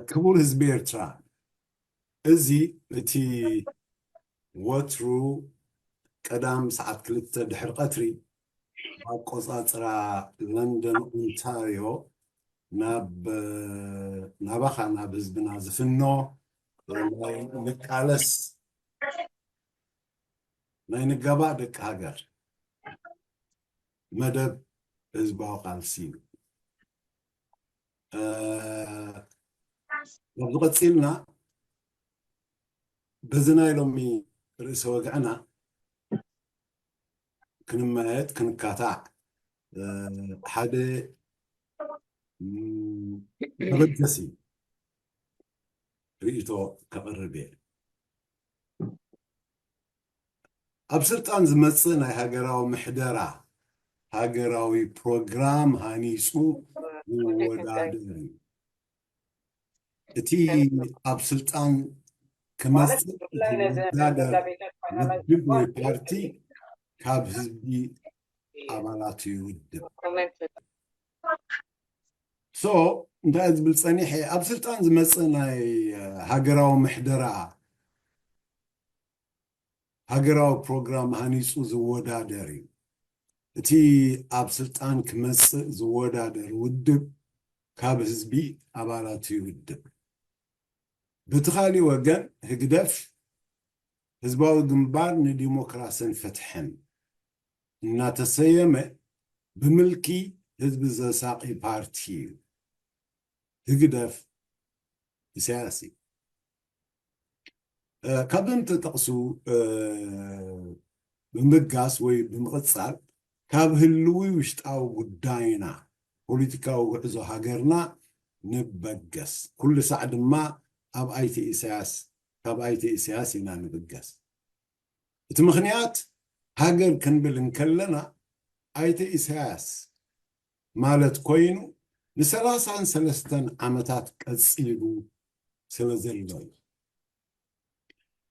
ክቡር ህዝቢ ኤርትራ፣ እዚ እቲ ወትሩ ቀዳም ሰዓት ክልተ ድሕሪ ቀትሪ ኣቆጻጽራ ለንደን ኦንታርዮ ናብ ናባኻ ናብ ህዝብና ዝፍኖ ናይ ንቃለስ ናይ ንጋባእ ደቂ ሃገር መደብ ህዝባዊ ቃልሲ እዩ። ካብዚ ቀፂልና በዚ ናይ ሎሚ ርእሰ ወግዕና ክንመያየጥ ክንካታዕ ሓደ መበገሲ ርእይቶ ከቕርብ እየ። ኣብ ስልጣን ዝመፅእ ናይ ሃገራዊ ምሕደራ ሃገራዊ ፕሮግራም ሃኒፁ ዝወዳደር እዩ። እቲ ኣብ ስልጣን ክመፅእ ዝወዳደር ውድብ ወይ ፓርቲ ካብ ህዝቢ ኣባላቱ ይውድብ። ሶ እንታይ ዝብል ፀኒሐ ኣብ ስልጣን ዝመፅእ ናይ ሃገራዊ ምሕደራ ሃገራዊ ፕሮግራም ሃኒፁ ዝወዳደር እዩ። እቲ ኣብ ስልጣን ክመፅእ ዝወዳደር ውድብ ካብ ህዝቢ ኣባላቱ ይውድብ። ብቲ ካሊእ ወገን ህግደፍ ህዝባዊ ግንባር ንዲሞክራስን ፍትሕን እናተሰየመ ብምልኪ ህዝቢ ዘሳቒ ፓርቲ እዩ። ህግደፍ ኢሳያስ እዩ። ካብዞም ተጠቕሱ ብምብጋስ ወይ ብምቕጻል ካብ ህልዊ ውሽጣዊ ጉዳይና ፖለቲካዊ ጉዕዞ ሃገርና ንበገስ። ኩሉ ሳዕ ድማ ኣብ ኣይተ ኢሳያስ ካብ ኣይተ ኢሳያስ ኢና ንብገስ። እቲ ምኽንያት ሃገር ክንብል እንከለና ኣይተ ኢሳያስ ማለት ኮይኑ ንሰላሳን ሰለስተን ዓመታት ቀጺሉ ስለ ዘሎ እዩ።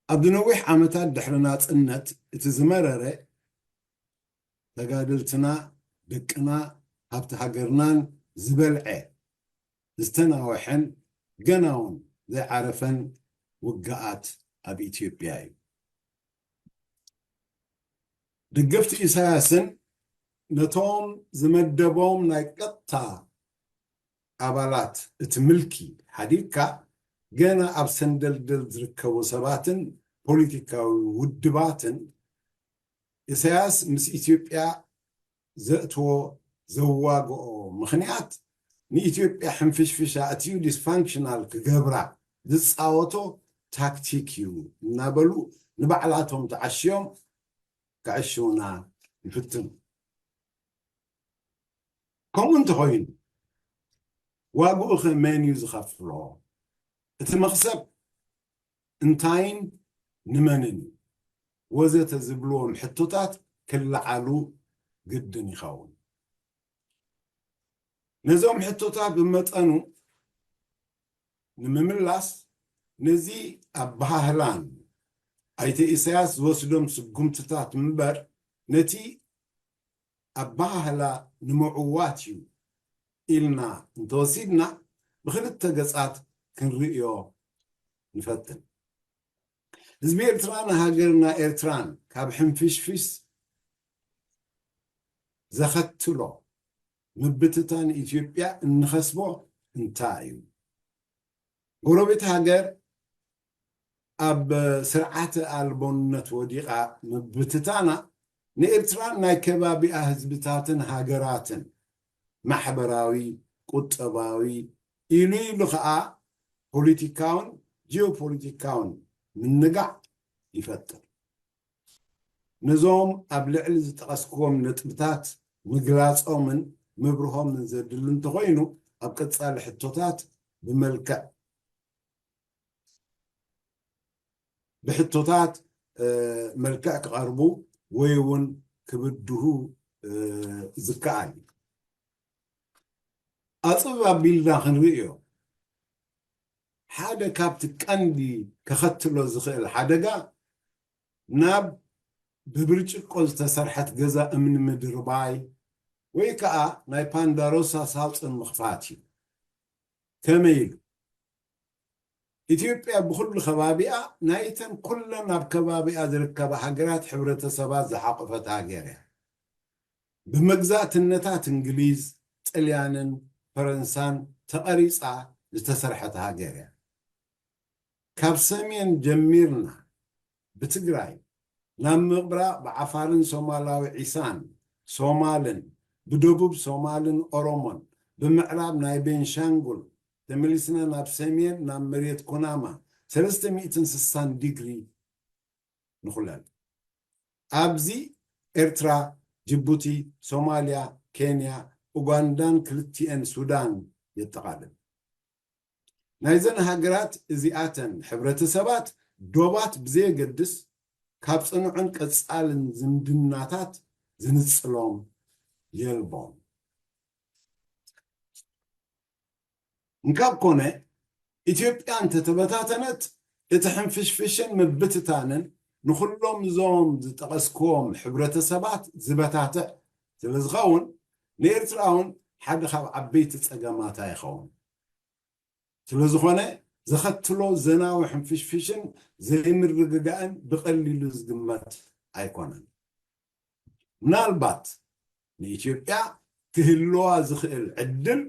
ኣብዚ ነዊሕ ዓመታት ድሕሪ ናጽነት እቲ ዝመረረ ተጋደልትና ደቅና ሃብቲ ሃገርናን ዝበልዐ ዝተናወሐን ገና እውን ዘይዓረፈን ውግኣት ኣብ ኢትዮጵያ እዩ። ደገፍቲ ኢሳያስን ነቶም ዝመደቦም ናይ ቀጥታ ኣባላት እቲ ምልኪ ሓዲግካ ገና ኣብ ሰንደልደል ዝርከቡ ሰባትን ፖለቲካዊ ውድባትን ኢሳያስ ምስ ኢትዮጵያ ዘእትዎ ዘዋግኦ ምኽንያት ንኢትዮጵያ ሕንፍሽፍሻ እትዩ ዲስፋንክሽናል ክገብራ ዝፃወቶ ታክቲክ እዩ እናበሉ ንባዕላቶም ተዓሽዮም ክዕሽውና ይፍትኑ። ከምኡ እንተኾይኑ ዋግኡ ኸ መን እዩ ዝኸፍሎ? እቲ መኽሰብ እንታይን ንመንን እዩ ወዘተ ዝብልዎም ሕቶታት ክለዓሉ ግድን ይኸውን። ነዞም ሕቶታት ብመጠኑ ንምምላስ ነዚ ኣበሃህላን ኣይተ ኢሳያስ ዝወስዶም ስጉምትታት እምበር ነቲ ኣበሃህላ ንምዕዋት እዩ ኢልና እንተወሲድና ብክልተ ገጻት ክንርእዮ ንፈትን። ህዝቢ ኤርትራ ንሃገርና ኤርትራን ካብ ሕንፍሽፍሽ ዘኸትሎ ምብትታን ኢትዮጵያ እንኸስቦ እንታይ እዩ? ጎረቤት ሃገር ኣብ ስርዓተ ኣልቦነት ወዲቓ ምብትታና ንኤርትራን ናይ ከባቢኣ ህዝብታትን ሃገራትን ማሕበራዊ፣ ቁጠባዊ ኢሉ ኢሉ ኸኣ ፖለቲካውን ጂኦፖለቲካውን ምንጋዕ ይፈጥር። ነዞም ኣብ ልዕሊ ዝጠቐስክዎም ነጥብታት ምግላጾምን ምብርሆምን ዘድሊ እንተኾይኑ ኣብ ቀጻሊ ሕቶታት ብመልክዕ ብሕቶታት መልክዕ ክቐርቡ ወይ እውን ክብድሁ ዝከኣል እዩ። ኣፅብ ኣቢልና ክንርእዮ ሓደ ካብቲ ቀንዲ ከኸትሎ ዝኽእል ሓደጋ ናብ ብብርጭቆ ዝተሰርሐት ገዛ እምኒ ምድርባይ ወይ ከዓ ናይ ፓንዳሮሳ ሳፅን ምኽፋት እዩ። ከመይ ኢሉ? ኢትዮጵያ ብኹሉ ከባቢኣ ናይተን ኩለን ኣብ ከባቢኣ ዝርከባ ሃገራት ሕብረተሰባት ዝሓቆፈት ሃገር እያ። ብመግዛእትነታት እንግሊዝ፣ ጥልያንን ፈረንሳን ተቐሪጻ ዝተሰርሐት ሃገር እያ። ካብ ሰሜን ጀሚርና ብትግራይ ናብ ምብራቕ ብዓፋርን ሶማላዊ ዒሳን ሶማልን፣ ብደቡብ ሶማልን ኦሮሞን፣ ብምዕራብ ናይ ቤንሻንጉል፣ ተመሊስና ናብ ሰሜን ናብ መሬት ኩናማ ሰለስተ ሚእትን ስሳን ዲግሪ ንኹለል። ኣብዚ ኤርትራ፣ ጅቡቲ፣ ሶማልያ፣ ኬንያ፣ ኡጋንዳን ክልቲኤን ሱዳን የጠቓልል። ናይዘን ሃገራት እዚኣተን ሕብረተሰባት ዶባት ብዘየገድስ ካብ ጽኑዕን ቀጻልን ዝምድናታት ዝንጽሎም የልቦም። እንካብ ኮነ፣ ኢትዮጵያ እንተተበታተነት፣ እቲ ሕንፍሽፍሽን ምብትታንን ንኹሎም እዞም ዝጠቐስክዎም ሕብረተሰባት ዝበታትዕ ስለ ዝኸውን፣ ንኤርትራ እውን ሓደ ካብ ዓበይቲ ጸገማታ ይኸውን። ስለ ዝኾነ፣ ዘኸትሎ ዘናዊ ሕንፍሽፍሽን ዘይምርግጋእን ብቐሊሉ ዝግመት ኣይኮነን። ምናልባት ንኢትዮጵያ ክህልዋ ዝኽእል ዕድል፣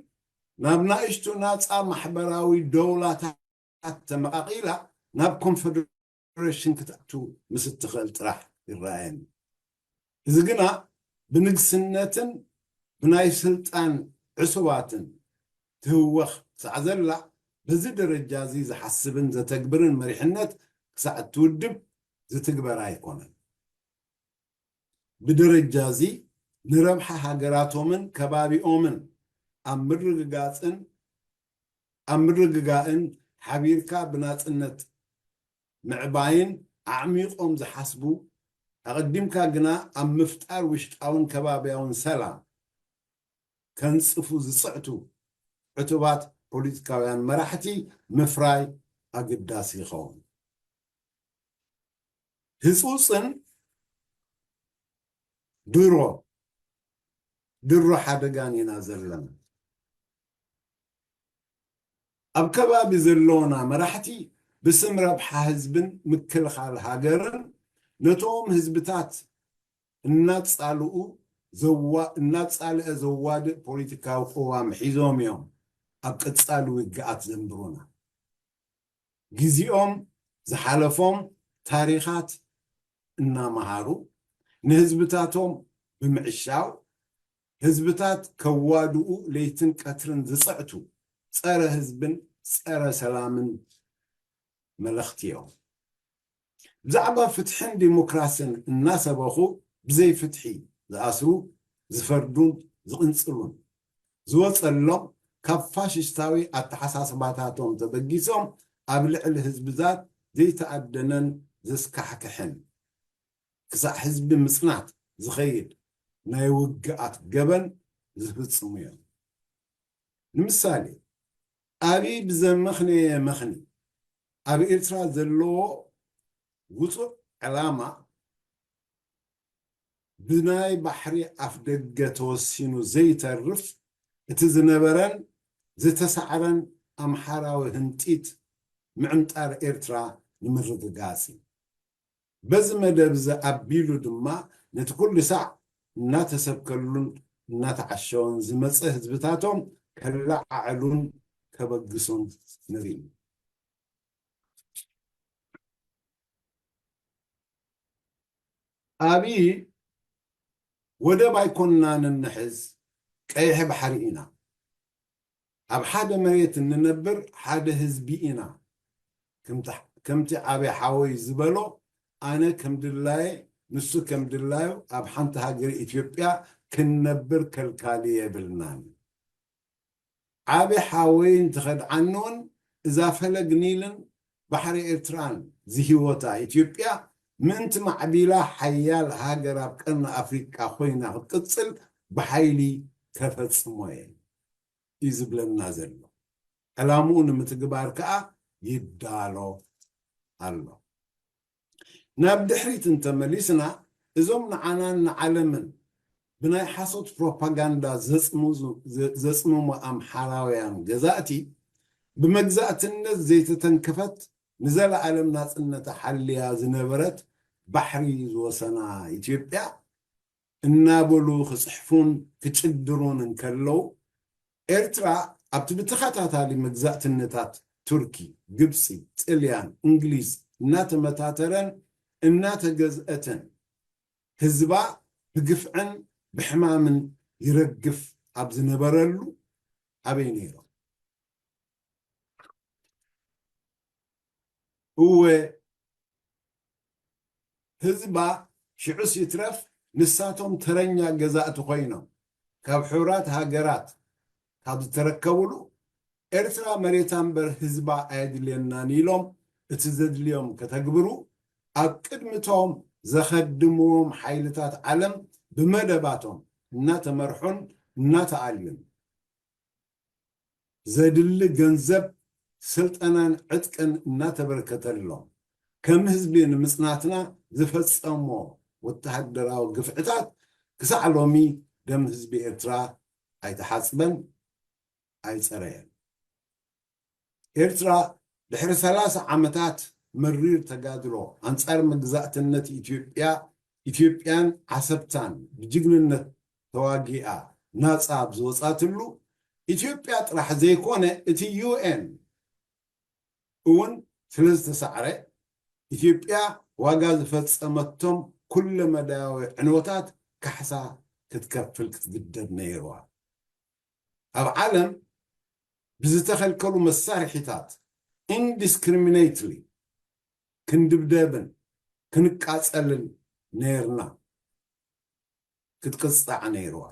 ናብ ናእሽቱ ናጻ ማሕበራዊ ደውላታት ተመቓቒላ ናብ ኮንፈደሬሽን ክትኣቱ ምስ እትኽእል ጥራሕ ይረኣየኒ። እዚ ግና ብንግስነትን ብናይ ስልጣን ዕሱባትን ትህወኽ ክሳዕ ዘላ፣ በዚ ደረጃ እዚ ዝሓስብን ዘተግብርን መሪሕነት ክሳዕ እትውድብ ዝትግበር ኣይኮነን። ብደረጃ እዚ ንረብሓ ሃገራቶምን ከባቢኦምን ኣብ ምርግጋጽን ኣብ ምርግጋእን ሓቢርካ ብናጽነት ምዕባይን ኣዕሚቖም ዝሓስቡ፣ ኣቐዲምካ ግና ኣብ ምፍጣር ውሽጣውን ከባቢያውን ሰላም ከንጽፉ ዝጽዕቱ ዕቱባት ፖለቲካውያን መራሕቲ ምፍራይ ኣገዳሲ ይኸውን። ህጹጽን ድሮ ድሮ ሓደጋን ኢና ዘለና። ኣብ ከባቢ ዘለውና መራሕቲ ብስም ረብሓ ህዝብን ምክልኻል ሃገርን ነቶም ህዝብታት እናጻልኡ ዘዋ-፣ እናጻልአ ዘዋድእ ፖለቲካዊ ቅዋም ሒዞም እዮም ኣብ ቀጻሊ ውግኣት ዘንብሩና። ግዜኦም ዝሓለፎም ታሪኻት እናመሃሩ፣ ንህዝብታቶም ብምዕሻው፣ ህዝብታት ከዋድኡ ለይትን ቀትርን ዝጽዕቱ ጸረ ህዝብን ጸረ ሰላምን መለኽቲ እዮም። ብዛዕባ ፍትሕን ዲሞክራስን እናሰበኹ ብዘይ ፍትሒ ዝኣስሩ፣ ዝፈርዱን ዝቕንጽሉን ዝወጸሎም፣ ካብ ፋሽስታዊ ኣተሓሳስባታቶም ተበጊሶም ኣብ ልዕሊ ህዝብታት ዘይተኣደነን ዘስካሕክሕን ክሳዕ ህዝቢ ምጽናት ዝኸይድ ናይ ውግኣት ገበን ዝፍጽሙ እዮም። ንምሳሌ፣ ኣብይ ብዘመኽነየ መኽኒ ኣብ ኤርትራ ዘለዎ ውጹዕ ዕላማ ብናይ ባሕሪ ኣፍደገ ተወሲኑ ዘይተርፍ፣ እቲ ዝነበረን ዝተሳዕረን ኣምሓራዊ ህንጢት ምዕምጣር ኤርትራ ንምርግጋጽ እዩ። በዚ መደብ እዚ ኣቢሉ ድማ ነቲ ኩሉ ሳዕ እናተሰብከሉን እናተዓሸወን ዝመጸ ህዝብታቶም ከለዓዕሉን ከበግሱን ንርኢ። ኣብይ ወደብ ኣይኮንናን እንሕዝ፣ ቀይሕ ባሕሪ ኢና። ኣብ ሓደ መሬት እንነብር ሓደ ህዝቢ ኢና። ከምቲ፣ ከምቲ ዓቢ ሓወይ ዝበሎ፣ ኣነ ከም ድላየ፣ ንሱ ከም ድላዩ ኣብ ሓንቲ ሃገር ኢትዮጵያ ክንነብር ከልካሊ የብልናን። ዓቢ ሓወይ እንተኸድዓኒ እውን፣ እዛ ፈለግ ኒልን ባሕሪ ኤርትራን ዝህይወታ ኢትዮጵያ፣ ምእንቲ ማዕቢላ ሓያል ሃገር ኣብ ቀርኒ ኣፍሪቃ ኮይና ክትቅጽል ብሓይሊ ከፈጽሞ እየ እዩ ዝብለና ዘሎ። ዕላምኡ ንምትግባር ከኣ ይዳሎ ኣሎ። ናብ ድሕሪት እንተመሊስና፣ እዞም ንዓናን ንዓለምን ብናይ ሓሶት ፕሮፓጋንዳ ዘጽምዙ-፣ ዘ-፣ ዘጽምሙ ኣምሓራውያን ገዛእቲ፣ ብመግዛእትነት ዘይተተንከፈት ንዘለኣለም ናጽነታ ሓልያ ዝነበረት ባሕሪ ዝወሰና ኢትዮጵያ እናበሉ ክጽሕፉን ክጭድሩን እንከለዉ፣ ኤርትራ ኣብቲ ብተኸታታሊ መግዛእትነታት ቱርኪ፣ ግብጺ፣ ጥልያን፣ እንግሊዝ እናተመታተረን እናተገዝአትን ህዝባ ብግፍዕን ብሕማምን ይረግፍ ኣብ ዝነበረሉ ኣበይ ነይሮም? እወ ህዝባ ሽዑስ ይትረፍ ንሳቶም ተረኛ ገዛእቲ ኮይኖም ካብ ሕቡራት ሃገራት ካብ ዝተረከቡሉ ኤርትራ መሬታ እምበር ህዝባ ኣየድልየናን ኢሎም እቲ ዘድልዮም ከተግብሩ ኣብ ቅድሚቶም ዘኸድምዎም ሓይልታት ዓለም ብመደባቶም እናተመርሑን እናተኣልዩን ዘድሊ ገንዘብ፣ ስልጠናን ዕጥቅን እናተበርከተሎም ከም ህዝቢ ንምጽናትና ዝፈጸሞ ወተሃደራዊ ግፍዕታት ክሳዕ ሎሚ ደም ህዝቢ ኤርትራ ኣይተሓጽበን ኣይጸረየን። ኤርትራ ድሕሪ ሰላሳ ዓመታት መሪር ተጋድሎ ኣንጻር መግዛእትነት ኢትዮጵያ ኢትዮጵያን ዓሰብታን ብጅግንነት ተዋጊኣ ናጻ ኣብ ዝወጻትሉ ኢትዮጵያ ጥራሕ ዘይኮነ እቲ ዩ ኤን እውን ስለ ዝተሳዕረ ኢትዮጵያ ዋጋ ዝፈጸመቶም ኩለመዳያዊ ዕንወታት ካሕሳ ክትከፍል ክትግደድ ነይርዋ። ኣብ ዓለም ብዝተኸልከሉ መሳርሒታት ኢንዲስክሪሚኔትሊ ክንድብደብን ክንቃጸልን ነይርና ክትቅጻዕ ነይርዋ።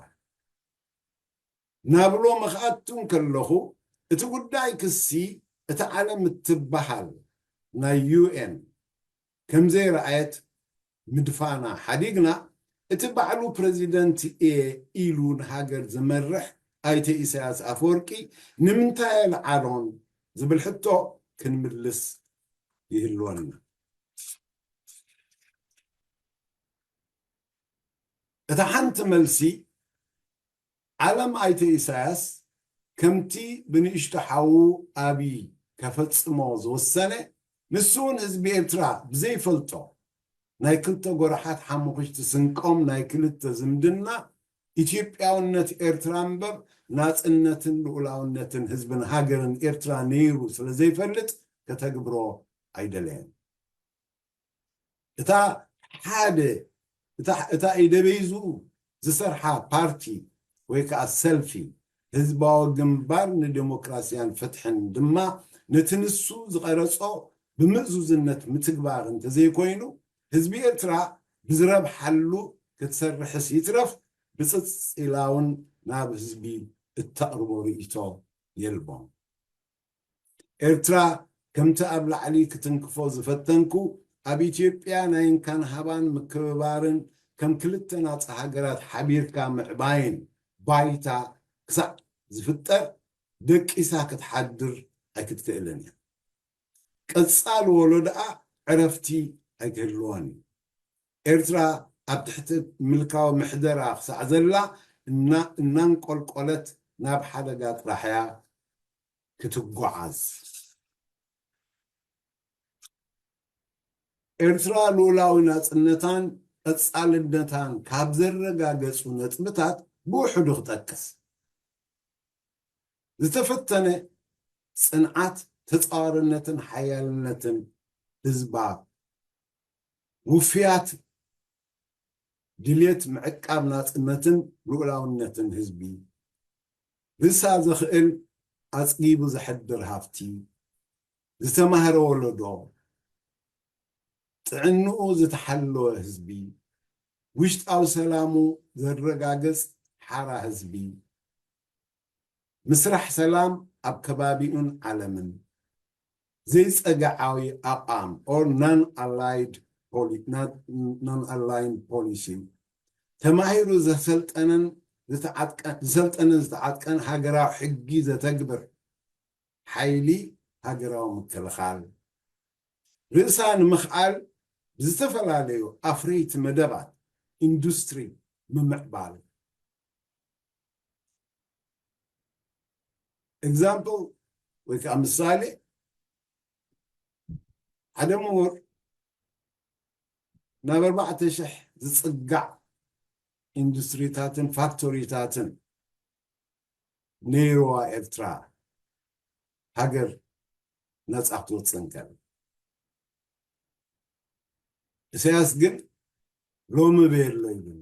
ናብ ሎሚ ክኣቱ እንከለኹ እቲ ጉዳይ ክሲ እቲ ዓለም እትበሃል ናይ ዩ ኤን ከም ዘይረኣየት ምድፋና ሓዲግና እቲ ባዕሉ ፕረዚደንት እየ ኢሉ ንሃገር ዝመርሕ ኣይተ ኢሳያስ ኣፈወርቂ ንምንታይ ኣልዓሎን ዝብል ሕቶ ክንምልስ ይህልወና። እታ ሓንቲ መልሲ ዓለም ኣይተ ኢሳያስ ከምቲ ብንእሽቶ ሓዉ ኣብይ ከፈጽሞ ዝወሰነ ንሱ እውን ህዝቢ ኤርትራ ብዘይፈልጦ ናይ ክልተ ጎራሓት ሓሙኽሽቲ ስንቆም ናይ ክልተ ዝምድና ኢትዮጵያውነት ኤርትራ እምበር ናጽነትን ልኡላውነትን ህዝብን ሃገርን ኤርትራ ነይሩ ስለ ዘይፈልጥ ከተግብሮ ኣይደለየን። እታ ሓደ እታ እታ ኢደበይዙ ዝሰርሓ ፓርቲ ወይ ከዓ ሰልፊ ህዝባዊ ግንባር ንዴሞክራሲያን ፍትሕን ድማ ነቲ ንሱ ዝቐረጾ ብምእዙዝነት ምትግባር እንተዘይኮይኑ ህዝቢ ኤርትራ ብዝረብሓሉ ክትሰርሕስ ይትረፍ ብጽጽ ኢላ እውን ናብ ህዝቢ እተቕርቦ ርእይቶ የልቦን። ኤርትራ ከምቲ ኣብ ላዕሊ ክትንክፎ ዝፈተንኩ ኣብ ኢትዮጵያ ናይ እንካን ሃባን ምክብባርን ከም ክልተ ናጻ ሃገራት ሓቢርካ ምዕባይን ባይታ ክሳዕ ዝፍጠር ደቂሳ ክትሓድር ኣይክትክእልን እያ። ቀጻሊ ወለዶኣ ዕረፍቲ ኣይክህልዎን እዩ። ኤርትራ ኣብ ትሕቲ ምልካዊ ምሕደራ ክሳዕ ዘላ እና እናንቆልቆለት ናብ ሓደጋ ጥራሕ እያ ክትጓዓዝ። ኤርትራ ልኡላዊ ናጽነታን ቀጻልነታን ካብ ዘረጋገጹ ነጥብታት ብውሕዱ ክጠቅስ፣ ዝተፈተነ ጽንዓት፣ ተጻዋርነትን ሓያልነትን ህዝባ፣ ውፍያት ድልየት ምዕቃብ ናጽነትን ልኡላውነትን ህዝቢ፣ ርእሳ ዘኽእል ኣጽጊቡ ዘሕድር ሃፍቲ፣ ዝተማህረ ወለዶ፣ ጥዕንኡ ዝተሓለወ ህዝቢ፣ ውሽጣዊ ሰላሙ ዘረጋግጽ ሓራ ህዝቢ፣ ምስራሕ ሰላም ኣብ ከባቢኡን ዓለምን፣ ዘይጸግዓዊ ኣቋም or non-aligned policy፣ ተማሂሩ ዘሰልጠነን ዝተዓጥቀን ሃገራዊ ሕጊ ዘተግብር ሓይሊ ሃገራዊ ምክልኻል፣ ርእሳ ንምኽኣል ብዝተፈላለዩ ኣፍረይቲ መደባት ኢንዱስትሪ ምምዕባል። Example ወይ ከዓ ምሳሌ ሓደ ምሁር ናብ ኣርባዕተ ሽሕ ዝፅጋዕ ኢንዱስትሪታትን ፋክቶሪታትን ነይርዋ ኤርትራ ሃገር ነፃ ክትወፅእ እንከላ። ኢሳያስ ግን ሎሚ ቤሎ ይብልና።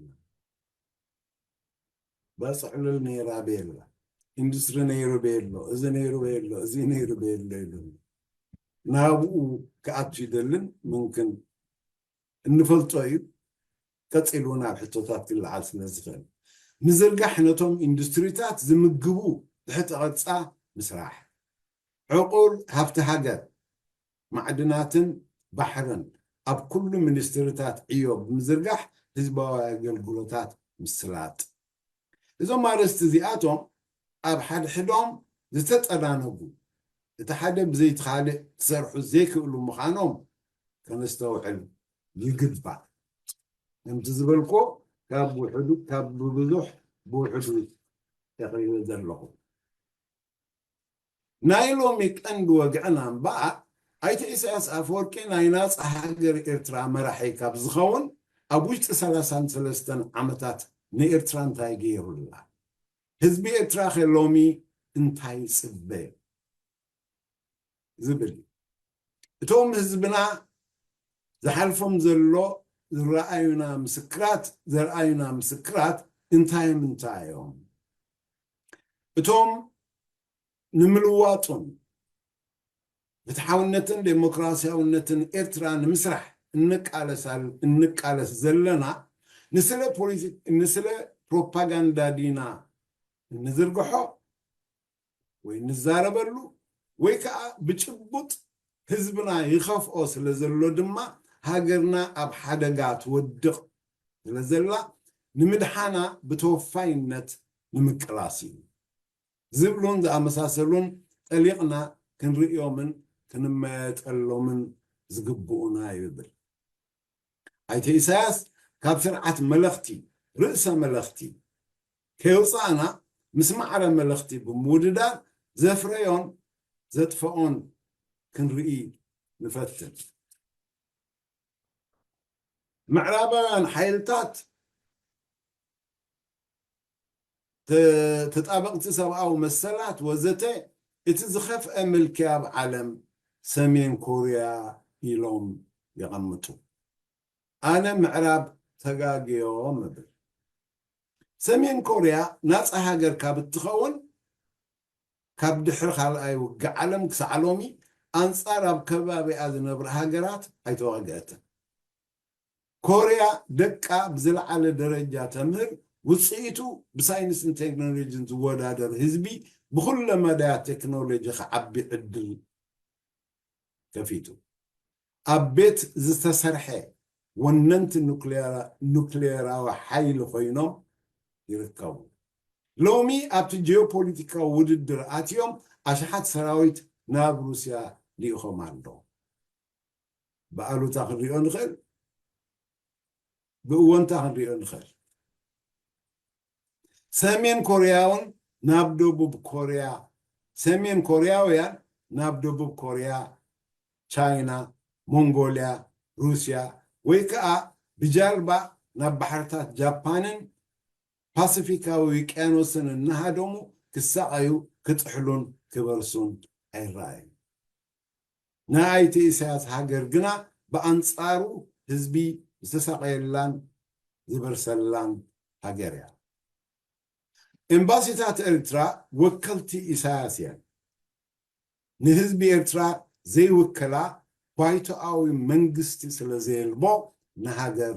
ባጽዕ ዕሉል ነይራ ቤላ፣ ኢንዱስትሪ ነይሩ ቤሎ፣ እዚ ነይሩ ቤሎ፣ እዚ ነይሩ ቤሎ ይብልና። ናብኡ ክኣቱ ይደልን ምምክን እንፈልጦ እዩ። ቀጺሉ ናብ ሕቶታት ክለዓል ስለ ዝኽእል፣ ምዝርጋሕ ነቶም ኢንዱስትሪታት ዝምግቡ ትሕተ ቅርጻ ምስራሕ፣ ዕቑር ሃፍቲ ሃገር፣ ማዕድናትን ባሕርን ኣብ ኩሉ ሚኒስትሪታት ዕዮ ብምዝርጋሕ ህዝባዊ ኣገልግሎታት ምስላጥ። እዞም ኣርእስቲ እዚኣቶም ኣብ ሓድሕዶም ዝተጠናነጉ፣ እቲ ሓደ ብዘይቲ ካልእ ክሰርሑ ዘይክእሉ ምዃኖም ከነስተውዕል ይግባእ። ከምቲ ዝበልኮ ካብ ውሕዱ፣ ካብ ብብዙሕ ብውሕዱ የቕሪበ ዘለኹ። ናይ ሎሚ ቀንዲ ወግዕና እምበኣር፣ ኣይተ ኢሳያስ ኣፈወርቂ ናይ ናጻ ሃገር ኤርትራ መራሒ ካብ ዝኸውን ኣብ ውሽጢ ሰላሳን ሰለስተን ዓመታት ንኤርትራ እንታይ ገይሩላ? ህዝቢ ኤርትራ ኸ ሎሚ እንታይ ይጽበ? ዝብል እዩ። እቶም ህዝብና ዝሓልፎም ዘሎ ዝረኣዩና ምስክራት፣ ዘርኣዩና ምስክራት እንታይ ምንታይ እዮም? እቶም ንምልዋጡን ፍትሓውነትን ዴሞክራሲያውነትን ኤርትራ ንምስራሕ እንቃለሳል-፣ እንቃለስ ዘለና ንስለ ፖሊሲ-፣ ንስለ ፕሮፓጋንዳ ዲና እንዝርግሖ ወይ እንዛረበሉ ወይ ከዓ ብጭቡጥ ህዝብና ይኸፍኦ ስለ ዘሎ ድማ ሃገርና ኣብ ሓደጋ ትወድቕ ስለ ዘላ ንምድሓና ብተወፋይነት ንምቅላስ እዩ ዝብሉን ዝኣመሳሰሉን ጠሊቕና ክንርእዮምን ክንመየጠሎምን ዝግብኡና ይብል። ኣይተ ኢሳያስ ካብ ስርዓት መለኽቲ፣ ርእሰ መለኽቲ ከየውፃእና ምስ ማዕረ መለኽቲ ብምውድዳር ዘፍረዮን ዘጥፈኦን ክንርኢ ንፈትን። ምዕራባውያን ሓይልታት ተ-፣ ተጣበቕቲ ሰብኣዊ መሰላት ወዘተ እቲ ዝኸፍአ ምልኪ ኣብ ዓለም ሰሜን ኮርያ ኢሎም የቐምጡ። ኣነ ምዕራብ ተጋግዮም እብል። ሰሜን ኮርያ ናጻ ሃገር ካብ እትኸውን ካብ ድሕሪ ካልኣይ ውግእ ዓለም ክሳዕ ሎሚ ኣንጻር ኣብ ከባቢኣ ዝነብራ ሃገራት ኣይተዋግአትን። ኮርያ ደቃ ብዝለዓለ ደረጃ ተምህር፣ ውፅኢቱ ብሳይንስን ቴክኖሎጂን ዝወዳደር ህዝቢ ብኩለ መዳያት ቴክኖሎጂ ክዓቢ ዕድል ከፊቱ። ኣብ ቤት ዝተሰርሐ ወነንቲ ኑክሌራ-፣ ኑክሌራዊ ሓይሊ ኮይኖም ይርከቡ። ሎሚ ኣብቲ ጂኦፖለቲካዊ ውድድር ኣትዮም ኣሽሓት ሰራዊት ናብ ሩስያ ልኢኾም ኣለዉ። ብኣሉታ ክንሪኦ ንኽእል፣ ብእወንታ ክንሪኦ ንኽእል። ሰሜን ኮርያውን ናብ ደቡብ ኮርያ፣ ሰሜን ኮርያውያን ናብ ደቡብ ኮርያ፣ ቻይና፣ ሞንጎልያ፣ ሩስያ ወይ ከዓ ብጃልባ ናብ ባሕርታት ጃፓንን ፓሲፊካዊ ውቅያኖስን እናሃደሙ ክሳቐዩ፣ ክጥሕሉን ክበርሱን ኣይረኣዩን። ናይ ኣይተ ኢሳያስ ሃገር ግና ብኣንጻሩ ህዝቢ ዝተሳቐየላን ዝበርሰላን ሃገር እያ። ኤምባሲታት ኤርትራ ወከልቲ ኢሳያስ እየን። ንህዝቢ ኤርትራ ዘይውከላ ባይቶኣዊ መንግስቲ ስለ ዘየልቦ ንሃገር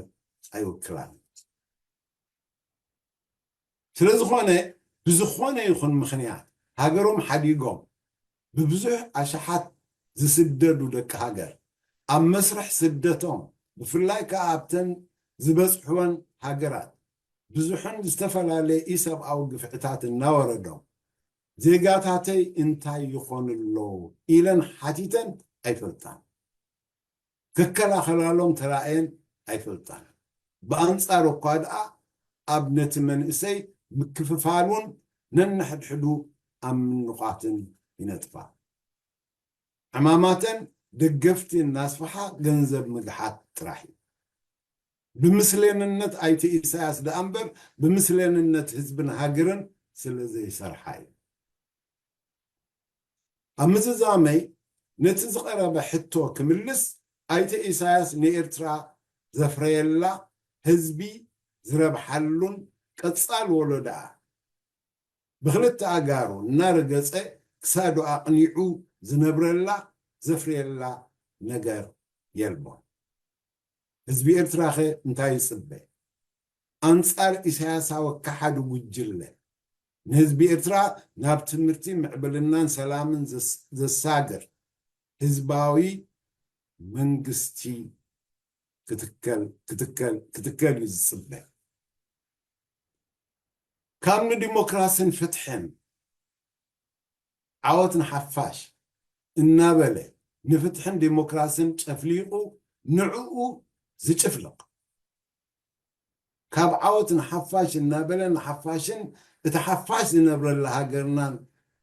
ኣይውክላን። ስለ ዝኾነ ብዝኾነ ይኹን ምኽንያት ሃገሮም ሓዲጎም ብብዙሕ ኣሽሓት ዝስደዱ ደቂ ሃገር ኣብ መስርሕ ስደቶም ብፍላይ ከኣ ኣብተን ዝበጽሕወን ሃገራት ብዙሕን ዝተፈላለየ ኢሰብኣዊ ግፍዕታት እናወረዶም ዜጋታተይ እንታይ ይኾኑ ኣለዉ ኢለን ሓቲተን ኣይፈልጣን። ክከላኸላሎም ተራእየን ኣይፈልጣን። ብኣንጻሩ እኳ ደኣ ኣብ ነቲ መንእሰይ ምክፍፋሉን ነንሕድሕዱ ኣብ ምንቋትን ይነጥፋ። ዕማማተን ደገፍቲ እናስፍሓ ገንዘብ ምግሓት ጥራሕ እዩ። ብምስሌንነት ኣይተ ኢሳያስ ደኣ እምበር ብምስሌንነት ህዝብን ሃገርን ስለ ዘይሰርሓ እዩ። ኣብ ምዝዛመይ ነቲ ዝቐረበ ሕቶ ክምልስ ኣይተ ኢሳያስ ንኤርትራ ዘፍረየላ ህዝቢ ዝረብሓሉን ቀጻል ወለዶኣ ብኽልተ ኣጋሩ እናረገጸ ክሳዱ ኣቕኒዑ ዝነብረላ ዘፍርየላ ነገር የልቦን። ህዝቢ ኤርትራኸ እንታይ ይጽበ? ኣንጻር ኢሳያሳዊ ከሓዲ ጉጅለ ንህዝቢ ኤርትራ ናብ ትምህርቲ፣ ምዕብልናን ሰላምን ዘሳግር ህዝባዊ መንግስቲ ክትከል እዩ ዝጽበ። ካብ ንዲሞክራስን ፍትሕን ዓወት ንሓፋሽ እናበለ ንፍትሕን ዲሞክራስን ጨፍሊቑ ንዕኡ ዝጭፍልቕ፣ ካብ ዓወት ንሓፋሽ እናበለ ንሓፋሽን እቲ ሓፋሽ ዝነብረላ ሃገርናን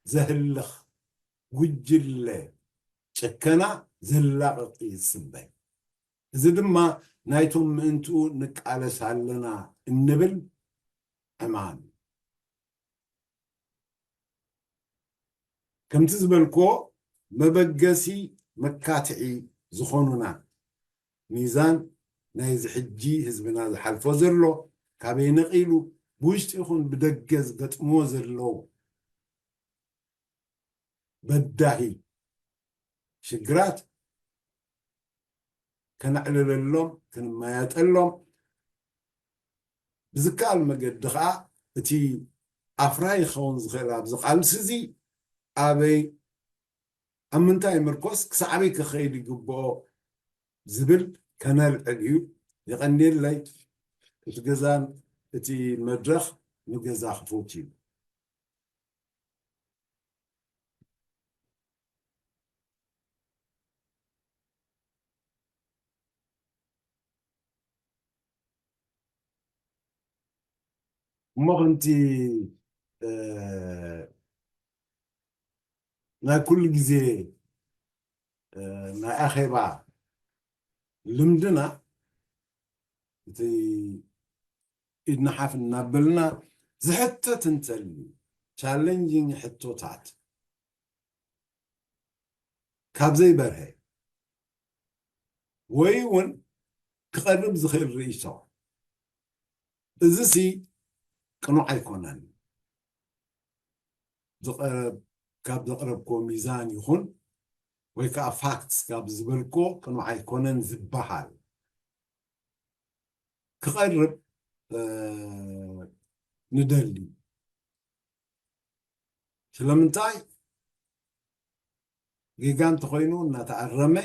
ዘህልኽ ጉጅለ ጭከና ዘላቕቕ ይጽበ። እዚ ድማ ናይቶም ምእንትኡ ንቃለስ ኣለና እንብል ዕማም እዩ። ከምቲ ዝበልክዎ መበገሲ መካትዒ ዝኾኑና ሚዛን ናይዚ ሕጂ ህዝብና ዝሓልፎ ዘሎ ካበይ ነቒሉ ብውሽጢ ይኹን ብደገ ዝገጥምዎ ዘለዉ በዳሂ ሽግራት ከነዕልለሎም ክንመያየጠሎም ብዝከኣል መገዲ ከዓ እቲ ኣፍራይ ክኸውን ዝኽእል ኣብዚ ቃልሲ እዚ ኣበይ ኣብ ምንታይ ምርኮስ ክሳዕበይ ክኸይድ ይግብኦ ዝብል ከነልዕል እዩ። የቐንየለይ። እቲ ገዛን እቲ መድረኽ ንገዛ ክፉት እዩ። እሞ ከምቲ ናይ ኩሉ ግዜ ናይ ኣኼባ ልምድና እቲ ኢድና ሓፍ እናበልና ዝሕተት እንተልዩ ቻለንጂንግ ሕቶታት ካብ ዘይበርሀ ወይ እውን ክቐርብ ዝኽእል ርእይቶ እዚ ሲ ቅኑዕ ኣይኮነን። ካብ ዘቕረብክዎ ሚዛን ይኹን ወይ ከዓ ፋክትስ ካብ ዝበልክዎ ቅኑዕ ኣይኮነን ዝበሃል ክቐርብ ንደሊ። ስለምንታይ ጌጋ እንተኾይኑ እናተኣረመ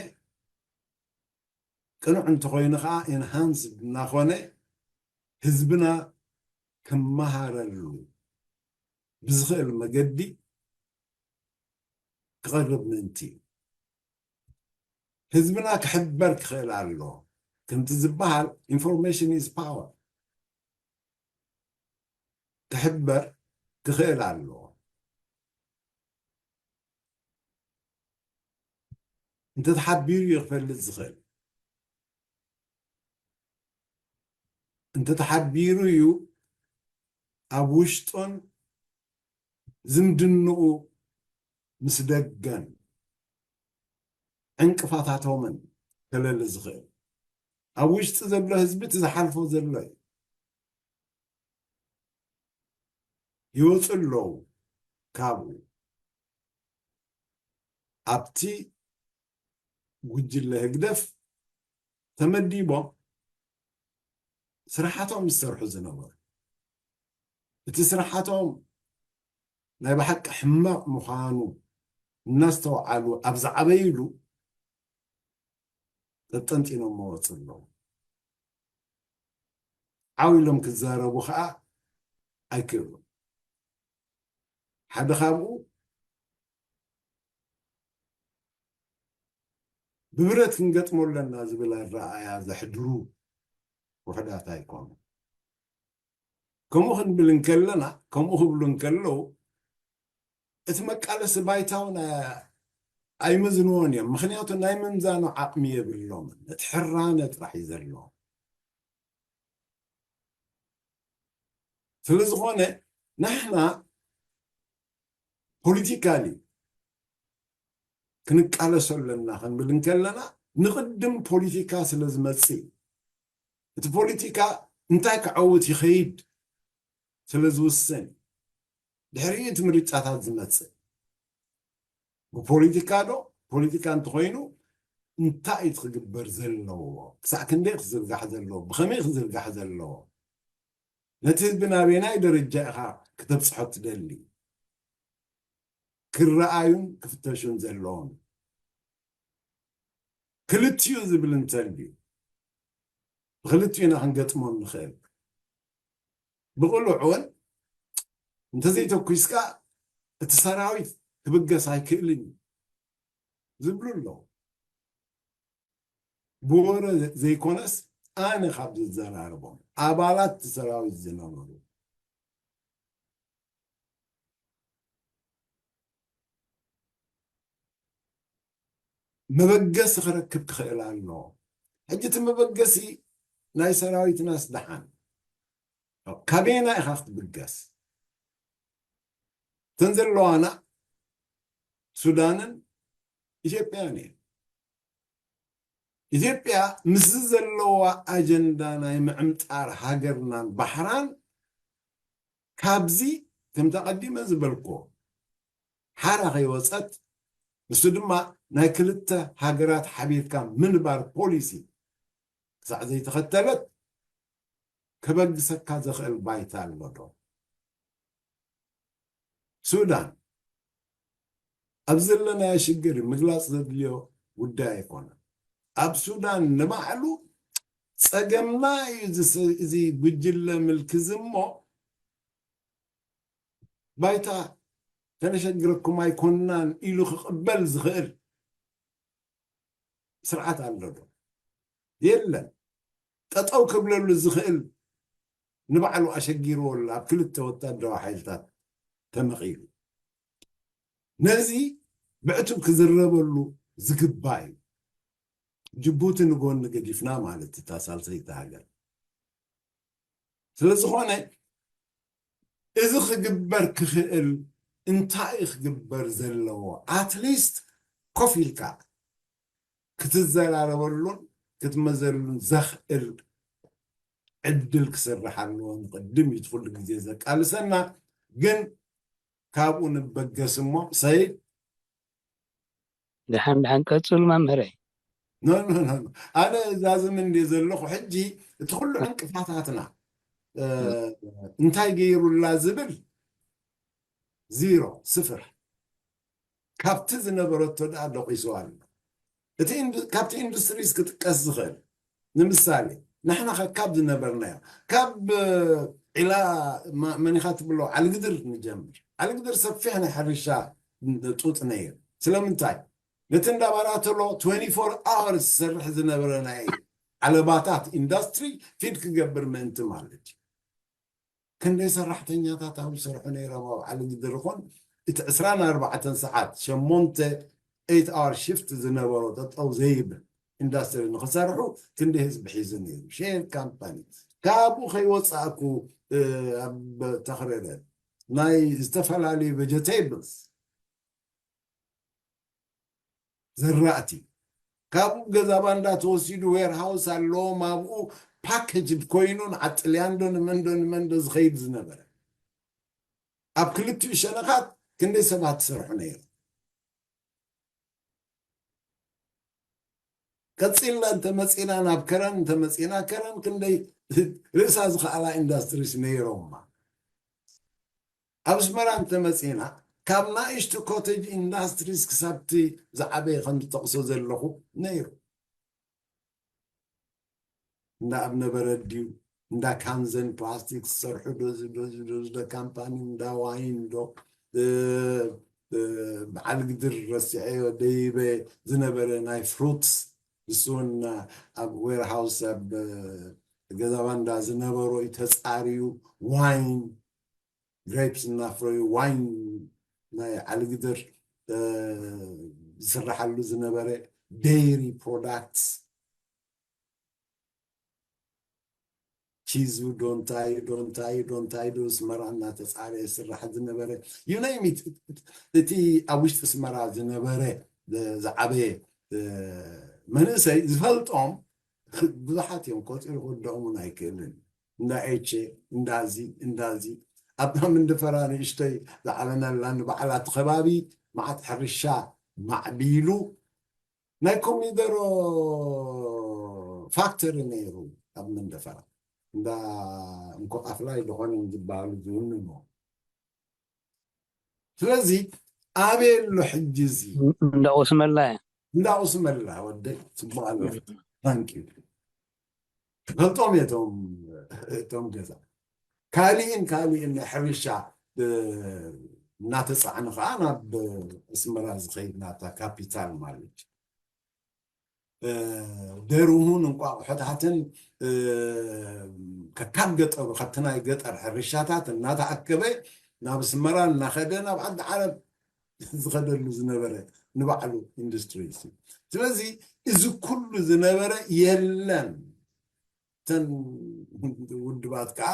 ቅኑዕ እንተኾይኑ ከዓ ኢንሃንስድ እናኾነ ህዝብና ክመሃረሉ ብዝኽእል መገዲ ክቐርብ ምእንቲ እዩ። ህዝብና ክሕበር ክኽእል ኣሎ። ከምቲ ዝበሃል ኢንፎርሜሽን ኢዝ ፓወር። ክሕበር ክኽእል ኣለዎ። እንተተሓቢሩ እዩ ክፈልጥ ዝኽእል። እንተተሓቢሩ እዩ ኣብ ውሽጡን ዝምድንኡ ምስ ደገን ዕንቅፋታቶምን ከለሊ ዝኽእል። ኣብ ውሽጢ ዘሎ ህዝቢ እቲ ዝሓልፎ ዘሎ እዩ። ይወፁ ኣለዉ ካብኡ። ኣብቲ ጉጅለ ህግደፍ ተመዲቦም ስራሓቶም ዝሰርሑ ዝነበሩ፣ እቲ ስራሓቶም ናይ ብሓቂ ሕማቕ ምዃኑ እናስተውዓሉ ኣብ ዝዓበይሉ ጠጠንጢኖሞ ወፁ ኣለዉ። ዓው ኢሎም ክዛረቡ ከዓ ኣይክእሉን። ሓደ ካብኡ ብብረት ክንገጥሞ ኣለና ዝብል ኣረኣእያ ዘሕድሩ ውሕዳት ኣይኮኑ። ከምኡ ክንብል እንከለና፣ ከምኡ ክብሉ እንከለዉ፣ እቲ መቃለሲ ባይታውን ኣይምዝንዎን እዮም። ምኽንያቱ ናይ ምምዛኑ ዓቕሚ የብሎምን። እቲ ሕራነ ጥራሕ እዩ ዘለዎም። ስለ ዝኾነ ንሕና ፖለቲካሊ ክንቃለሶ ኣለና ክንብል እንከለና ንቕድም ፖለቲካ ስለ ዝመጽእ እዩ። እቲ ፖለቲካ እንታይ ክዓውት ይኸይድ ስለ ዝውስን እዩ። ድሕሪኡ እቲ ምርጫታት ዝመጽእ ብፖለቲካ ዶ ፖለቲካ እንተኾይኑ እንታይ እዩ ክግበር ዘለዎ፣ ክሳዕ ክንደይ ክዝርጋሕ ዘለዎ፣ ብኸመይ ክዝርጋሕ ዘለዎ፣ ነቲ ህዝቢ ናበየናይ ደረጃ ኢኻ ክተብፅሖ ትደሊ ክረኣዩን ክፍተሹን ዘለዎም። ክልቲኡ ዝብል እንተልዩ ብክልቲኡ ኢና ክንገጥሞ ንኽእል። ብቕሉዕ እውን እንተዘይተኩስካ እቲ ሰራዊት ክብገስ ኣይክእልን እዩ ዝብሉ ኣለዉ። ብወረ ዘይኮነስ ኣነ ካብ ዝዘራርቦም ኣባላት እቲ ሰራዊት ዝነበሩ መበገሲ ክረክብ ክኽእል ኣለዎ። ሕጂ እቲ መበገሲ ናይ ሰራዊትናስ ደሓን ካበየና ኢኻ ክትብገስ? እተን ዘለዋና ሱዳንን ኢትዮጵያን እየን። ኢትዮጵያ ምስዚ ዘለዋ ኣጀንዳ ናይ ምዕምጣር ሃገርናን ባሕራን ካብዚ ከምቲ ኣቐዲመ ዝበልኩዎ ሓራ ከይወፀት፣ ንሱ ድማ ናይ ክልተ ሃገራት ሓቢርካ ምንባር ፖሊሲ ክሳዕ ዘይተኸተለት ከበግሰካ ዘኽእል ባይታ ኣሎ ዶ? ሱዳን ኣብ ዘለናዮ ሽግር ምግላፅ ዘድልዮ ጉዳይ ኣይኮነን። ኣብ ሱዳን ንባዕሉ ፀገምና እዩ እዚ ስ- እዚ ጉጅለ ምልክዚ እሞ ባይታ ከነሸግረኩም ኣይኮንናን ኢሉ ክቕበል ዝኽእል ስርዓት ኣሎ ዶ? የለን። ጠጠው ክብለሉ ዝኽእል ንባዕሉ ኣሸጊርዎ ኣሎ ኣብ ክልተ ወታደራዊ ሓይልታት ተመቒሉ። ነዚ ብዕቱብ ክዝረበሉ ዝግባእ እዩ። ጅቡቲ ንጎኒ ገዲፍና ማለት እታ ሳልሰይቲ ሃገር ስለ ዝኾነ እዚ ክግበር ክኽእል እንታይ እዩ ክግበር ዘለዎ? ኣትሊስት ኮፍ ኢልካ ክትዘራረበሉን ክትመዘሉን ዘኽእል ዕድል ክስራሕ ኣለዎ። ንቅድም እዩ ኩሉ ግዜ ዘቃልሰና፣ ግን ካብኡ ንበገስ እሞ ሰይድ ደሓን ደሓን ቀፅሉ መምህረይ። ኖ ኖ ኖ ኖ። ኣነ እዛዝም እንደ ዘለኹ ሕጂ እቲ ኩሉ ዕንቅፋታትና እ፣ እንታይ ገይሩላ ዝብል ዚሮ ስፍር ካብቲ ዝነበረቶ ደኣ ደቂሱ ኣሎ። እቲ ኢንዱ- ካብቲ ኢንዱስትሪስ ክጥቀስ ዝኽእል ንምሳሌ ንሕና ከ ካብ ዝነበርናዮ ካብ ዒላ ማ- መኒኻ ትብሎ ዓልግድር ንጀምር። ዓልግድር ሰፊሕ ናይ ሕርሻ ጡጥ ነይሩ። ስለምንታይ ነቲ እንዳባራተሎ twenty-four hours ዝሰርሕ ዝነበረ ናይ ዓለባታት ኢንዱስትሪ ፊድ ክገብር ምእንቲ ማለት እዩ። ክንደይ ሰራሕተኛታት ኣብ ዝሰርሑ ነይሮም ኣብ ዓሊ ግድር ይኹን እቲ ዕስራን ኣርባዕተን ሰዓት ሸሞንተ eight hour shift ዝነበሮ ጠጠው ዘይብል ኢንዱስትሪ ንክሰርሑ ክንደይ ህዝቢ ሒዙ ነይሩ። ሼር ካምፓኒ ካብኡ ከይወፃእኩ እ፣ ኣብ ተኽረረ ናይ ዝተፈላለዩ vegetables ዘራእቲ ካብኡ ገዛ ባንዳ ተወሲዱ ዌርሃውስ ኣለዎም ኣብኡ ፓኬጅድ ኮይኑ ንዓጥልያን ዶ ንመን ዶ ንመን ዶ ዝኸይድ ዝነበረ ኣብ ክልቲኡ ሸነኻት ክንደይ ሰባት ትሰርሑ ነይሩ። ቀፂልና እንተመፂና ናብ ከረን እንተመፂና ከረን ክንደይ ርእሳ ዝኸኣላ ኢንዳስትሪስ ነይሮማ። ኣብ ኣስመራ እንተመፂና ካብ ናእሽቱ ኮቴጅ ኢንዳስትሪስ ክሳብቲ ዝዓበየ ከም ዝጠቕሶ ዘለኹ ነይሩ። እንዳ ኣብነበረድ ድዩ እንዳ ካንዘን ፕላስቲክ ዝሰርሑ ዶዚ ዶዚ ዶዚ ዶ ካምፓኒ እንዳ ዋይን ዶ እ፣ እ፣ በዓል ግድር ረሲዐዮ ደይበ ዝነበረ ናይ ፍሩትስ ንሱ እውን ኣብ ዌርሃውስ ኣብ ገዛ ባንዳ ዝነበሮ እዩ ተፃርዩ ዋይን ግሬፕስ እናፍረዩ ዋይን ናይ ዓሊ ግድር እ፣ ዝስራሓሉ ዝነበረ dairy products፣ ቺዙ ዶንታይ ዶንታይ ዶንታይ ዶ ኣስመራ እናተፃረየ ዝስራሕ ዝነበረ፣ you name it፣ እቲ ኣብ ውሽጢ ኣስመራ ዝነበረ ዝዓበየ መንእሰይ ዝፈልጦም ብዙሓት እዮም። ቆፂሩ ክወደኦም እውን ኣይክእልን። እንዳ ኤቼ፣ እንዳዚ እንዳዚ ኣብታ መንደፈራ ንእሽተይ ዝዓበናላ ንባዕላ እቲ ከባቢ መዓት ሕርሻ ማዕቢሉ ናይ ኮሚደሮ ፋክተሪ ነይሩ ኣብ መንደፈራ። እንዳ እንኮ ኣፍላይ ዝኾነ ዝበሃሉ ዝውንኖ። ስለዚ ኣበይ ኣሎ ሕጂ እዚ? እንዳ ቁስመላ እያ። እንዳ ቁስመላ ወደይ፣ ፅቡቅ ኣሎ። ታንኪዩ። ፈልጦም እየ እቶም እቶም ገዛ። ካሊእን ካሊእን ናይ ሕርሻ እናተፃዕኑ ከዓ ናብ ኣስመራ ዝኸይድ ናብታ ካፒታል ማለት እዩ። ደርሁን እንቋቑሖታትን ከካብ ገጠሩ ካብቲ ናይ ገጠር ሕርሻታት እናተኣከበ ናብ ኣስመራ እናኸደ ናብ ዓዲ ዓረብ ዝኸደሉ ዝነበረ ንባዕሉ ኢንዱስትሪ እዩ። ስለዚ እዚ ኩሉ ዝነበረ የለን። እተን ውድባት ከዓ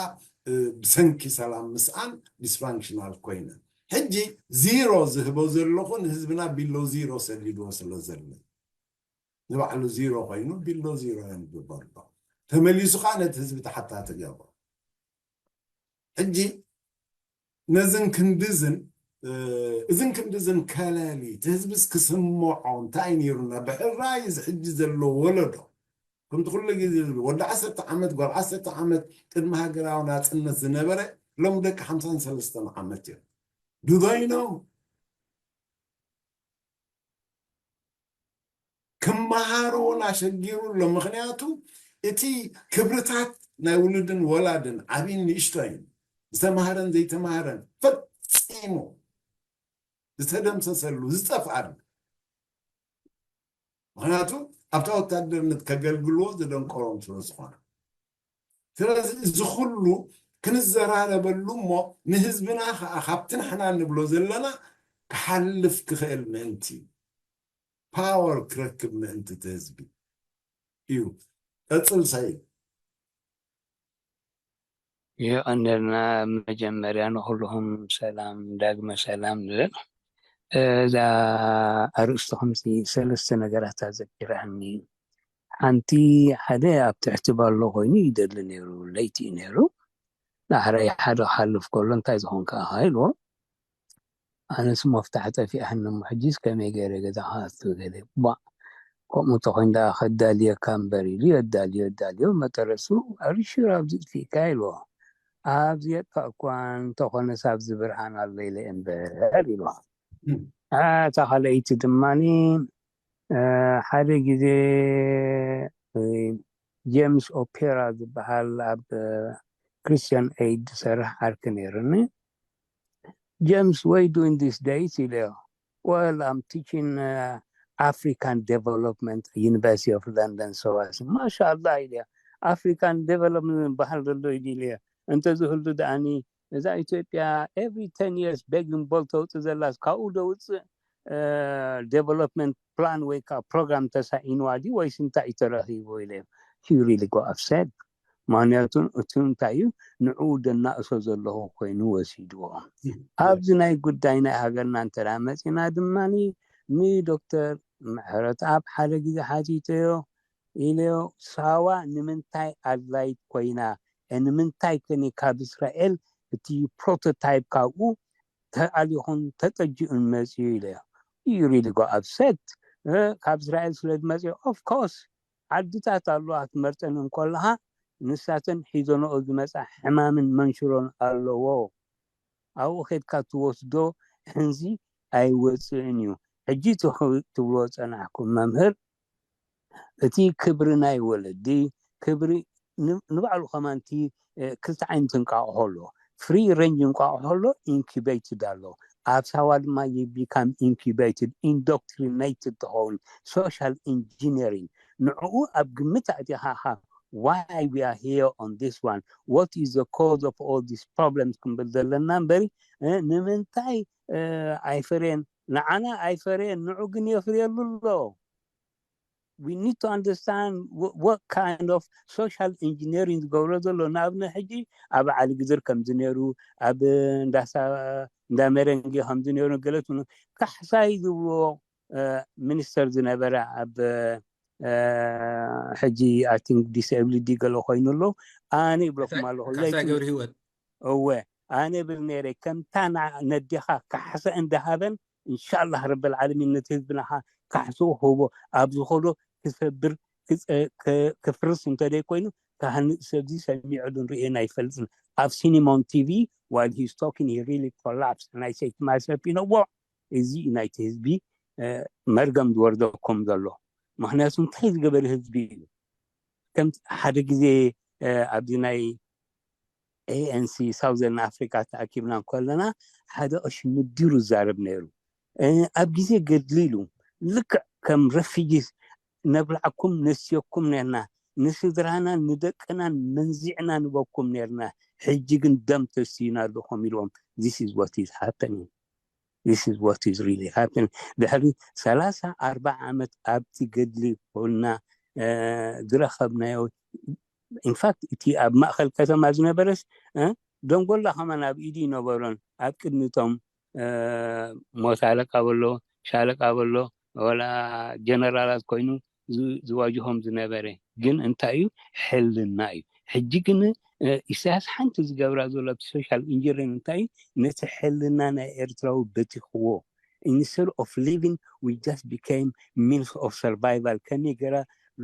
ብሰንኪ ሰላም ምስኣን ዲስፋንክሽናል ኮይነን። ሕጂ ዚሮ ዝህቦ ዘለኹ ንህዝብና ቢሎ ዚሮ ሰዲድዎ ስለ ዘሎ ንባዕሉ ዚሮ ኮይኑ ቢሎ ዚሮ የንብበሎ። ተመሊሱ ከዓ ነቲ ህዝቢ ተሓታቲ ገብሮ። ሕጂ ነዝን ክንድዝን እዝን ክንድዝን ከለሊ እቲ ህዝብስ ክስምዖ እንታይ ነይሩና? ብሕራይ እዚ ሕጂ ዘሎ ወለዶ ከምቲ ኩሉ ግዜ ዝብል ወዲ ዓሰርተ ዓመት ጓል ዓሰርተ ዓመት ቅድሚ ሃገራዊ ናፅነት ዝነበረ ሎም ደቂ ሓምሳን ሰለስተን ዓመት እዮም። Do they know? ክመሃሩ እውን ኣሸጊሩ ኣሎ። ምክንያቱ እቲ ክብርታት ናይ ውሉድን ወላድን ዓብይን ንእሽቶይን ዝተማህረን ዘይተማህረን ፈፂሙ ዝተደምሰሰሉ ዝጠፍኣሉ። ምክንያቱ ኣብታ ወታደርነት ከገልግልዎ ዝደንቆሮም ስለ ዝኾነ፣ ስለዚ እዚ ኩሉ ክንዘራረበሉ እሞ ንህዝብና ከዓ ካብቲ ንሕና ንብሎ ዘለና ክሓልፍ ክኽእል ምእንቲ ፓወር ክረክብ ምእንቲ እቲ ህዝቢ እዩ። ቀፅል ሰይድ። የቐንደልና። መጀመርያ ንኩልኹም ሰላም ዳግመ ሰላም ንብል። እዛ ኣርእስቲ ከምዚ ሰለስተ ነገራት ኣዘኪራኒ። ሓንቲ ሓደ ኣብ ትሕቲ ባሎ ኮይኑ ይደሊ ነይሩ፣ ለይቲ እዩ ነይሩ። ዳሕራይ ሓደ ክሓልፍ ከሎ እንታይ ዝኾንካ ኢኻ ኢልዎ። ኣነስ መፍታሕ ጠፊኣኒ እሞ ሕጂስ ከመይ ገይረ ገዛ ክኣቱ ገለ ቧዕ ከምኡ እንተኾይኑ ደኣ ከዳልየካ እምበር ኢሉ የዳልዮ የዳልዮ መጠረሱ ኣርሹር ኣብዚ ጥፊእካ ኢልዎ። ኣብዚ የጥፋእኳ እንተኾነስ ኣብዚ ብርሃን ኣሎ ኢለ እምበር ኢልዎ። እታ ካልኣይቲ ድማኒ ሓደ ግዜ ጀምስ ኦፔራ ዝበሃል ኣብ ክርስቲያን ኤይድ ዝሰርሕ ዓርኪ ነይሩኒ። ጀምስ ወይ doing this days ኢለዮ። Well, I'm teaching uh, African Development University of London ሰዋሲ ማሻላ ኢለዮ። ኣፍሪካን ዴቨሎፕመንት ዝበሃል ዘሎ ኢሉ ኢለዮ። እንተዝህሉ ደኣኒ እዛ ኢትዮጵያ every ten years begging bowl ተውፅእ ዘላስ ካብኡ ደውፅእ ዴቨሎፕመንት ፕላን ወይ ከዓ ፕሮግራም ተሳኢንዋ ድዩ ወይስ እንታይ እዩ ተረኺቡ ኢለ። He really got upset። ምክንያቱ እቲ እንታይ እዩ ንዕኡ ደናእሶ ዘለኹ ኮይኑ ወሲድዎ። ኣብዚ ናይ ጉዳይ ናይ ሃገርና እንተ መፂና ድማ ንዶክተር ምሕረተኣብ ሓደ ግዜ ሓቲተዮ ኢለዮ፣ ሳዋ ንምንታይ ኣድላይት ኮይና? ንምንታይ ከኒ ካብ እስራኤል እቲ ፕሮቶታይፕ ካብኡ ተኣሊኹን ተጠጂኡን መፅዩ ኢለዮ። You really got upset። ካብ እስራኤል ስለ ዝመፅዮ of course ዓድታት ኣለዋ ክትመርፀን እንከለኻ ንሳተን ሒዘንኦ ዝመፃ ሕማምን መንሽሮን ኣለዎ። ኣብኡ ከድካ ትወስዶ ሕንዚ ኣይወፅእን እዩ። ሕጂ ትብልዎ ፀናሕኩም መምህር እቲ ክብሪ ናይ ወለዲ ክብሪ ንባዕሉ ከማን እቲ ክልተ ዓይነት እንቃቑሖ ኣሎ። ፍሪ ሬንጅ እንቋቑሖ ኣሎ፣ ኢንኩቤትድ ኣሎ። ኣብ ሳዋ ድማ you become incubated, indoctrinated ትኸውን social engineering ንዕኡ ኣብ ግምት ኣእቲኻ why we are here on this one, what is the cause of all these problems ክንብል ዘለና እምበሪ ንምንታይ ኣይፈሬን ንዓና ኣይፈረየን፣ ንዑ ግን የፍርየሉ ኣሎ። We need to understand what kind of social engineering ዝገብሮ ዘሎ። ንኣብነት ሕጂ ኣብ ዓሊ ግድር ከምዚ ነይሩ፣ ኣብ እንዳሳ እንዳ መረንጌ ከምዚ ነይሩ፣ ገለ ትብሉ። ካሕሳይ ዝብልዎ ሚኒስተር ዝነበረ ኣብ ሕጂ I think disability ገለ ኮይኑ ኣሎ። ኣነ ይብለኩም ኣለኹ ካሕሳይ ገብረ ህይወት እወ ኣነ ብል ነይረ፣ ከምታ ነዴኻ ካሕሳ እንዳሃበን እንሻላህ ረብል ዓለሚን ነቲ ህዝብና ካሕስኡ ክህቦ ኣብ ዝኸዶ ክሰብር ክፍርስ እንተደይ ኮይኑ፣ ካህንእ ሰብዚ ሰሚዐሉን ርእየን ኣይፈልጥን። ኣብ ሲኒማ ን ቲቪ while he's talking he really collapsed and I say to myself, you know what? እዚ ናይቲ ህዝቢ መርገም ዝወርደኩም ዘሎ። ምክንያቱ እንታይ ዝገበረ ህዝቢ እዩ? ከም ሓደ ግዜ ኣብዚ ናይ ኤ ኤን ሲ ሳውዘርን ኣፍሪካ ተኣኪብና እንከለና ሓደ ቀሺ ምዲሩ ዝዛረብ ነይሩ። ኣብ ግዜ ገድሊ ኢሉ ልክዕ ከም refugees ነብላዕኩም ነስየኩም ነርና፣ ንስድራናን ንደቅናን መንዚዕና ንበኩም ነርና። ሕጂ ግን ደም ተስዩና ኣለኹም ኢልዎም። This is what is happening. This is what is really happening. ድሕሪ ሰላሳ ኣርባዓ ዓመት ኣብቲ ገድሊ ኮይና ዝረኸብናዮ፣ in fact እቲ ኣብ ማእኸል ከተማ ዝነበረስ ደንጎላ ከማን ኣብ ኢዱ ይነበሮን ኣብ ቅድሚቶም ሞት ኣለቃ በሎ፣ ሻለቃ በሎ፣ ወላ ጀነራላት ኮይኑ ዝዋጅሆም ዝነበረ ግን እንታይ እዩ? ሕልና እዩ። ሕጂ ግን ኢሳያስ ሓንቲ ዝገብራ ዘሎ ኣብቲ social engineering እንታይ እዩ? ነቲ ሕልና ናይ ኤርትራዊ በቲኽዎ። Instead of living, we just became means of survival. ከመይ ገራ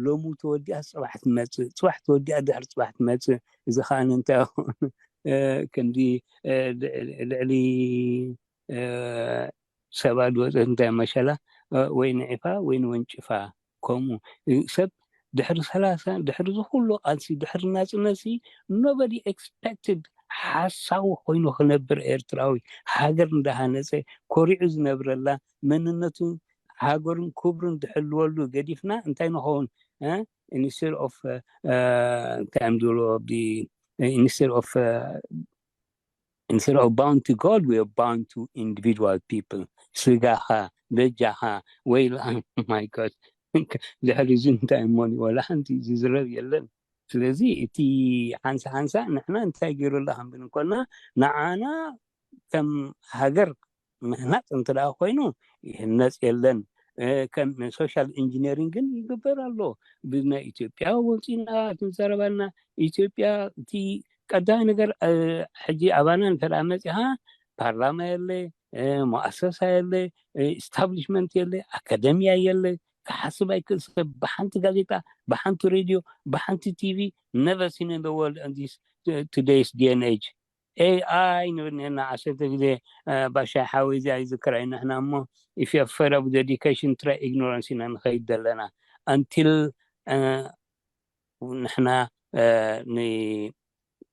ሎሚ ተወዲኣ ፅባሕ ትመፅእ፣ ፅባሕ ተወዲኣ ድሕሪ ፅባሕ ትመፅእ። እዚ ከዓ እንታይ ከምዚ ልዕሊ ሰባ ዝወፀት እንታይ መሸላ ወይ ንዒፋ ወይ ንወንጭፋ። ከምኡ ሰብ ድሕሪ ሰላሳ ድሕሪ ዝኩሉ ቃልሲ ድሕሪ ናፅነትሲ nobody expected ሓሳዊ ኮይኑ ክነብር ኤርትራዊ ሃገር እንዳሃነፀ ኮሪዑ ዝነብረላ መንነቱ ሃገሩን ክብሩን ዝሕልወሉ ገዲፍና እንታይ ንኸውን? Instead of እንታይ እዮም ዝብልዎ instead of instead of bound to God, we are bound to individual people. ስጋኻ በጃኻ ወይ my God ድሕሪ እዚ እንታይ እሞ ወላ ሓንቲ ዝዝረብ የለን። ስለዚ እቲ ሓንሳ ሓንሳ ንሕና እንታይ ገይሩ ኣሎ ክንብል እንኮልና ንዓና ከም ሃገር ምህናፅ እንተ ደኣ ኮይኑ ይህነፅ የለን። ከም social engineering ግን ይግበር ኣሎ። ብናይ ኢትዮጵያ ወፂና ክንዘረባና ኢትዮጵያ እቲ ቀዳሚ ነገር ሕጂ ኣባና እንተ ደኣ መፂኻ ፓርላማ የለ፣ ሙኣሰሳ የለ፣ establishment የለ፣ ኣካደምያ የለ። ክሓስብ ኣይክእል ሰብ ብሓንቲ ጋዜጣ፣ ብሓንቲ ሬድዮ፣ ብሓንቲ ቲቪ never seen in the world in this today's day and age. ኤኣይ ንብል ነና ዓሰርተ ግዜ ባሻይ ሓወይ እዚኣ ይዝክራ ኢና ንሕና እሞ if you fed up with education try ignorance ኢና ንኸይድ ዘለና until ንሕና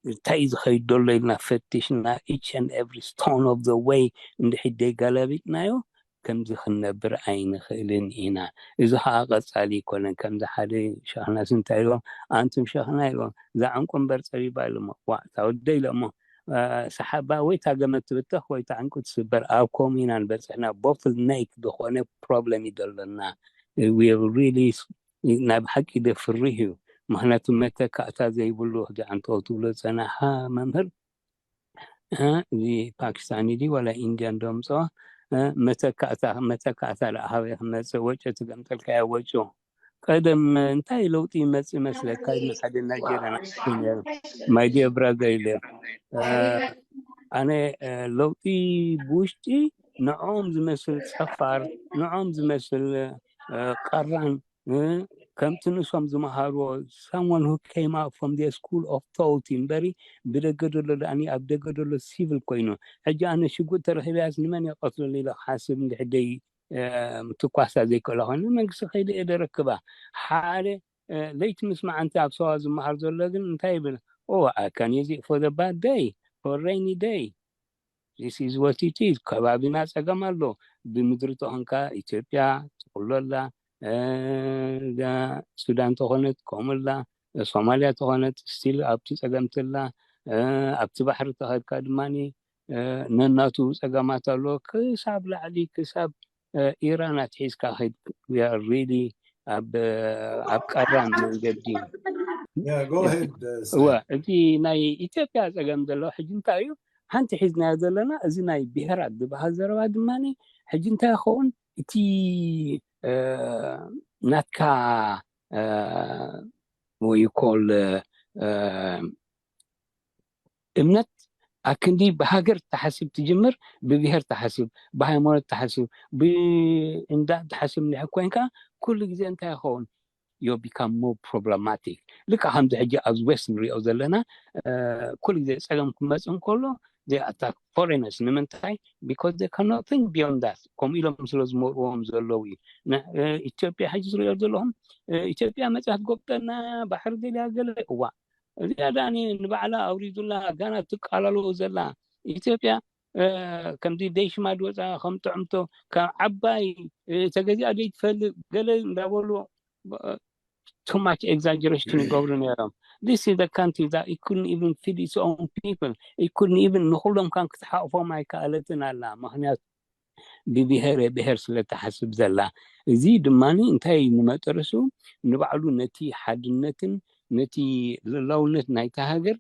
እንታይ እዩ ዝኸይድ ዘሎ ኢልና ፈቲሽና each and every stone of the way እንድሕር ደይገላቢጥናዮ ከምዚ ክንነብር ኣይንኽእልን ኢና። እዚ ከዓ ቀፃሊ ይኮነን። ከምዚ ሓደ ሸኽናስ እንታይ ኢልዎም ኣንቱም ሸኽና ኢልዎም እዛ ዕንቁ እምበር ፀቢባ ኢሎሞ ዋዕታ ወደ ኢሎሞ ሰሓባ ወይ እታ ገመድ ትብተኽ ወይ እታ ዕንቁ ትስበር። ኣብ ከምኡ ኢና ንበፅሕና። ቦትል ኔክ ዝኾነ problem እዩ ዘለና። We really ናይ ብሓቂ ደፍርህ እዩ። ምክንያቱ መተካእታ ዘይብሉ ሕጂ ኣንተ ትብሎ ዝፀናሓ መምህር እዚ ፓኪስታኒ ድዩ ዋላ ኢንድያ እንደምፅኦ መተካእታ መተካእታ ደኣ ሃበይ ክመፅእ ወጮ ትገምጠልካዮ ወጮ ቀደም እንታይ ለውጢ ይመፅእ መስለካ ኢሉ ሓደ ናይጀርያ ነይሩ my dear brother ኢለ ኣነ ለውጢ ብውሽጢ ንዕኦም ዝመስል ፀፋር ንዕኦም ዝመስል ቀራን ከምቲ ንሶም ዝመሃርዎ someone who came out from their school of thought እምበሪ ብደገ ደሎ ደኣኒ ኣብ ደገ ደሎ ሲቪል ኮይኑ ሕጂ ኣነ ሽጉጥ ተረኺበያስ ንመን የቐትለሉ ኢለ ክሓስብ እንድሕደይ ምትኳሳ ዘይክእላ ኮይኑ መንግስቲ ከይደ እየ ደረክባ ሓደ ለይቲ ምስ መዓንቲ ኣብ ሰዋ ዝመሃር ዘሎ ግን እንታይ ይብል ኦ I can use it for the bad day for rainy day this is what it is ከባቢና ፀገም ኣሎ ብምድሪ ተኾንካ ኢትዮጵያ ትቕሎ ኣላ ሱዳን ተኾነት ከምኡ ኣላ ሶማልያ ተኾነት still ኣብቲ ፀገምቲ ኣላ ኣብቲ ባሕሪ ተኸድካ ድማ ነናቱ ፀገማት ኣሎ። ክሳብ ላዕሊ ክሳብ ኢራን ኣትሒዝካ ኸይድ really ኣብ ኣብ ቀራን መንገዲ እወ። እቲ ናይ ኢትዮጵያ ፀገም ዘሎ ሕጂ እንታይ እዩ? ሓንቲ ሒዝናዮ ዘለና እዚ ናይ ብሄራት ዝበሃል ዘረባ ድማ ሕጂ እንታይ ይኸውን? እቲ ናትካ ወይ ኮል እምነት ኣክንዲ ብሃገር ተሓስብ ትጅምር፣ ብብሄር ተሓስብ፣ ብሃይማኖት ተሓስብ፣ ብእንዳ ተሓስብ እንድሕር ኮይንካ ኩሉ ግዜ እንታይ ይኸውን? You become more problematic። ልካ ከምዚ ሕጂ ኣብዚ ዌስት ንሪኦ ዘለና ኩሉ ግዜ ፀገም ክመፅእ እንከሎ they attack foreigners። ንምንታይ? Because they cannot think beyond that። ከምኡ ኢሎም ስለ ዝመርዎም ዘለዉ እዩ። ኢትዮጵያ ሕጂ ዝሪኦ ዘለኹም ኢትዮጵያ መፅያ ትጎብጠና ባሕሪ ደልያ ገለ እዋ እዚኣ ዳኒ ንባዕላ ኣውሪዱላ ጋና ትቃላሎ ዘላ ኢትዮጵያ ከምዚ ደይ ሽማ ድወፃ ከም ጥዕምቶ ካብ ዓባይ ተገዚኣ ደይ ትፈልጥ ገለ እንዳበሉ too much exaggeration ይገብሩ ነይሮም። This is the country that it couldn't even feed its own people. It couldn't even ንኩሎም ካን ክትሓቕፎም ኣይከኣለትን ኣላ። ምክንያቱ ብብሄር ብሄር ስለ ትሓስብ ዘላ። እዚ ድማ እንታይ ንመጠረሱ ንባዕሉ ነቲ ሓድነትን ነቲ ልላውነት ናይቲ ሃገር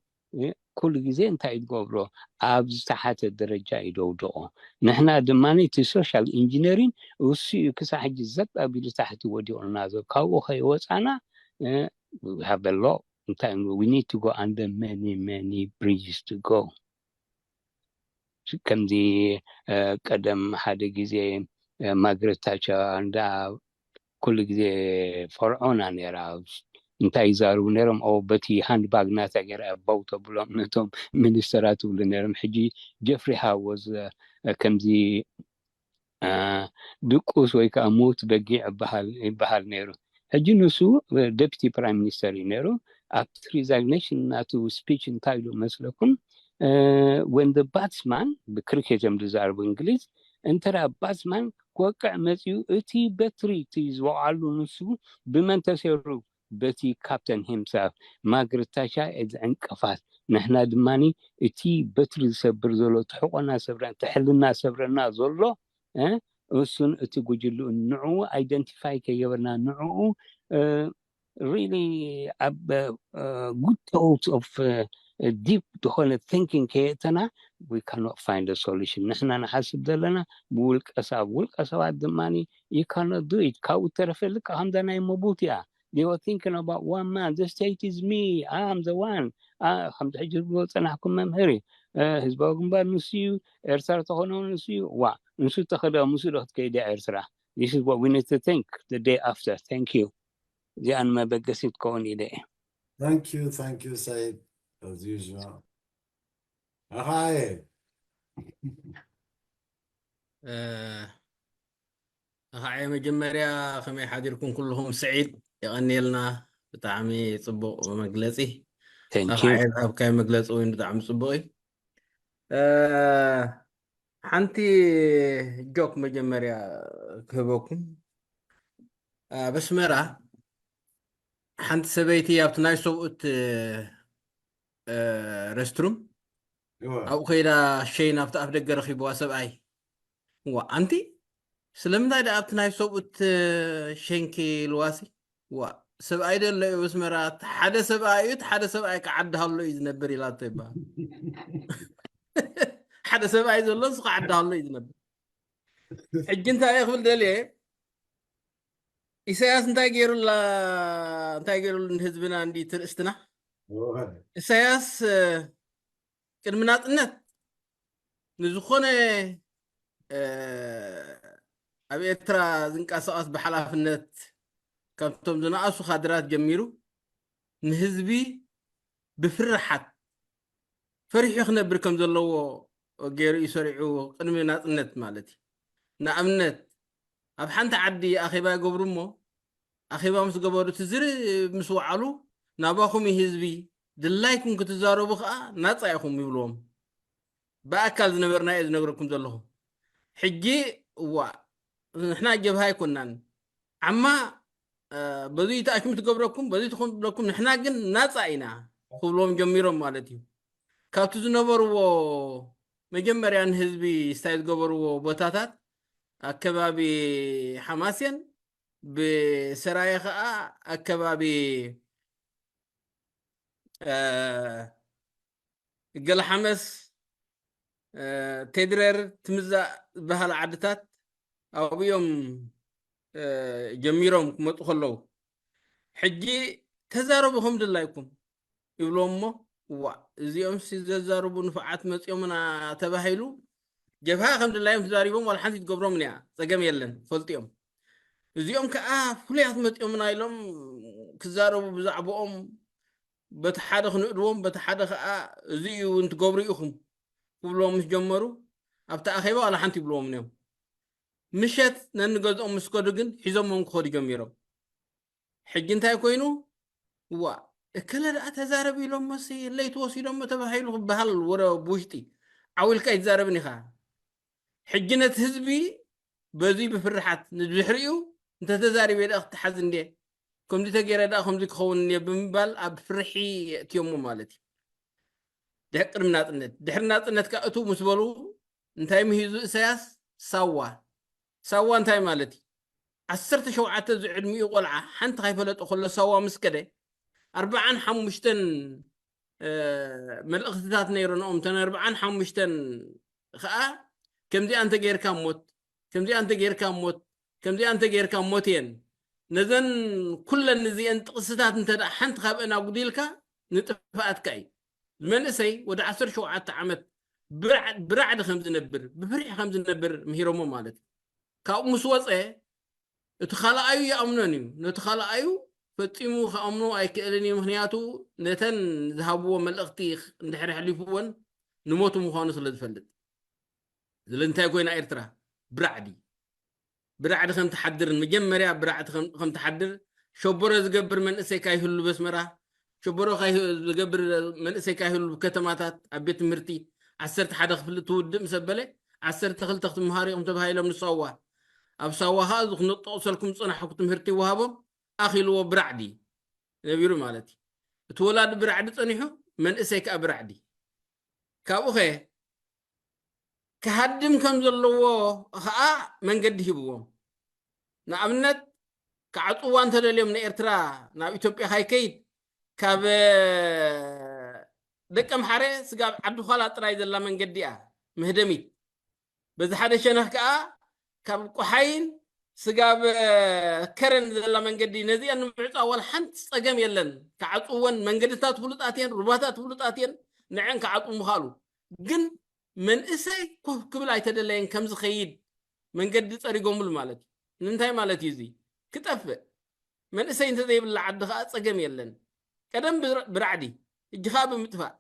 ኩሉ ግዜ እንታይ እዩ ትገብሮ? ኣብ ዝተሓተ ደረጃ እዩ ደውድቆ። ንሕና ድማ እቲ social engineering እሱ እዩ ክሳብ ሕጂ ዘብ ኣቢሉ ታሕቲ ወዲቑልና ዘሎ። ካብኡ ከይወፃና have a lot እንታይ we need to go under many many bridges to go። ከምዚ ቀደም ሓደ ግዜ ማግሬት ታቸር እንዳ ኩሉ ግዜ ፈርዖና ነይራ። እንታይ ይዛርቡ ነይሮም? ኦ በቲ ሃንድ ባግ ናታ ገይራ ባው ተብሎም ነቶም ሚኒስተራት ትብሉ ነይሮም። ሕጂ ጀፍሪ ሃወዝ ከምዚ ድቁስ ወይ ከዓ ሙት በጊዕ ይበሃል ነይሩ። ሕጂ ንሱ ደፒቲ ፕራይም ሚኒስተር እዩ ነይሩ። ኣብቲ ሪዛግኔሽን ናቱ ስፒች እንታይ ኢሉ መስለኩም? When the batsman ብክሪኬት እዮም ዝዛረቡ እንግሊዝ እንተራ ባትስማን ክወቅዕ መፅዩ እቲ በትሪ እቲ ዝወቕዓሉ ንሱ ብመን ተሰይሩ? በቲ ካፕተን ሂምሰልፍ ማግሬት ታቻ እዚ ዕንቅፋት። ንሕና ድማ እቲ በትሪ ዝሰብር ዘሎ ትሕቆና ሰብረና ትሕልና ሰብረና ዘሎ እሱን እቲ ጉጅልኡ ንዕኡ ኣይደንቲፋይ ከይገበርና ንዕኡ really ኣብ good thought of deep ዝኾነ thinking ከየእተና we cannot find a solution። ንሕና ንሓስብ ዘለና ብውልቀ ሰብ ውልቀ ሰባት ድማ you cannot do it። ካብኡ ተረፈ ልካ ከምዛ ናይ መቡቱ እያ። They were thinking about one man. The state is me. I am the one. ከምዚ ሕጂ ዝብሎ ፀናሕኩም መምህር ህዝባዊ ግንባር ንሱ እዩ። ኤርትራ ተኾነ ንሱ እዩ። ዋ ንሱ ተኸደ ምስ ዶ ክትከይድ እያ ኤርትራ? This is what we need to think the day after. Thank you። እዚኣ ንመበገሲ ትከውን ኢለ እየ። Thank you, thank you, Said, as usual. ኣኻየ ኣኻየ መጀመርያ ከመይ ሓዲርኩም ኩልኹም? ስዒድ የቐንየልና፣ ብጣዕሚ ፅቡቕ መግለፂ። Thank you። ኣኻየ ዝሃብካዮ መግለፂ እውን ብጣዕሚ ፅቡቕ እዩ። ሓንቲ ጆክ መጀመርያ ክህበኩም። ኣብ ኣስመራ ሓንቲ ሰበይቲ ኣብቲ ናይ ሰብኡት ረስትሩም ኣብኡ ከይዳ ሸይን ኣብቲ ኣፍ ደገ ረኺብዋ ሰብኣይ። ዋ ኣንቲ ስለምንታይ ዳ ኣብቲ ናይ ሰብኡት ሸንኪ ኢልዋሲ? ዋ ሰብኣይ ደሎ እዩ ኣስመራ፣ ሓደ ሰብኣይ እዩ፣ ሓደ ሰብኣይ ከዓ ዓዲ ሃሎ እዩ ዝነብር ኢላቶ ይበሃል። ሓደ ሰብኣይ ዘሎ ንሱ ከዓ ዓዲ ሃሎ እዩ ዝነብር። ሕጂ እንታይ እየ ክብል ደልየ፣ ኢሳያስ እንታይ ገይሩላ፣ እንታይ ገይሩሉ ንህዝብና እንዲ ትርእስትና። ኢሳያስ ቅድሚ ናጽነት ንዝኾነ ኣብ ኤርትራ ዝንቀሳቐስ ብሓላፍነት ካብቶም ዝነኣሱ ካድራት ጀሚሩ ንህዝቢ ብፍርሓት ፈሪሑ ክነብር ከም ዘለዎ ገይሩ እዩ ሰሪዑ፣ ቅድሚ ናጽነት ማለት እዩ። ንኣብነት ኣብ ሓንቲ ዓዲ ኣኼባ ይገብሩ እሞ ኣኼባ ምስ ገበሩ እቲ ዝርብ ምስ ወዓሉ ናባኹም እዩ ህዝቢ፣ ድላይኩም ክትዛረቡ ከዓ ናፃ ኢኹም ይብልዎም። ብኣካል ዝነበርና እየ ዝነግረኩም ዘለኹ። ሕጂ እዋ ንሕና ጀብሃ ኣይኮናን፣ ዓማ በዙይ ተኣሽሙ ትገብረኩም በዙይ ትኾን ትብለኩም፣ ንሕና ግን ናፃ ኢና ክብልዎም ጀሚሮም ማለት እዩ። ካብቲ ዝነበርዎ መጀመርያ ንህዝቢ ስታይ ዝገበርዎ ቦታታት ኣከባቢ ሓማሴን፣ ብሰራየ ኸዓ ኣከባቢ ገለሓመስ፣ ቴድረር፣ ትምዛእ ዝበሃላ ዓድታት ኣብኡ እዮም ጀሚሮም ክመፁ ከለዉ። ሕጂ ተዛረቡ ከም ድላይኩም ይብሎም እሞ፣ እዋ እዚኦም ሲ ዘዛርቡ ንፉዓት መፂኦምና ተባሂሉ ጀብሃ ከም ድላዮም ተዛሪቦም ዋላ ሓንቲ ትገብሮም እያ፣ ፀገም የለን፣ ፈልጥዮም። እዚኦም ከዓ ፍሉያት መፂኦምና ኢሎም ክዛረቡ ብዛዕባኦም በቲ ሓደ ክንእድዎም በቲ ሓደ ከዓ እዚ እዩ እውን ትገብሩ ኢኹም ክብልዎም ምስ ጀመሩ ኣብቲ ኣኼባ ዋላ ሓንቲ ይብልዎም እዮም። ምሸት ነንገዝኦም ምስ ከዱ ግን ሒዞሞም ክኸዱ ጀሚሮም። ሕጂ እንታይ ኮይኑ? እዋ እከለ ደኣ ተዛረብ ኢሎሞ ሲ ለይቲ ወሲዶሞ ተባሂሉ ክበሃል ወረ ብውሽጢ ዓው ኢልካ ኣይትዛረብን ኢኻ። ሕጂ ነቲ ህዝቢ በዚ ብፍርሓት ንድሕሪኡ እንተተዛሪበ ደኣ ክትሓዝ እንድየ፣ ከምዚ ተገይረ ደኣ ከምዚ ክኸውን እንድየ ብምባል ኣብ ፍርሒ የእትዮሞ ማለት እዩ። ድሕሪ ቅድሚ ናፅነት ድሕሪ ናፅነት ከኣ እቱ ምስ በሉ እንታይ ምሂዙ እሰያስ? ሳዋ። ሳዋ እንታይ ማለት እዩ? ዓሰርተ ሸውዓተ ዝዕድሚኡ ቆልዓ ሓንቲ ካይፈለጠ ከሎ ሳዋ ምስ ከደ ኣርብዓን ሓሙሽተን መልእኽትታት ነይረንኦም። እተን ኣርብዓን ሓሙሽተን ከዓ ከምዚኣ እንተጌርካ ሞት፣ ከምዚኣ እንተጌርካ ሞት፣ ከምዚኣ እንተጌርካ ሞት እየን። ነዘን ኩለን እዚአን ጥቕስታት እንተ ደኣ ሓንቲ ካብአን ኣጉዲልካ ንጥፍኣትካ እዩ። መንእሰይ ወዲ ዓሰርተ ሸውዓተ ዓመት ብራዕ- ብራዕዲ ከም ዝነብር ብፍርሒ ከም ዝነብር ምሂሮሞ ማለት እዩ። ካብኡ ምስ ወፀ እቲ ካልኣዩ ይኣምኖን እዩ። ነቲ ካልኣዩ ፈጺሙ ክኣምኖ ኣይክእልን እዩ። ምክንያቱ ነተን ዝሃብዎ መልእኽቲ እንድሕር ኣሕሊፍወን ንሞቱ ምዃኑ ስለ ዝፈልጥ። ዝለ እንታይ ኮይና ኤርትራ ብራዕዲ ብራዕዲ ከም ትሓድርን መጀመርያ ብራዕዲ ከም- ከም ትሓድር ሸቦሮ ዝገብር መንእሰይ ካይህሉ በስመራ ሸቦሮ ካይ- ዝገብር መንእሰይ ካይህሉ ከተማታት ኣብ ቤት ትምህርቲ ዓሰርተ ሓደ ክፍሊ ትውድእ ምስ ኣበለ ዓሰርተ ክልተ ክትምሃሩ ኢኹም ተባሂሎም ንሳዋ ኣብ ሳዋ ከዓ እዚ ክነጠቕሰልኩም ዝፀናሕኩ ትምህርቲ ይወሃቦም ኣኺልዎ ብራዕዲ ነቢሩ ማለት እዩ። እቲ ወላዲ ብራዕዲ ፀኒሑ መንእሰይ ከዓ ብራዕዲ ካብኡ ኸ ክሃድም ከም ዘለዎ ኸዓ መንገዲ ሂብዎም። ንኣብነት ክዓፅዋ እንተደልዮም ንኤርትራ ናብ ኢትዮጵያ ካይከይድ ካብ ደቂ ኣምሓረ ስጋብ ዓዲ ዃላ ጥራይ ዘላ መንገዲ እያ መህደሚት። በዚ ሓደ ሸነኽ ከዓ ካብ ቆሓይን ስጋብ ከረን ዘላ መንገዲ ነዚአን ንምዕፃ ዋላ ሓንቲ ፀገም የለን። ክዓፅወን መንገድታት ፍሉጣት እየን፣ ሩባታት ፍሉጣት እየን። ንዐን ክዓፅው ምኻሉ ግን መንእሰይ ኮፍ ክብል ኣይተደለየን ከም ዝኸይድ መንገዲ ፀሪጎምሉ ማለት እዩ። ንምንታይ ማለት እዩ እዚ ክጠፍእ መንእሰይ እንተዘይብላ ዓዲ ከዓ ፀገም የለን። ቀደም ብራዕዲ እጅኻ ብምጥፋእ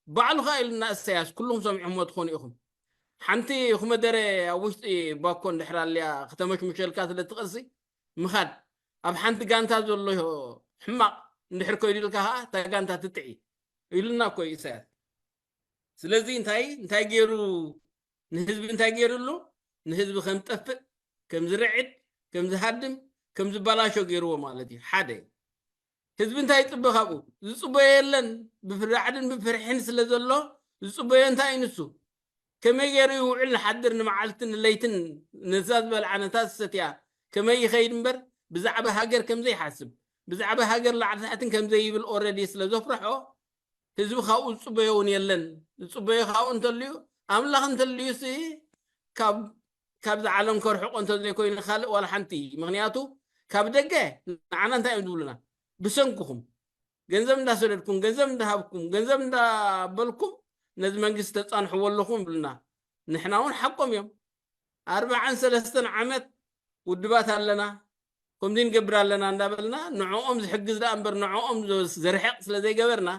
ባዕሉ ከዓ ኢሉና እሰያስ ኩልኹም ሰሚዕሞ ትኾኑ ኢኹም። ሓንቲ ኩመደረ ኣብ ውሽጢ ባኮ እንድሕር ኣልያ ክተመሽሙሸልካ ስለ ትቐሲ ምኻድ ኣብ ሓንቲ ጋንታ ዘሎ ሕማቕ እንድሕር ኮይዱልካ ከዓ እታ ጋንታ ትጥዒ ኢሉና እኮ እዩ እሰያስ። ስለዚ እንታይ እንታይ ገይሩ ንህዝቢ እንታይ ገይሩሉ ንህዝቢ ከም ጠፍእ ከም ዝርዕድ ከም ዝሃድም ከም ዝበላሾ ገይርዎ ማለት እዩ። ሓደ ህዝቢ እንታይ ይፅበ ካብኡ ዝፅበዮ የለን። ብፍራዕድን ብፍርሕን ስለ ዘሎ ዝፅበዮ እንታይ እዩ ንሱ ከመይ ገይሩ ይውዕል ንሓድር ንመዓልትን ንለይትን ነዛ ዝበልዓ ነታ ዝሰትያ ከመይ ይኸይድ እምበር ብዛዕባ ሃገር ከም ዘይሓስብ ብዛዕባ ሃገር ላዕሊ ታሕትን ከም ዘይብል ኦረዲ ስለ ዘፍርሖ ህዝቢ ካብኡ ዝፅበዮ እውን የለን። ዝፅበዮ ካብኡ እንተልዩ ኣምላኽ እንተልዩ ሲ ካብ ካብዚ ዓለም ከርሕቆ እንተዘይኮይኑ ካልእ ዋላ ሓንቲ ምክንያቱ ካብ ደገ ንዓና እንታይ እዮም ዝብሉና ብሰንክኹም ገንዘብ እንዳሰደድኩም ገንዘብ እንዳሃብኩም ገንዘብ እንዳበልኩም ነዚ መንግስቲ ተፃንሕዎ ኣለኹም ይብሉና። ንሕና እውን ሓቆም እዮም። ኣርባዓን ሰለስተን ዓመት ውድባት ኣለና ከምዚ ንገብር ኣለና እንዳበልና ንዕኦም ዝሕግዝ ደኣ እምበር ንዕኦም ዘርሕቕ ስለ ዘይገበርና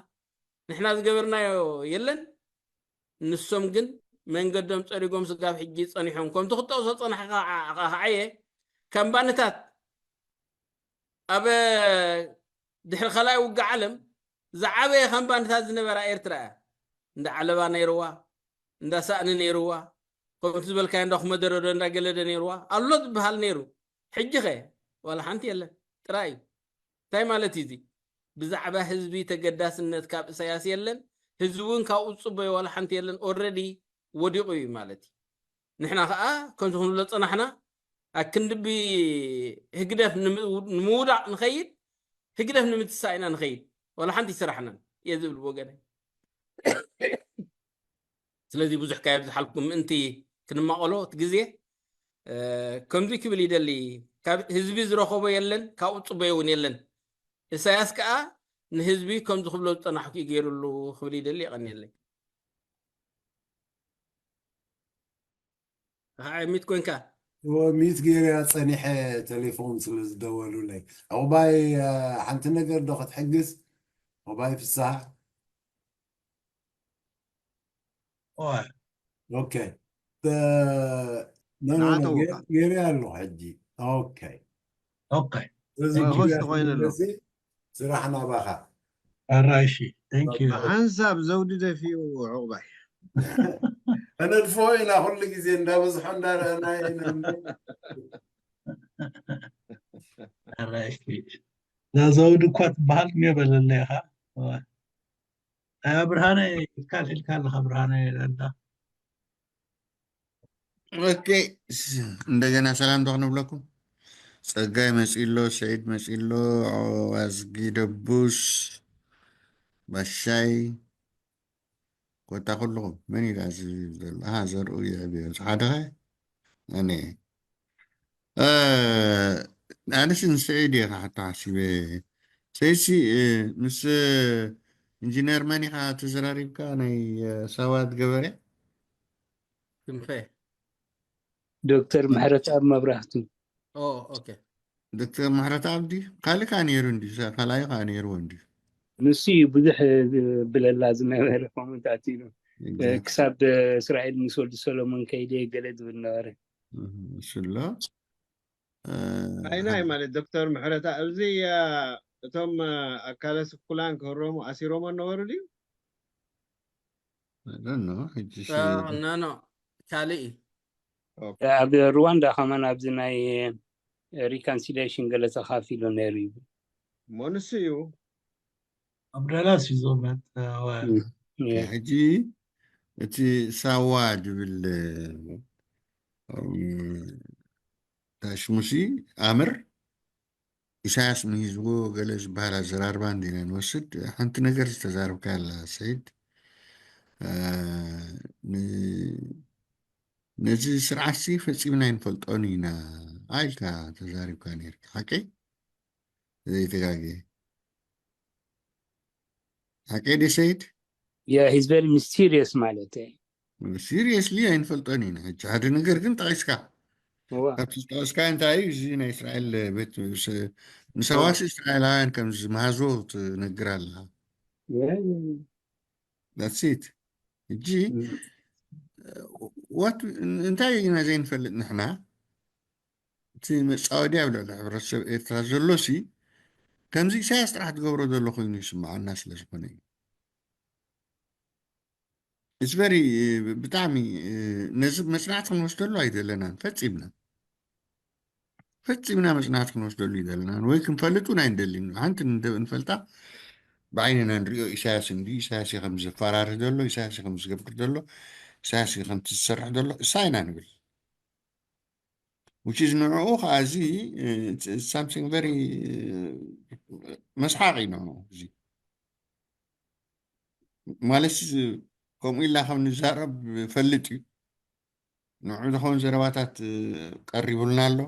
ንሕና ዝገበርናዮ የለን። ንሶም ግን መንገዶም ፀሪጎም ስጋብ ሕጂ ፀኒሖም ከምቲ ክጠቕሶ ፀናሕካ ከዓየ ካምባንታት ኣብ ድሕሪ ካልኣይ ውግእ ዓለም ዝዓበየ ካምባንታት ዝነበራ ኤርትራ እያ። እንዳ ዓለባ ነይርዋ እንዳ ሳእኒ ነይርዋ ከምቲ ዝበልካዮ እንዳ ኩመደረዶ እንዳ ገለደ ነይርዋ ኣሎ ዝበሃል ነይሩ። ሕጂ ኸ ዋላ ሓንቲ የለን ጥራይ እዩ። እንታይ ማለት እዩ እዚ? ብዛዕባ ህዝቢ ተገዳስነት ካብ እሳያስ የለን። ህዝቢ እውን ካብኡ ዝፅበዮ ዋላ ሓንቲ የለን። ኦረዲ ወዲቑ እዩ ማለት እዩ። ንሕና ከዓ ከምዚ ክንብሎ ፀናሕና፣ ኣክንድቢ ህግደፍ ንምውዳቕ ንኸይድ፣ ህግደፍ ንምትሳእ ኢና ንኸይድ፣ ዋላ ሓንቲ ይስራሕናን እየ ዝብል ብወገነ። ስለዚ ብዙሕ ካየብዝሓልኩም ምእንቲ ክንማቐሎ እቲ ግዜ ከምዚ ክብል ይደሊ። ካብ ህዝቢ ዝረኸቦ የለን፣ ካብኡ ፅበዮ እውን የለን። እሳያስ ከዓ ንህዝቢ ከምዚ ክብሎ ዝፀናሕኩ እዩ ገይሩሉ ክብል ይደሊ። የቐንየለይ። ሚት ኮንካ? ሚት ገይርያ ፀኒሐ፣ ቴሌፎን ስለ ዝደወሉለይ። ዕቑባይ ሓንቲ ነገር ዶ ክትሕግዝ? ዕቑባይ ፍስሓ። ኦኬ። ገይርያ ኣለኹ ሕጂ። ኦኬ። ኦኬ። እዚ ሆስት ኮይነ ኣሎ። ስራሕ ናባኻ። ኣራይሺ። Thank you። ሓንሳብ ዘውዲ ደፊኡ ዕቑባይ። ተነድፎ ኢና ኩሉ ግዜ እንዳበዝሖ እንዳረኣና ኢና። ኣራይሺ። እዛ ዘውዲ እኳ ትበሃል እኒኦ በለለይ ኢኻ። ብርሃነ ኢልካ ኣልዒልካ ኣለኻ ብርሃነ ለንዳ። ኦኬ፣ እንደገና ሰላም ዶ ክንብለኩም? ጸጋይ መጺሎ፣ ሰይድ መጺሎ፣ ኣዝጊ ደቡስ፣ ባሻይ፣ ኮታ ኩልኹም። መን ኢላ እዚ ዘሎ? ኣሃ፣ ዘርኡ ይዕብዮ። ሓደ ኸ? ኣነ። ኣነስ ንስዒድ እየ ክሓቶ ሓሲበ። ሰይሲ፣ ምስ ኢንጂነር መን ኢኻ ተዘራሪብካ? ናይ ሳዋ ዝገበረ? ክንፈ። ዶክተር ምሕረተኣብ መብራህቱ። ኦ፣ ኦኬ። ዶክተር ምሕረተኣብ ድዩ? ካልእ ከኣ ነይሩ እንድዩ፣ ካልኣዩ ከኣ ነይርዎ እንድዩ። ንሱ እዩ ብዙሕ ብለላ ዝነበረ ኮመንታት ኢሉ። ክሳብ እስራኤል ምስ ወዲ ሰሎሞን ከይደ ገለ ዝብል ነበረ። እሱ ኣሎ። ኣይናይ ማለት ዶክተር ምሕረተኣብ፣ እዚ እቶም ኣካለ ስንኩላን ክህረሙ ኣሲሮሞ ነበሩ ድዩ? I don't know። ሕጂ ኖ፣ ካልእ እዩ። ኣብ ሩዋንዳ ከማን ኣብዚ ናይ ሪካንሲሊሽን ገለ ተኻፊሉ ነይሩ እዩ። እሞ ንሱ እዩ። ኣብ ዳላስ እዩ ዝቕመጥ። ሕጂ እቲ ሳዋ ዝብል ታሽሙሲ ኣምር ኢሳያስ ንህዝቡ ገለ ዝበሃል ኣዘራርባ እንዲና ንወስድ። ሓንቲ ነገር ዝተዛረብካ ኣላ ሰይድ፣ ነዚ ስርዓትሲ ፈጺምና ኣይንፈልጦን ኢና ኢልካ ተዛሪብካ ነርካ። ሓቂ ዘይተጋግየ ሓቂ ደ ሰይድ? Yeah, he's very mysterious ማለት እዩ። ሲሪየስሊ ኣይንፈልጦን ኢና። ሕጂ ሓደ ነገር ግን ጠቒስካ ካብቲ ዝጠቐስካ እንታይ እዩ? እዚ ናይ እስራኤል ቤት ንሰዋሲ እስራኤላውያን ከም ዝመሃዝዎ ትነግር ኣለኻ። That's it። ሕጂ እንታይ ኢና ዘይንፈልጥ ንሕና? እቲ መፃወዲ ኣብ ልዕሊ ሕብረተሰብ ኤርትራ ዘሎሲ ከምዚ ኢሳያስ ጥራሕ ትገብሮ ዘሎ ኮይኑ ይስምዓና ስለ ዝኾነ እዩ። It's very ብጣዕሚ ነዚ መፅናዕቲ ክንወስደሉ ኣይደለናን ፈፂምና ፈፂምና መፅናዕቲ ክንወስደሉ ኣይደለናን ወይ ክንፈልጥ እውን ኣይንደልን። ሓንቲ ንፈልጣ ብዓይንና ንሪኦ ኢሳያስ እንዲ ኢሳያስ ከም ዘፈራርህ ዘሎ ኢሳያስ ከም ዝገብር ዘሎ ኢሳያስ ከም ዝሰርሕ ዘሎ እሳ ኢና ንብል። Which is ንዕኡ ከዓ እዚ something very መስሓቂ ነው እዚ ማለት ከምኡ ኢላ ከም ንዛረብ ፈልጥ እዩ። ንዑ ዝኸውን ዘረባታት ቀሪቡልና ኣሎ።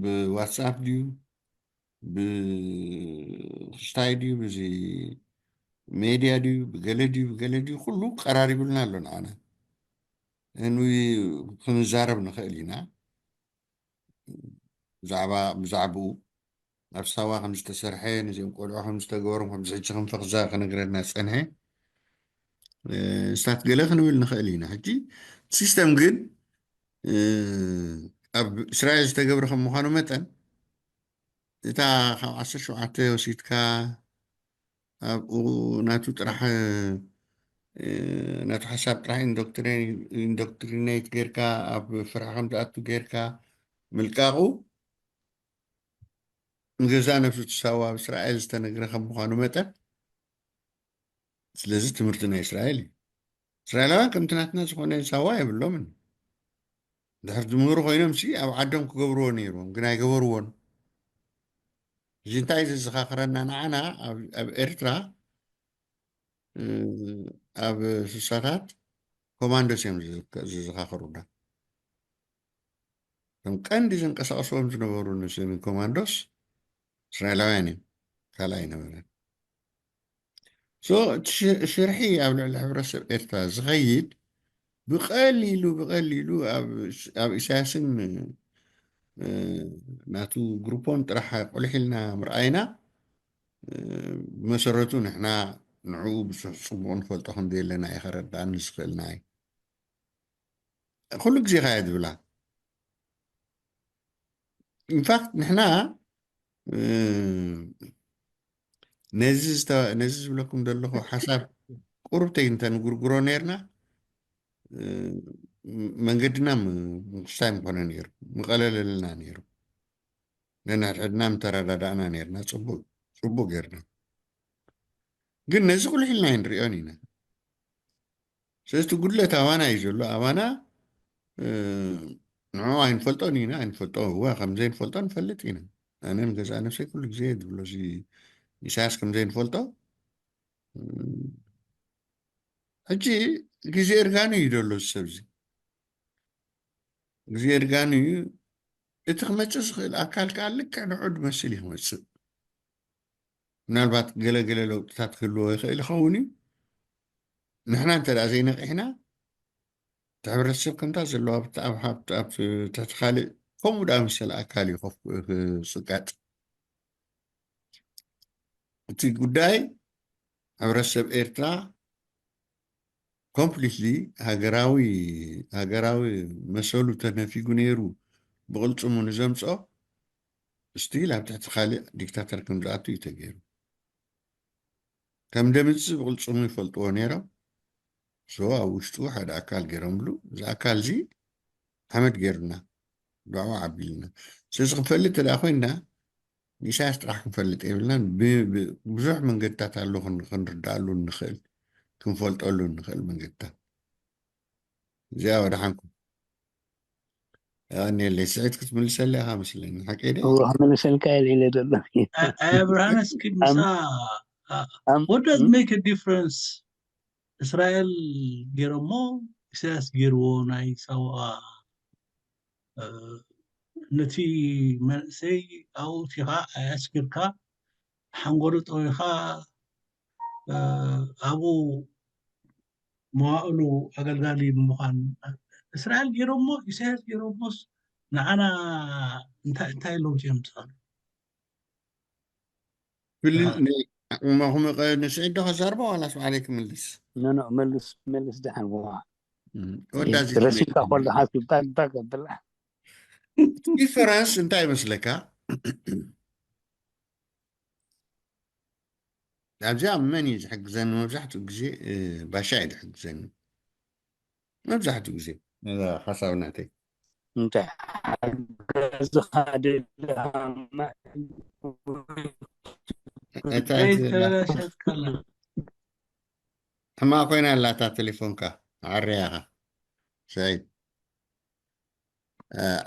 ብዋትስኣፕ ድዩ ብክስታይ ድዩ ብዚ ሜድያ ድዩ ብገለ ድዩ ብገለ ድዩ ኩሉ ቀራሪቡልና ኣሎ ንዓና። እንዊ ክንዛረብ ንኽእል ኢና ብዛዕባ ብዛዕባኡ ኣብ ሳዋ ከም ዝተሰርሐ ነዚኦም ቆልዑ ከም ዝተገበሮም ከምዚ ሕጂ ከም ፈኽዛ ክነግረና ዝፀንሐ ስታት ገለ ክንብል ንኽእል ኢና። ሕጂ ሲስተም ግን ኣብ እስራኤል ዝተገብረ ከም ምዃኑ መጠን እታ ካብ ዓሰርተ ሸውዓተ ወሲድካ ኣብኡ ናቱ ጥራሕ ናቱ ሓሳብ ጥራሕ ኢንዶክትሪኔት ጌርካ ኣብ ፍርሒ ከም ዝኣቱ ጌርካ ምልቃቑ ንገዛ ነብሱ ትሳዋ ኣብ እስራኤል ዝተነግረ ከም ምዃኑ መጠን ስለዚ ትምህርቲ ናይ እስራኤል እዩ። እስራኤላውያን ከምቲ ናትና ዝኾነ ሳዋ የብሎምን። ድሕር ዝምህሩ ኮይኖም ሲ ኣብ ዓዶም ክገብርዎ ነይርዎም፣ ግን ኣይገበርዎን። እዚ እንታይ ዘዘኻኽረና ንዓና፣ ኣብ ኤርትራ ኣብ ስሳታት ኮማንዶስ እዮም ዘዘካኸሩና። እቶም ቀንዲ ዘንቀሳቕስዎም ዝነበሩ ንስሚ ኮማንዶስ እስራኤላውያን እዮም፣ ካልእ ኣይነበረን። ሶ እቲ ሽርሒ ኣብ ልዕሊ ሕብረተሰብ ኤርትራ ዝኸይድ ብቐሊሉ ብቐሊሉ ኣብ ኢሳያስን ናቱ ግሩፖን ጥራሕ ቁልሕ ኢልና ምርኣይና፣ ብመሰረቱ ንሕና ንዕኡ ብፅቡቕ ንፈልጦ ከም ዘየለና እዩ ከረዳእኒ ዝኽእልና እዩ። ኩሉ ግዜ ኸያ ዝብላ። ኢንፋክት ንሕና ነዚ ዝብለኩም ዘለኹ ሓሳብ ቁሩብተይ እንተንጉርጉሮ ነርና፣ መንገድና ምክስታይ ምኾነ ነይሩ፣ ምቐለለልና ነይሩ። ነንሕድሕድና ምተረዳዳእና ነርና፣ ፅቡቅ ጌርና። ግን ነዚ ቁልሕ ኢልና ኣይንሪኦን ኢና። ስለዚ እቲ ጉድለት ኣባና እዩ ዘሎ። ኣባና ንዕኡ ኣይንፈልጦን ኢና። ኣይንፈልጦ እዋ ከም ዘይንፈልጦ ንፈልጥ ኢና። ኣነ ንገዛእ ነብሰይ ኩሉ ግዜ ዝብሎ እዚ ኢሳያስ ከም ዘይንፈልጦ። ሕጂ ግዜ እርጋኑ እዩ ዘሎ እዚ ሰብ እዚ። ግዜ እርጋኑ እዩ። እቲ ክመፅእ ዝኽእል ኣካል ከዓ ልክዕ ንዑ ድመስል እዩ ክመፅእ። ምናልባት ገለገለ ለውጥታት ክህልዎ ይኽእል ይኸውን እዩ። ንሕና እንተ ደኣ ዘይነቂሕና፣ እቲ ሕብረተሰብ ከምታ ዘለዋ ኣብ ትሕቲ ካልእ ከምኡ ደኣ መሰለ ኣካል እዩ ክፅቀጥ። እቲ ጉዳይ ሕብረተሰብ ኤርትራ ኮምፕሊትሊ ሃገራዊ ሃገራዊ መሰሉ ተነፊጉ ነይሩ ብቕልፅሙ ንዘምፅኦ ስቲል ኣብ ትሕቲ ካልእ ዲክታተር ከም ዝኣቱ እዩ ተገይሩ። ከም ደምፅእ ብቕልፅሙ ይፈልጥዎ ነይሮም። ሶ ኣብ ውሽጡ ሓደ ኣካል ገይሮምሉ። እዚ ኣካል እዚ ሓመድ ገይሩና ብዕኡ ዓቢልና። ስለዚ ክንፈልጥ እንተ ኮይንና ንኢሳያስ ጥራሕ ክንፈልጥ የብልናን። ብዙሕ መንገድታት ኣሎ ክንርዳእሉ እንኽእል፣ ክንፈልጠሉ እንኽእል መንገድታት። እዚኣ ወደሓንኩም። ኣኔለይ ስዒድ ክትምልሰለይ ኢኻ መስለኒ፣ ሓቀይ ደ? እወ፣ ክምልሰልካ እየ ኢለ ዘሎ። ኣያ ብርሃነ፣ እስኪ ምሳ what does make a difference? እስራኤል ገይሮሞ፣ ኢሳያስ ገይርዎ፣ ናይ ሳዋ ነቲ መንእሰይ ኣብኡ ኣእቲኻ ኣያስኪርካ ሓንጎሉ ጠዊኻ ኣብኡ መዋእሉ ኣገልጋሊ ንምዃን እስራኤል ገይሮሞ፣ ኢሳያስ ገይሮሞስ ንዓና እንታይ እንታይ ለውጢ የምፅኣሉ? ንስዒድ ዶ ከዛርቦ ዋላስ ባዕለይ ክምልስ? ኖ ኖ፣ መልስ መልስ ደሓን። ዋ ወዳዚ ረሲካ ኮል ሓሲብካ እንታይ ከብላ ዲፈረንስ እንታይ ይመስለካ? ኣብዚኣ መን እዩ ዝሕግዘኒ? መብዛሕትኡ ግዜ ባሻ እዩ ዝሕግዘኒ። መብዛሕትኡ ግዜ ሓሳብ ናተይ እንታይ ሓገዝኻ ደለኻ ሕማቕ ኮይና ኣላታ ቴሌፎንካ ዓርያኻ ሰይ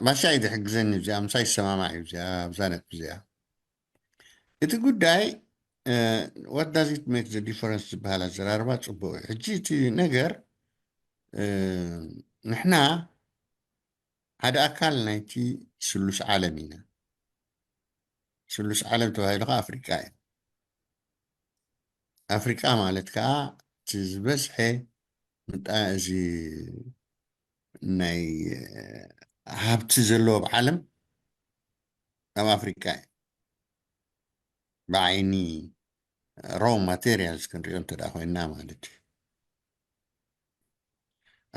ባሻ እዩ ዝሕግዘኒ። እዚኣ ምሳይ ይሰማማዕ እዩ። እዚኣ ኣብዛ ነጥቢ እዚኣ እቲ ጉዳይ what does it make the difference ዝበሃል ኣዘራርባ ፅቡቅ እዩ። ሕጂ እቲ ነገር ንሕና ሓደ ኣካል ናይቲ ስሉስ ዓለም ኢና። ስሉስ ዓለም ተባሂሉ ከዓ ኣፍሪቃ እዩ። ኣፍሪቃ ማለት ከዓ እቲ ዝበዝሐ ምጣ እዚ ናይ ሃብቲ ዘለዎ ብዓለም ኣብ ኣፍሪቃ እዩ። ብዓይኒ ሮ ማቴሪያልስ ክንሪኦ እንተ ኮይንና ማለት እዩ።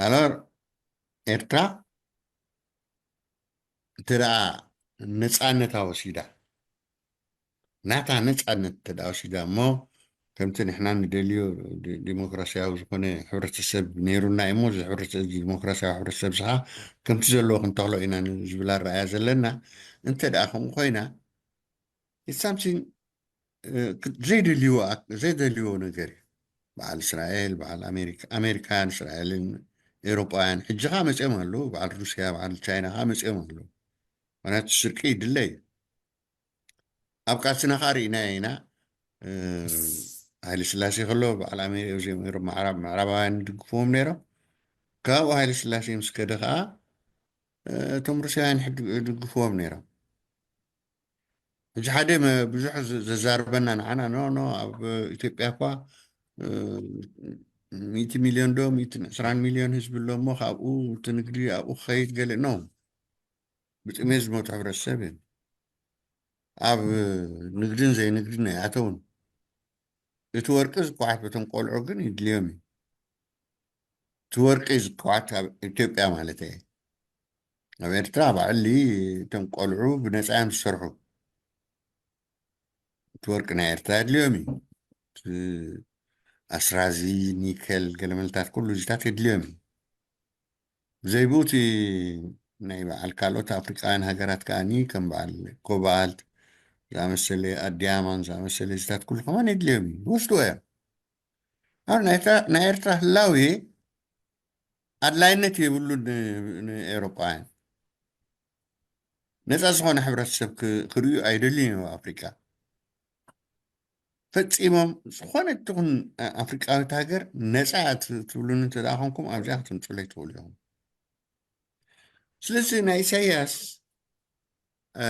ኣሎር ኤርትራ እንተ ነፃነታ ወሲዳ ናታ ነፃነት እንተ ወሲዳ እሞ ከምቲ ንሕና ንደልዮ ዲሞክራሲያዊ ዝኾነ ሕብረተሰብ ነይሩና እሞ እዚ ዲሞክራሲያዊ ሕብረተሰብ ዝኻ ከምቲ ዘለዎ ክንተኽሎ ኢና ዝብል ኣረኣያ ዘለና እንተ ደኣ ከምኡ ኮይና ሳምሲን ዘይደልይዎ ነገር እዩ። በዓል እስራኤል፣ በዓል ኣሜሪካ፣ ኣሜሪካን እስራኤልን ኤውሮጳውያን ሕጂ ኸዓ መጺኦም ኣለዉ። በዓል ሩስያ፣ በዓል ቻይና ኸዓ መጺኦም ኣለዉ። ምኽንያቱ ስርቂ ይድለ እዩ። ኣብ ቃልስና ኸዓ ርኢናዮ ኢና። እ፣ ሃይለ ስላሴ ከሎ በዓል ኣሜሪ-፣ እዚኦም ኤውሮፕ፣ ምዕራብ-፣ ምዕራባውያን ይድግፍዎም ነይሮም። ካብኡ ሃይለ ስላሴ ምስ ከደ ኸዓ፣ እ፣ እቶም ሩስያውያን ይሕድ-፣ ይድግፍዎም ነይሮም። ሕጂ ሓደ መ-፣ ብዙሕ ዘ-፣ ዘዛርበና ንዓና፣ ኖ፣ ኖ፣ ኣብ ኢትዮጵያ እኳ፣ እ፣ ሚእቲ ሚልዮን ዶ፣ ሚእትን ዕስራን ሚልዮን ህዝቢ ኣሎ እሞ ካብኡ እቲ ንግዲ ኣብኡ ክኸይድ ገለ፣ ኖ። ብጥሜት ዝሞቱ ሕብረተሰብ እዮም። ኣብ ንግድን ዘይንግድን ኣይኣተውን። እቲ ወርቂ ዝኳዓት በቶም ቆልዑ ግን ይድልዮም እዩ። እቲ ወርቂ ዝኳዓት ኣብ ኢትዮጵያ ማለት እየ። ኣብ ኤርትራ ባዕሊ እቶም ቆልዑ ብነጻ እዮም ዝሰርሑ። እቲ ወርቂ ናይ ኤርትራ የድልዮም እዩ። እቲ ኣስራዚ፣ ኒከል፣ ገለመልታት ኩሉ እዚታት የድልዮም እዩ። ብዘይብኡ እቲ ናይ በዓል ካልኦት ኣፍሪቃውያን ሃገራት ከኣኒ ከም በዓል ኮባልት ዝኣመሰለ፣ ዲያማን ዝኣመሰለ እዚታት ኩሉ ከማን የድልዮም እዩ። ይወስድዎ እዮም። ኣብ ናይ ኤርትራ፣ ናይ ኤርትራ ህላዌ ኣድላይነት የብሉን ን-፣ ንኤውሮጳውያን። ነጻ ዝኾነ ሕብረተሰብ ክ-፣ ክርእዩ ኣይደልዩን እዮም ኣብ ኣፍሪቃ። ፈጺሞም ዝኾነት ትኹን ኣፍሪቃዊት ሃገር ነጻ እያ ት-፣ ትብሉኒ እንተ ደኣ ኾንኩም ኣብዚኣ ክትምጹለይ ትኽእሉ ኢኹም። ስለዚ ናይ ኢሳያስ፣ እ፣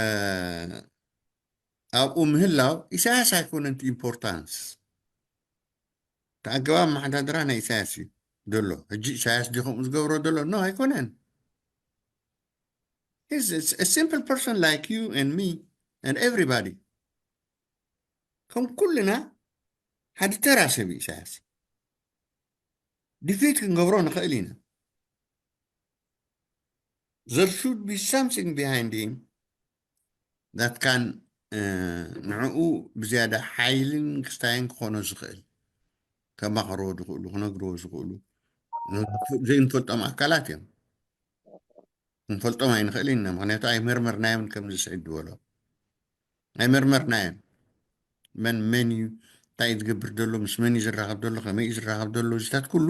ኣብኡ ምህላው ኢሳያስ ኣይኮነን እቲ ኢምፖርታንስ። እቲ ኣገባብ ኣመሓዳድራ ናይ ኢሳያስ እዩ ዘሎ። ሕጂ ኢሳያስ ድዩ ከምኡ ዝገብሮ ዘሎ? ኖ፣ ኣይኮነን። He's a simple person like you and me and everybody. ከም ኩልና ሓደ ተራ ሰብ እዩ ኢሳያስ። ዲፊት ክንገብሮ ንኽእል ኢና። There should be something behind him that can, እ፣ ንዕኡ ብዝያዳ ሓይልን ክስታይን ክኾኖ ዝኽእል፣ ከማኽርዎ ዝኽእሉ፣ ክነግርዎ ዝኽእሉ፣ ዘይንፈልጦም ኣካላት እዮም። ክንፈልጦም ኣይንኽእልን ኢና፣ ምኽንያቱ ኣይመርመርናዮምን፣ ከምዚ ስዒድ ዝበሎ ኣይመርመርናዮን። መን መን እዩ፣ እንታይ እዩ ዝገብር ዘሎ፣ ምስ መን እዩ ዝራኸብ ዘሎ፣ ከመይ እዩ ዝራኸብ ዘሎ፣ እዚታት ኩሉ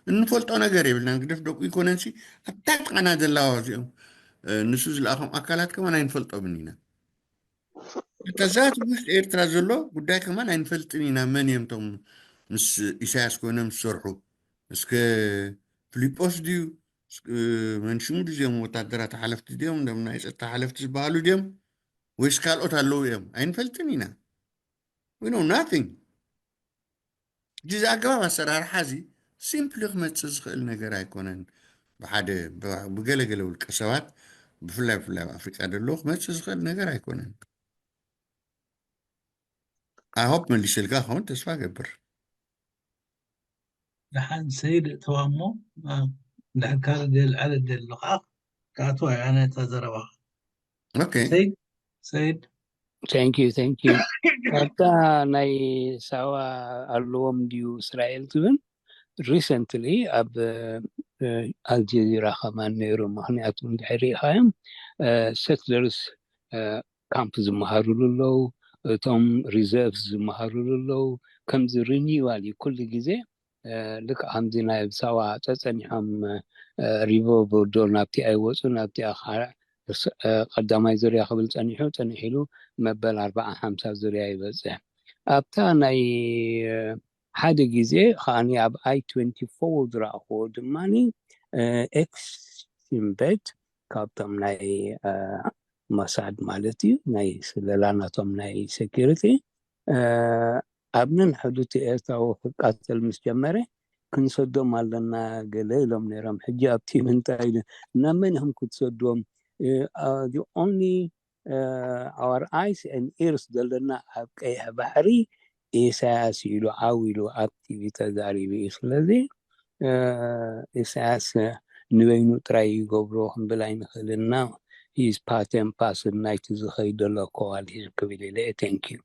እንፈልጦ ነገር የብልናን። ግደፍ ደቁ ይኮነንሲ ኣብታ ጥቓና ዘላዋ እዚኦም፣ እ፣ ንሱ ዝለኣኾም ኣካላት ከማን ኣይንፈልጦምን ኢና። እታ ዛት ውሽጢ ኤርትራ ዘሎ ጉዳይ ከማን ኣይንፈልጥን ኢና። መን እዮም እቶም ምስ ኢሳያስ ኮይኖም ዝሰርሑ? እስከ ፊሊጶስ ድዩ? እስከ መን ሽሙ ድዩ? እዚኦም ወታደራት ሓለፍቲ ድዮም? እዞም ናይ ጸጥታ ሓለፍቲ ዝበሃሉ ድዮም? ወይስ ካልኦት ኣለዉ እዮም? ኣይንፈልጥን ኢና። We know nothing። ሕጂ እዚ ኣገባብ ኣሰራርሓ እዚ ሲምፕሊ ክመጽእ ዝኽእል ነገር ኣይኮነን። ብሓደ፣ ብ-፣ ብገለገለ ውልቀ ሰባት፣ ብፍላይ፣ ብፍላይ ኣብ ኣፍሪቃ ዘለዉ ክመጽእ ዝኽእል ነገር ኣይኮነን። I hope መሊሰልካ ክኸውን ተስፋ እገብር። ደሓን ሰይድ እተዋ እሞ፣ እ፣ እንድሕር ካልእ ደልዐለ ደሎ ከዓ ክኣትዋ እየ ኣነ እታ ዘረባኻ። ኦኬ። ሰይድ፣ ሰይድ። Thank you, thank you። ካብታ ናይ ሳዋ ኣለዎም ድዩ እስራኤል ትብል፣ ሪሰንትሊ ኣብ፣ እ፣ ኣልጀዚራ ከማን ነይሩ። ምኽንያቱ እንድሕር ሪኢኻዮም፣ እ፣ ሴትለርስ፣ እ፣ ካምፕ ዝመሃሩሉ ኣለዉ፣ እቶም ሪዘርቭስ ዝመሃሩሉ ኣለዉ። ከምዚ ሪኒዋል እዩ ኩሉ ግዜ። እ፣ ልክዕ ከምዚ ናይ ሳዋ ጸጸኒሖም፣ እ፣ ሪቮልቨር ዶ ናብቲ ኣይወጹ፣ ናብቲ ኸዓ ርስ-፣ እ፣ ቀዳማይ ዙርያ ክብል ጸኒሑ፣ ጸኒሑ ኢሉ መበል ኣርብዓ ሓምሳ ዙርያ ይበጽሕ። ኣብታ ናይ፣ እ፣ ሓደ ግዜ ከኣኒ ኣብ ኣይ ትወንቲ ፎር ዝረኣኽዎ ድማኒ፣ እ፣ ኤክስ ሲምቤት ካብቶም ናይ፣ እ፣ ሞሳድ ማለት እዩ፣ ናይ ስለላ ናቶም ናይ ሴኪሪቲ፣ እ፣ ኣብ ነንሕዱ እቲ ኤርትራዊ ክቃተል ምስ ጀመረ፣ "ክንሰዶም ኣለና" ገለ ኢሎም ነይሮም። ሕጂ ኣብቲ ምንታይ ኢሉ፣ ናብ መን ኢኹም ክትሰድዎም? እ፣ አ፣ the only፣ እ፣ our eyes and ears ዘለና ኣብ ቀይሕ ባሕሪ ኢሳያስ ኢሉ ዓው ኢሉ ኣብ ቲቪ ተዛሪቡ እዩ። ስለዚ፣ እ፣ ኢሳያስ ንበይኑ ጥራይ ይገብሮ ክንብል ኣይንኽእልና። He's part and parcel ናይቲ ዝኸይድ ዘሎ ኮዋሊሽን ክብል ኢለ እየ። Thank you።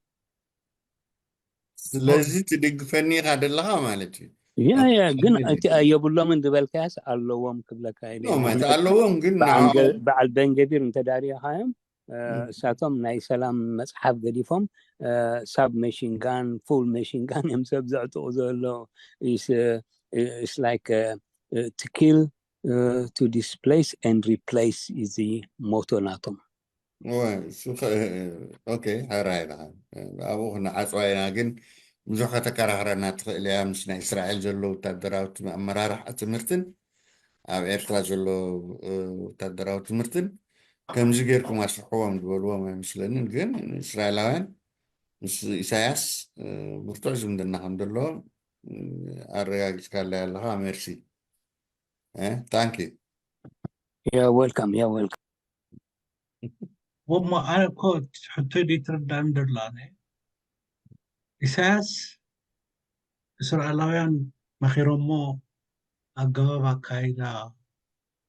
ስለዚ ትድግፈኒ ኢኻ ዘለኻ ማለት እዩ። ያ፣ ያ፣ ግን እቲ የብሎምን ዝበልካያስ ኣለዎም ክብለካ ኢለ ኖ፣ እየ። ማለት ኣለዎም፣ ግን በዓል ንዕኦም ገ-፣ በዓል በንገቢር እንተዳርያኻዮም እሳቶም ናይ ሰላም መፅሓፍ ገዲፎም ሳብ መሽን ጋን ፉል መሽን ጋን እዮም ሰብ ዘዕጥቑ ዘሎ። It's like to kill, to displace and replace is the motto ናቶም። ኦኬ፣ ሕራይ ኢኻ። ኣብኡ ክንዓፅዋ ኢና። ግን ብዙሕ ከተከራኽረና ትኽእል እያ ምስ ናይ እስራኤል ዘሎ ወታደራዊ ኣመራርሓ ትምህርትን ኣብ ኤርትራ ዘሎ ወታደራዊ ትምህርትን ከምዚ ጌርኩም ኣስርሕዎም ዝበልዎም ኣይመስለንን። ግን እስራኤላውያን ምስ ኢሳያስ ብርቱዕ ዝምድና ከም ዘለዎም ኣረጋጊፅካለይ ኣለኻ። ሜርሲ። ታንክ ዩ። You're welcome, you're welcome. ወሞ ኣነ እኮ ሕቶ ዲ ትርዳን ደላ ኢሳያስ እስራኤላውያን መኺሮሞ ኣገባብ ኣካይዳ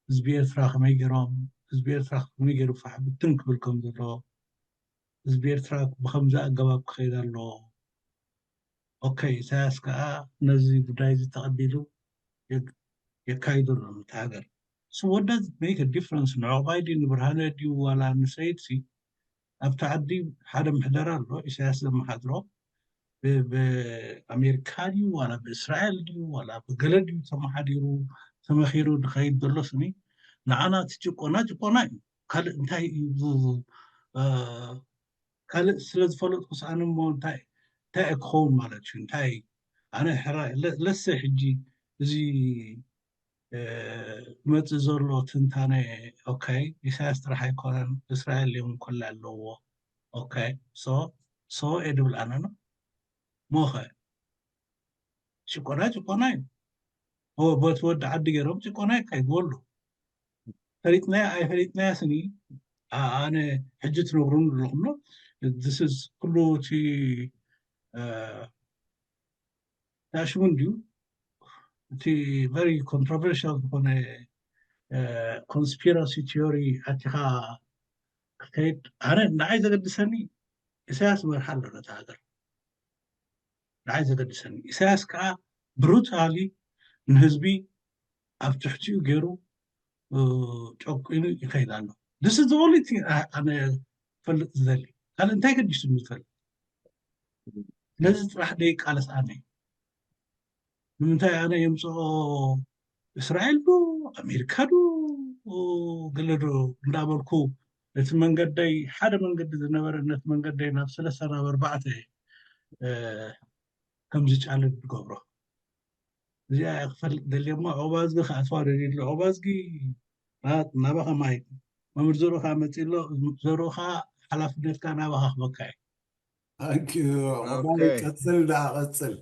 ህዝቢ ኤርትራ ከመይ ገይሮም ህዝቢ ኤርትራ ከመይ ገይሩ ፋሕ ብትን ክብል ከም ዘሎ ህዝቢ ኤርትራ ብከምዚ ኣገባብ ክኸይድ ኣለዎ። ኦኬ፣ ኢሳያስ ከዓ ነዚ ጉዳይ እዚ ተቐቢሉ የካይዶ ኣሎ። ምቲ ሃገር ስወዳት make a difference ንዕቑባይ ድዩ ንብርሃነ ድዩ ዋላ ንሰይድ ሲ ኣብቲ ዓዲ ሓደ ምሕደራ ኣሎ። ኢሳያስ ዘመሓድሮ ብኣሜሪካ ድዩ ዋላ ብእስራኤል ድዩ ዋላ ብገለ ድዩ ተመሓዲሩ ተመኺሩ ዝኸይድ ዘሎ ስኒ ንዓና እቲ ጭቆና ጭቆና እዩ። ካልእ እንታይ እዩ ካልእ ስለ ዝፈለጥኩስ ኣነ እሞ እንታይ እንታይ ክኸውን ማለት እዩ? እንታይ ኣነ ሕራ ለሰ ሕጂ እዚ መፅእ ዘሎ ትንታነ ኦኬ፣ ኢሳያስ ጥራሕ ኣይኮነን እስራኤል እዮም ኮላ ኣለዎ። ኦኬ፣ ሶ ሶ እየ ድብል ኣነ ነው ሞኸ ጭቆና ጭቆና እዩ። በቲ ወዲ ዓዲ ገይሮም ጭቆና የካይድዎ ኣለዉ። ፈሊጥናያ ኣይፈሊጥናያ ስኒ ኣነ ሕጂ ትነግሩን ኣለኹም። This is ኩሉ እቲ ታሽሙን ድዩ እቲ very controversial ዝኾነ conspiracy theory ኣቲኻ ክትከይድ ኣነ ንዓይ ዘገድሰኒ ኢሳያስ መርሓ ኣሎ ነቲ ሃገር ንዓይ ዘገድሰኒ ኢሳያስ ከዓ brutally ንህዝቢ ኣብ ትሕቲኡ ገይሩ ጨቂኑ ይኸይድ ኣሎ። This is the only thing ኣነ ፈልጥ ዝደሊ ካልእ እንታይ ገዲሱ ዝፈልጥ ነዚ ጥራሕ ደይቃለስ ኣነ ንምንታይ ኣነ የምፅኦ እስራኤል ዶ ኣሜሪካ ዶ ገለ ዶ እንዳበልኩ እቲ መንገደይ ሓደ መንገዲ ዝነበረ ነቲ መንገደይ ናብ ሰለስተ ናብ ኣርባዕተ ከምዚ ጫልድ ዝገብሮ እዚኣ ክፈልጥ ደልየ እሞ ኦባዝጊ ክኣትዋ ደልየ ኣሎ። ኦባዝጊ ናባኻ ማይክ መምህር ዘሩ ከዓ መፂ ኣሎ። ዘሩ ከዓ ሓላፍነትካ ናባኻ ክበካ እዩ። ቀፅል ዳ ቀፅል።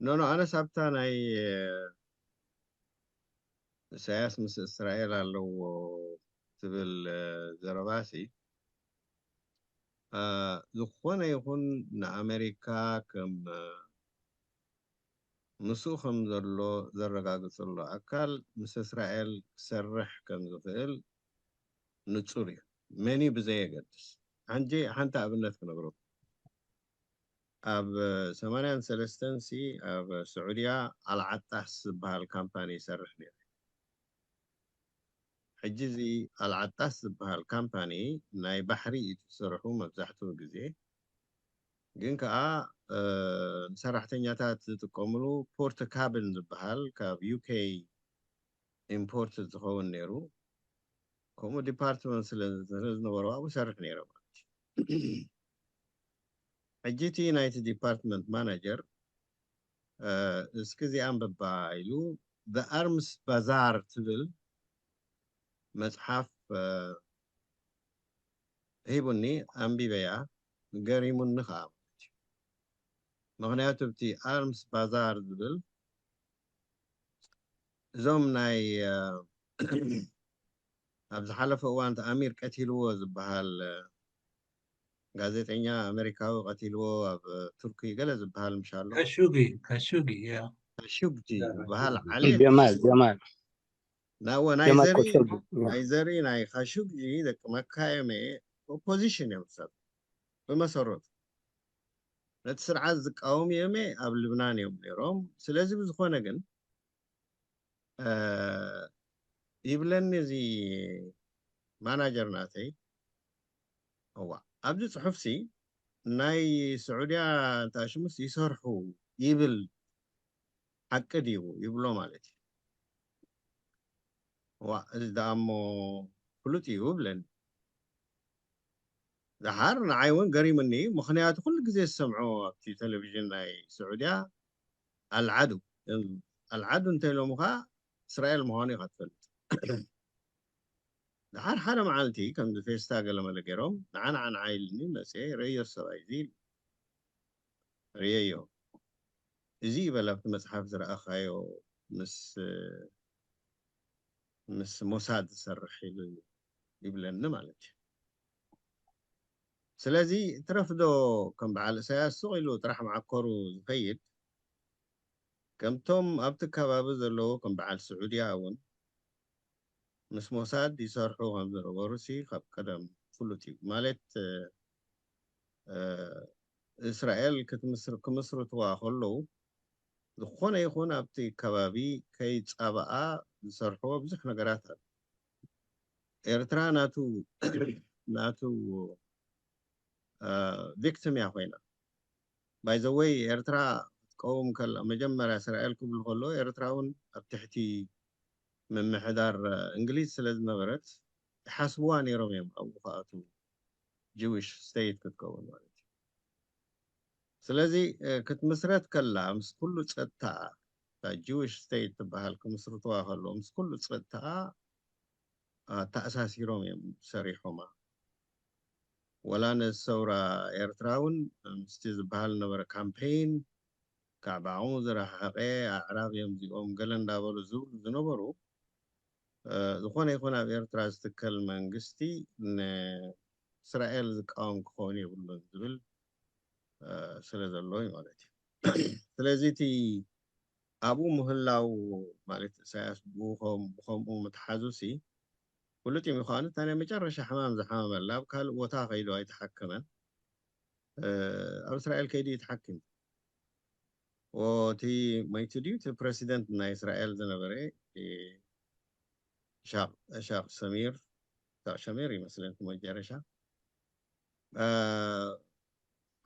ኖ ኖ ኣነስ ኣብታ ናይ ኢሳያስ ምስ እስራኤል ኣለዎ ትብል ዘረባሲ ዝኾነ ይኹን ንኣሜሪካ ከም ምስኡ ከም ዘሎ ዘረጋግፅ ኣሎ ኣካል ምስ እስራኤል ክሰርሕ ከም ዝኽእል ንፁር እዩ። መን እዩ ብዘየገድስ ሓንቲ ኣብነት ክነግረኩም ኣብ ሰማንያን ሰለስተን ሲ ኣብ ስዑድያ ኣልዓጣስ ዝበሃል ካምፓኒ ይሰርሕ ነይሩ። ሕጂ እዚ ኣልዓጣስ ዝበሃል ካምፓኒ ናይ ባሕሪ እዩ ዝሰርሑ መብዛሕትኡ ግዜ ግን ከዓ ንሰራሕተኛታት ዝጥቀምሉ ፖርት ካብን ዝበሃል ካብ ዩኬ ኢምፖርት ዝኸውን ነይሩ ከምኡ ዲፓርትመንት ስለዝነበሩ ኣብኡ ሰርሕ ነይረ ማለት እዩ ሕጂ እቲ ናይቲ ዲፓርትመንት ማናጀር እስኪ እዚኣ ኣንብባ ኢሉ ኣርምስ ባዛር ትብል መፅሓፍ ሂቡኒ ኣንቢበያ ገሪሙኒ ከዓ ማለት እዩ ምክንያቱ እቲ ኣርምስ ባዛር ዝብል እዞም ናይ ኣብ ዝሓለፈ እዋን ኣሚር ቀቲልዎ ዝበሃል ጋዜጠኛ ኣሜሪካዊ ቀቲልዎ ኣብ ቱርኪ ገለ ዝበሃል ምሻሎ ከሹጊ ከሹጊ ከሹጊ ዝበሃል ዓሌት ጀማል ጀማል ናወ ናይ ዘሪ ናይ ዘሪ ናይ ካሹጊ ደቂ መካየመ ኦፖዚሽን እዮም ሰብ ብመሰረቱ ነቲ ስርዓት ዝቃወሙ እዮም ኣብ ልብናን እዮም ነይሮም ስለዚ ብዝኾነ ግን ይብለኒ እዚ ማናጀር ናተይ፣ እዋ ኣብዚ ጽሑፍሲ ናይ ስዑድያ እንተኣሽሙስ ይሰርሑ ይብል፣ ሓቂ ድዩ ይብሎ ማለት እዩ። ዋ እዚ ደኣ እሞ ፍሉጥ እዩ እብለኒ። ደሓር ንዓይ እውን ገሪሙኒ። ምኽንያቱ ኩሉ ግዜ ዝሰምዖ ኣብቲ ቴሌቪዥን ናይ ስዑድያ ኣልዓዱ፣ ኣልዓዱ እንተኢሎምኻ እስራኤል ምዃኑ ኢኻ ትፈልጥ። ደሓር ሓደ መዓልቲ ከምዚ ፌስታ ገለመለ ገይሮም ንዓ ንዓ ንዓ ኢልኒ መፅየ ረዮ ሰብኣይ እዚ ኢሉ። ርእየዮ። እዚ ይበል ኣብቲ መጽሓፍ ዝረኣኻዮ ምስ ምስ ሞሳድ ዝሰርሕ ኢሉ ይብለኒ ማለት እዩ። ስለዚ ትረፍዶ ከም በዓል እሳያስ ሱቕ ኢሉ ጥራሕ መዓኮሩ ዝኸይድ ከምቶም ኣብቲ ከባቢ ዘለዉ ከም በዓል ስዑድያ እውን ምስ ሞሳድ ይሰርሑ ከም ዝነበሩ ሲ ካብ ቀደም ፍሉጥ እዩ። ማለት እስራኤል ክትምስር ክምስርትዋ ከለዉ ዝኾነ ይኹን ኣብቲ ከባቢ ከይጻባኣ ዝሰርሕዎ ብዙሕ ነገራት ኣሎ። ኤርትራ ናቱ ናቱ ቪክቲም እያ ኮይና። ባይ ዘ ወይ ኤርትራ ክትቀውም ከላ መጀመርያ እስራኤል ክብሉ ከሎ ኤርትራ እውን ኣብ ትሕቲ ምምሕዳር እንግሊዝ ስለ ዝነበረት ይሓስብዋ ነይሮም እዮም ኣብኡ ክኣትዉ ጂዊሽ ስቴት ክትከውን ማለት እዩ። ስለዚ ክትምስረት ከላ ምስ ኩሉ ጸጥታኣ ጂዊሽ ስቴት ትበሃል ክምስርትዋ ከሎ ምስ ኩሉ ጸጥታኣ ኣተኣሳሲሮም እዮም ሰሪሖማ። ወላ ነዚ ሰውራ ኤርትራ እውን ምስቲ ዝበሃል ዝነበረ ካምፔይን ካብ ዓቕሙ ዝረሓቐ ኣዕራብ እዮም እዚኦም ገለ እንዳበሉ ዝብሉ ዝነበሩ፣ ዝኾነ ይኹን ኣብ ኤርትራ ዝትከል መንግስቲ ንእስራኤል ዝቃወም ክኸውን የብሉን ዝብል ስለ ዘሎ እዩ ማለት እዩ። ስለዚ እቲ ኣብኡ ምህላው ማለት ኢሳያስ ብኡ ከም- ብኸምኡ ምትሓዙ ሲ ፍሉጥ እዩ ምዃኑ እታ ናይ መጨረሻ ሕማም ዝሓመመላ ኣብ ካልእ ቦታ ከይዱ ኣይተሓከመን። ኣብ እስራኤል ከይዱ እዩ ተሓኪሙ። እቲ መይቱ ድዩ እቲ ፕረሲደንት ናይ እስራኤል ዝነበረ ሻቅ ሻቅ ሰሚር ሻቅ ሸሚር ይመስለኒ እቲ መጨረሻ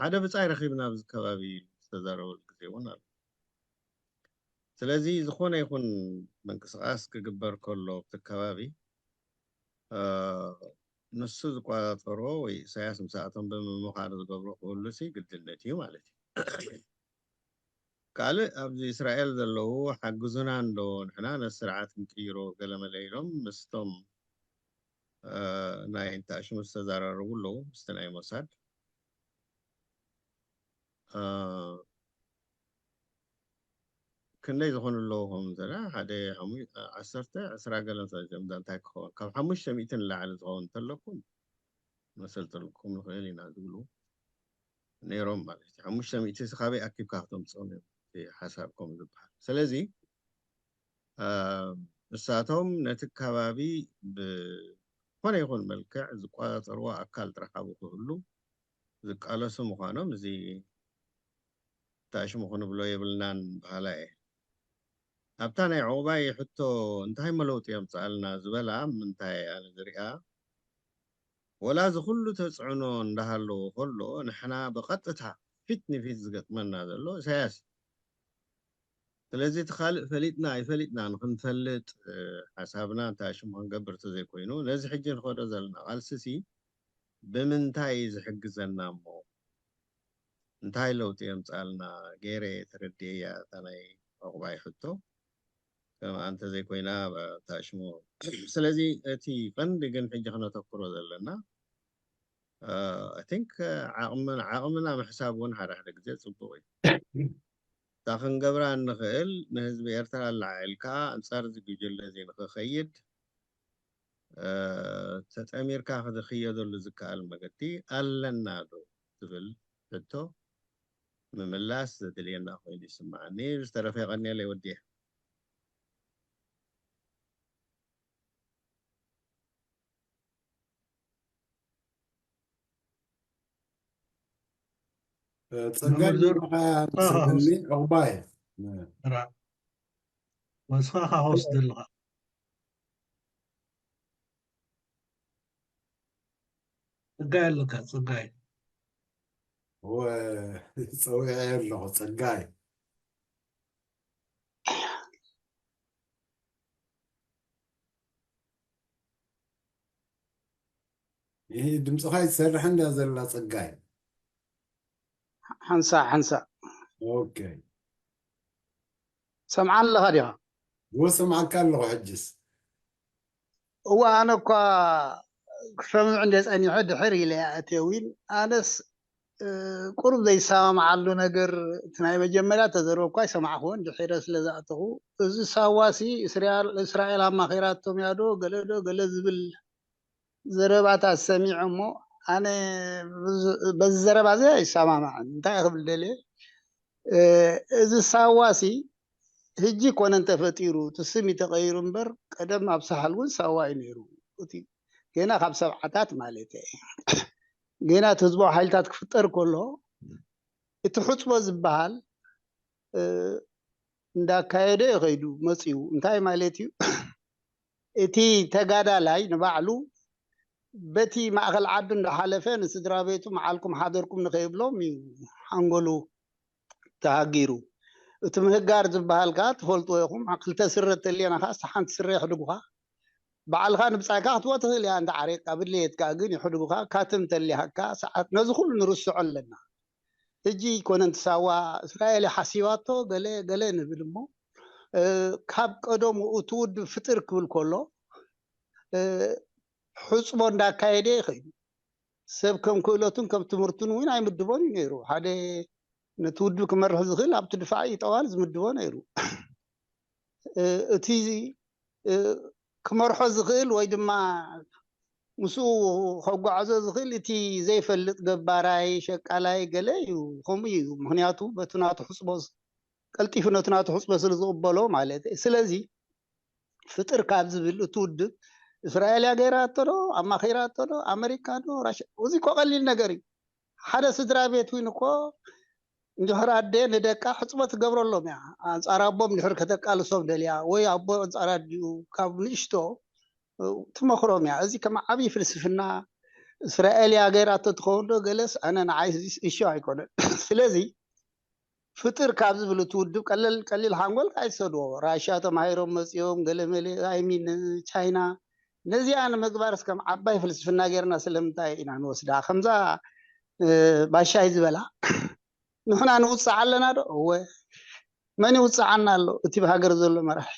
ሓደ ብጻይ ረኺብና ኣብዚ ከባቢ ዝተዛረበሉ ግዜ እውን ኣሎ። ስለዚ ዝኾነ ይኹን ምንቅስቃስ ክግበር ከሎ ኣብቲ ከባቢ ንሱ ዝቆጻጸሮ ወይ ኢሳያስ ምስኣቶም ብምምኻር ዝገብሮ ክህሉ ሲ ግድነት እዩ ማለት እዩ። ካልእ ኣብዚ እስራኤል ዘለዉ ሓግዙና እንዶ ንሕና ነዚ ስርዓት ክንቅይሮ ገለመለ ኢሎም ምስቶም ናይ እንተኣሽሙ ዝተዘራረቡ ኣለዉ ምስቲ ናይ ሞሳድ ክንደይ ዝኾኑ ኣለዉ ከም እንተ ሓደ ዓሰርተ ዕስራ ገለ እንታይ ክኸውን ካብ ሓሙሽተ ሚእቲ ንላዕሊ ዝኸውን እንተለኩም መሰልጠልኩም ንኽእል ኢና ዝብሉ ነይሮም ማለት እዩ። ሓሙሽተ ሚእቲ ሲ ካበይ ኣኪብካ ክተምፅኦም እዮም እቲ ሓሳብ ከምኡ ዝበሃል። ስለዚ ንሳቶም ነቲ ከባቢ ብኮነ ይኹን መልክዕ ዝቆፃፀርዎ ኣካል ጥራሕ ኣብኡ ክህሉ ዝቃለሱ ምዃኖም እዚ ታሽሙ ክንብሎ የብልናን በሃላይ እየ። ኣብታ ናይ ዑቕባይ ሕቶ እንታይ መለውጢ የምፅኣልና ዝበላ ምንታይ ኣነ ዝሪኣ ወላ እዚ ኩሉ ተፅዕኖ እንዳሃለዎ ከሎ ንሕና ብቐጥታ ፊት ንፊት ዝገጥመና ዘሎ ኢሳያስ እዩ። ስለዚ እቲ ካልእ ፈሊጥና ኣይፈሊጥና ንክንፈልጥ ሓሳብና እንታይ ሽሙ ክንገብር ተዘይኮይኑ ነዚ ሕጂ ንኸዶ ዘለና ቃልሲ ሲ ብምንታይ እዩ ዝሕግዘና እሞ እንታይ ለውጢ የምፃልና ገይረ ተረድኤያ እታ ናይ ዕቑባይ ሕቶ ከምኣ እንተዘይኮይና ታሽሙ ስለዚ እቲ ቀንዲ ግን ሕጂ ክነተኩሮ ዘለና I think ዓቕምና ዓቕምና ምሕሳብ እውን ሓደ ሓደ ግዜ ፅቡቕ እዩ። እታ ክንገብራ እንኽእል ንህዝቢ ኤርትራ ኣላዓዒልካ ኣንፃር እዚ ጉጅለ እዚ ንክኸይድ ተጠሚርካ ክትኽየደሉ ዝከኣል መገዲ ኣለና ዶ ትብል ሕቶ ምምላስ ዘድልየና ኮይኑ ይስምዓኒ። ዝተረፈ የቐንየለይ ወድየ። ጸጋይ ንዓኻ ትስእለኒ ዕቑባይ። ወስኻ ኢኻ ክወስድ ዘለኻ። ጸጋይ ኣለካ፣ ጸጋይ። እወ፣ ጸዊዐ ኣለኹ፣ ጸጋይ። ይህ ድምፅኻ ይሰርሕ እንዳ ዘላ፣ ጸጋይ። ሓንሳእ ሓንሳእ። ኦኬ። ሰምዓ ኣለኻ ዲኻ? እወ፣ ሰምዓካ ኣለኹ ሕጅስ። እወ፣ ኣነ እኳ ክሰምዕ እንደ ጸኒሐ ድሕር ኢለ እየ ኣትየ። ዊን፣ ኣነስ፣ እ፣ ቁሩብ ዘይሰማምዓሉ ነገር፣ እቲ ናይ መጀመርያ ተዘርበ እኳ ኣይሰማዕኹዎን፣ ድሒረ ስለ ዝኣተኹ። እዚ ሳዋሲ እስራኤል፣ እስራኤል ኣማኺራቶም እያ ዶ፣ ገለ ዶ፣ ገለ ዝብል ዘረባታት ሰሚዐ እሞ፣ ኣነ ብዝ-፣ በዚ ዘረባ እዚ ኣይሰማማዕን። እንታይ ክብል ደልየ? እ፣ እዚ ሳዋሲ ህጂ ኮነ እንተፈጢሩ፣ እቲ ስም እዩ ተቐይሩ እምበር፣ ቀደም ኣብ ሳሕል እውን ሳዋ እዩ ነይሩ። እቲ ገና ካብ ሰብዓታት ማለት እየ። ገና እቲ ህዝባዊ ሓይልታት ክፍጠር ከሎ፣ እቲ ሕጽቦ ዝበሃል፣ እ፣ እንዳካየደ እዩ ከይዱ መጺኡ። እንታይ ማለት እዩ? እቲ ተጋዳላይ ንባዕሉ በቲ ማእከል ዓዲ እንዳሓለፈ ንስድራ ቤቱ መዓልኩም ሓደርኩም ንኸይብሎም እዩ ሓንጎሉ ተሃጊሩ። እቲ ምህጋር ዝበሃል ከኣ ትፈልጥዎ ኢኹም። ክልተ ስረ እተልየና ከኣ ሓንቲ ስረ የሕድጉኻ። ባዕልኻ ንብጻይካ ክትወ ትኽእል እያ፣ እንተ ዓሪቕካ፣ ብድልየትካ ግን የሕድጉኻ። ካትም ተሊሃካ ሰዓት፣ ነዚ ኩሉ ንርስዖ ኣለና። ሕጂ ኣይኮነን እቲ ሳዋ እስራኤል እያ ሓሲባቶ፣ ገለ ገለ ንብል እሞ፣ እ፣ ካብ ቀደሙ እቲ ውድብ ፍጥር ክብል ከሎ፣ እ፣ ሕጽቦ እንዳካየደ ይኸይዱ። ሰብ ከም ክእለቱን ከም ትምህርቱን እውን ኣይምድቦን እዩ ነይሩ። ሓደ ነቲ ውድብ ክመርሕ ዝኽእል ኣብቲ ድፋዕ ይጠዋል ዝምድቦ ነይሩ። እ፣ እቲ፣ እ፣ ክመርሖ ዝኽእል ወይ ድማ ምስኡ ከጓዕዞ ዝኽእል እቲ ዘይፈልጥ ገባራይ፣ ሸቃላይ ገለ እዩ። ከምኡ እዩ። ምኽንያቱ በቲ ናቱ ሕጽቦ፣ ቀልጢፉ ነቲ ናቱ ሕጽቦ ስለ ዝቕበሎ ማለት እዩ። ስለዚ ፍጥር ካብ ዝብል እቲ ውድብ እስራኤል እያ ገይራቶ ዶ፣ ኣማኺራቶ ዶ፣ ኣመሪካ ዶ፣ ራሽያ? እዚ እኮ ቀሊል ነገር እዩ። ሓደ ስድራ ቤት እውን እኮ እንድሕር ኣደ ንደቃ ሕጽቦ ትገብረሎም እያ። ኣንጻር ኣቦም እንድሕር ከተቃልሶም ደልያ ወይ ኣቦ ኣንጻር ኣዲኡ ካብ ንእሽቶ፣ እ፣ ትመኽሮም እያ። እዚ ከም ዓብዪ ፍልስፍና እስራኤል እያ ገይራቶ ትኸውን ዶ ገለስ ኣነ ንዓይ እዚ እሹ ኣይኮነን። ስለዚ ፍጥር ካብ ዝብል እቲ ውድብ ቀለል፣ ቀሊል ሓንጎል ኣይትሰድዎ። ራሻ ተማሂሮም መጺኦም ገለ መለ፣ ኣይሚን ቻይና። ነዚኣ ንምግባርስ ከም ዓባይ ፍልስፍና ጌርና ስለምንታይ ኢና ንወስዳ? ከምዛ፣ እ፣ ባሻይ ዝበላ ንሕና ንውጽዕ ኣለና ዶ? እወ። መን ይውጽዓና ኣሎ? እቲ ብሃገር ዘሎ መራሒ።